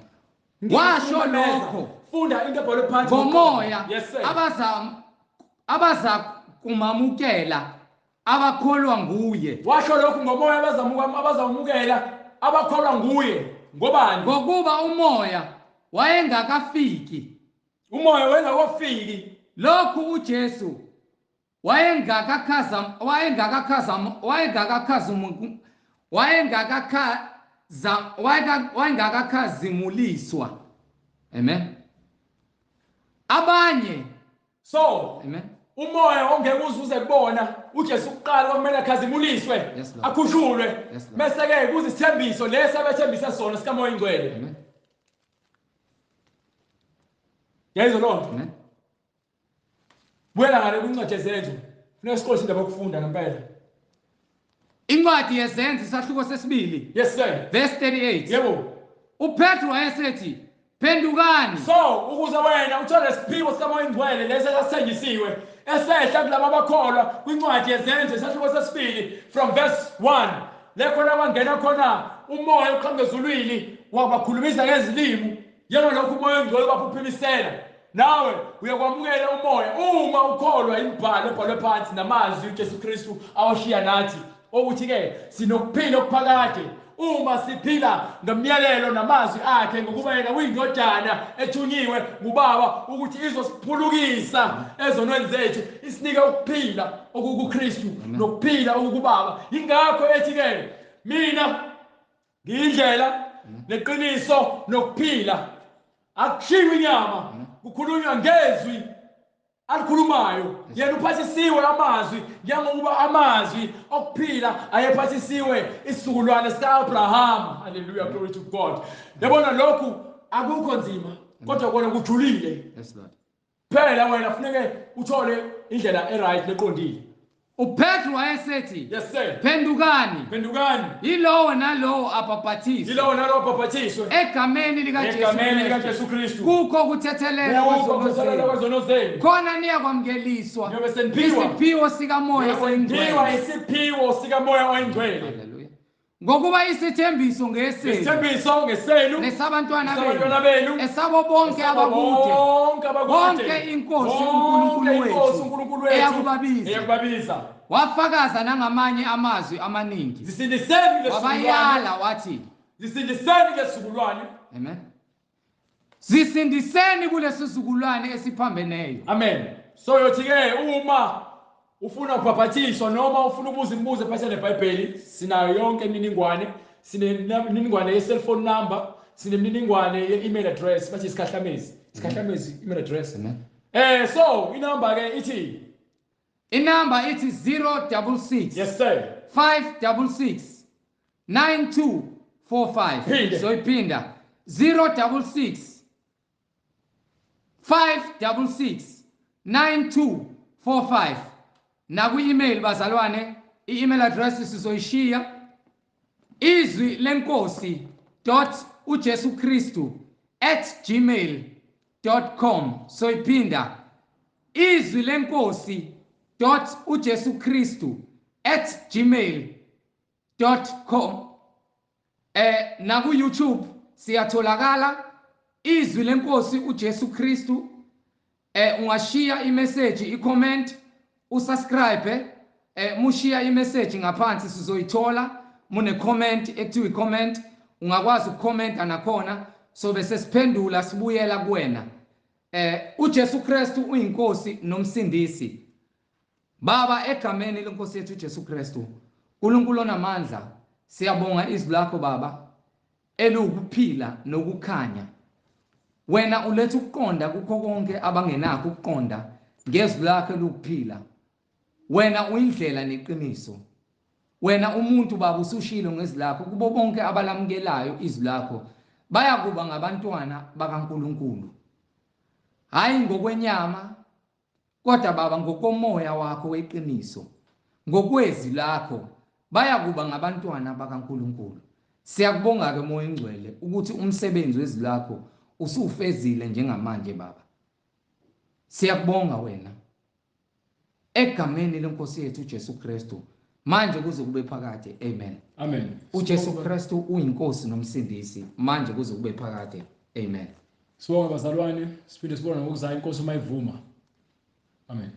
Washo lokho. Funda into ebhalwe phansi ngomoya abaza kumamukela abakholwa nguye. Washo lokho ngomoya abazamukela abakholwa nguye. Ngobani? Ngokuba umoya wayengakafiki. Umoya wayengakafiki. Lokhu uJesu wayengakakhazimuliswa. Amen. Abanye so amen. Umoya ongeke uzuze kubona uJesu kuqala kwakumele akhazimuliswe, akhushulwe, bese ke kuze isithembiso lesi abethembisa sona sikaMoya Ingcwele. Amen. Yayizwa lonto. Amen. Buyela ngale kwincwadi yeZenzo. Funeka siqoqe indaba yokufunda ngempela. Incwadi yeZenzo isahluko sesibili. Yes sir. Verse 38. Yebo. uPetru wayesethi, phendukani. So ukuze wena uthole isiphiwo sikaMoya Ingcwele lesi esasithengisiwe esehla kulabo abakholwa kwincwadi yeZenzo isahluko sesibili from verse 1. Le khona kwangena khona umoya uqhamuka ezulwini wabakhulumisa ngezilimi, njengalokhu umoya oyingcwele waphuphimisela. Nawe uyakwamukela umoya uma ukholwa imibhalo ebhalwe phansi namazwi uJesu Kristu awashiya nathi, ukuthi ke sinokuphila okuphakade uma siphila ngemiyalelo namazwi akhe, ngokuba yena uyindodana ethunyiwe ngubaba ukuthi izosiphulukisa ezonweni zethu, isinike ukuphila okukuKristu nokuphila okukubaba. Ingakho ethi ke mina ngiyindlela neqiniso nokuphila. Akushiwo inyama, kukhulunywa ngezwi alikhulumayo. Yena uphathisiwe amazwi, njengokuba amazwi okuphila ayephathisiwe isizukulwane sika-Abraham. Hallelujah, glory to God. Yabona lokhu akukho nzima, kodwa kona kujulile. Yes Lord. Phela wena funeke uthole indlela eright neqondile. uPetru wayesethi, yes sir, phendukani. Phendukani. Yilowo nalowo abhapathiswe. Yilowo nalowo abhapathiswe egameni likaJesu Kristu. Kukho ukuthethelelwa kwezono zenu. Khona niyakwamukeliswa isiphiwo sikaMoya Oyingcwele. Isiphiwo sikaMoya Oyingcwele. Hallelujah. Ngokuba isithembiso ngesenu. Isithembiso ngesenu. Nesabantwana benu. Esabo bonke abakude. Bonke inkosi uNkulunkulu wethu eyakubabiza. Wafakaza nangamanye amazwi amaningi. Zisindiseni wabayala wathi, zisindiseni lesizukulwane. Amen. Zisindiseni kulesizukulwane esiphambeneyo. Amen. So yothi ke uma ufuna ukubhaphathiswa noma ufuna ukubuza imibuzo ephathelene neBhayibheli, sinayo yonke imininingwane. Sinemininingwane ye-cellphone number, sinemininingwane ye-email address, bathi isikhahlamezi. Isikhahlamezi email address. Amen. So inamba ke ithi, inamba ithi 066. Yes sir. 566 9245. So iphinda 066 566 9245. Naku-email bazalwane, i-email address sizoyishiya, izwi lenkosi .uJesuKristu@gmail.com. So iphinda izwi lenkosi .uJesuKristu@gmail.com. Na ku YouTube siyatholakala, Izwi leNkosi uJesu Kristu. Ungashiya imessage, i-comment, usubscribe. Mushiya imessage ngaphansi sizoyithola. Mune comment ekuthiwa i-comment, ungakwazi ukukhomenta nakhona, so bese siphendula sibuyela kuwena. UJesu Kristu uyinkosi nomsindisi. Baba, egameni lenkosi yethu uJesu Kristu, uNkulunkulu onamandla, siyabonga izwi lakho Baba elukuphila nokukhanya. Wena uletha ukuqonda kukho konke abangenakho ukuqonda ngezwi lakho elukuphila. Wena uyindlela neqiniso. Wena umuntu Baba usushilo ngezwi lakho, kubo bonke abalamukelayo izwi lakho bayakuba ngabantwana bakaNkulunkulu. Hayi ngokwenyama, kodwa Baba ngokomoya wakho weqiniso, ngokwezwi lakho bayakuba ngabantwana bakaNkulunkulu. Siyakubonga ke Moya Ingcwele ukuthi umsebenzi wezwi lakho usufezile njengamanje Baba. Siyakubonga wena egameni lenkosi yethu uJesu Kristu, manje kuze kube phakade. Amen. Amen. UJesu Kristu uyinkosi nomsindisi, manje kuze kube phakade. Amen. Sibonge bazalwane, siphinde sibone ngokuzayo inkosi uma ivuma. Amen.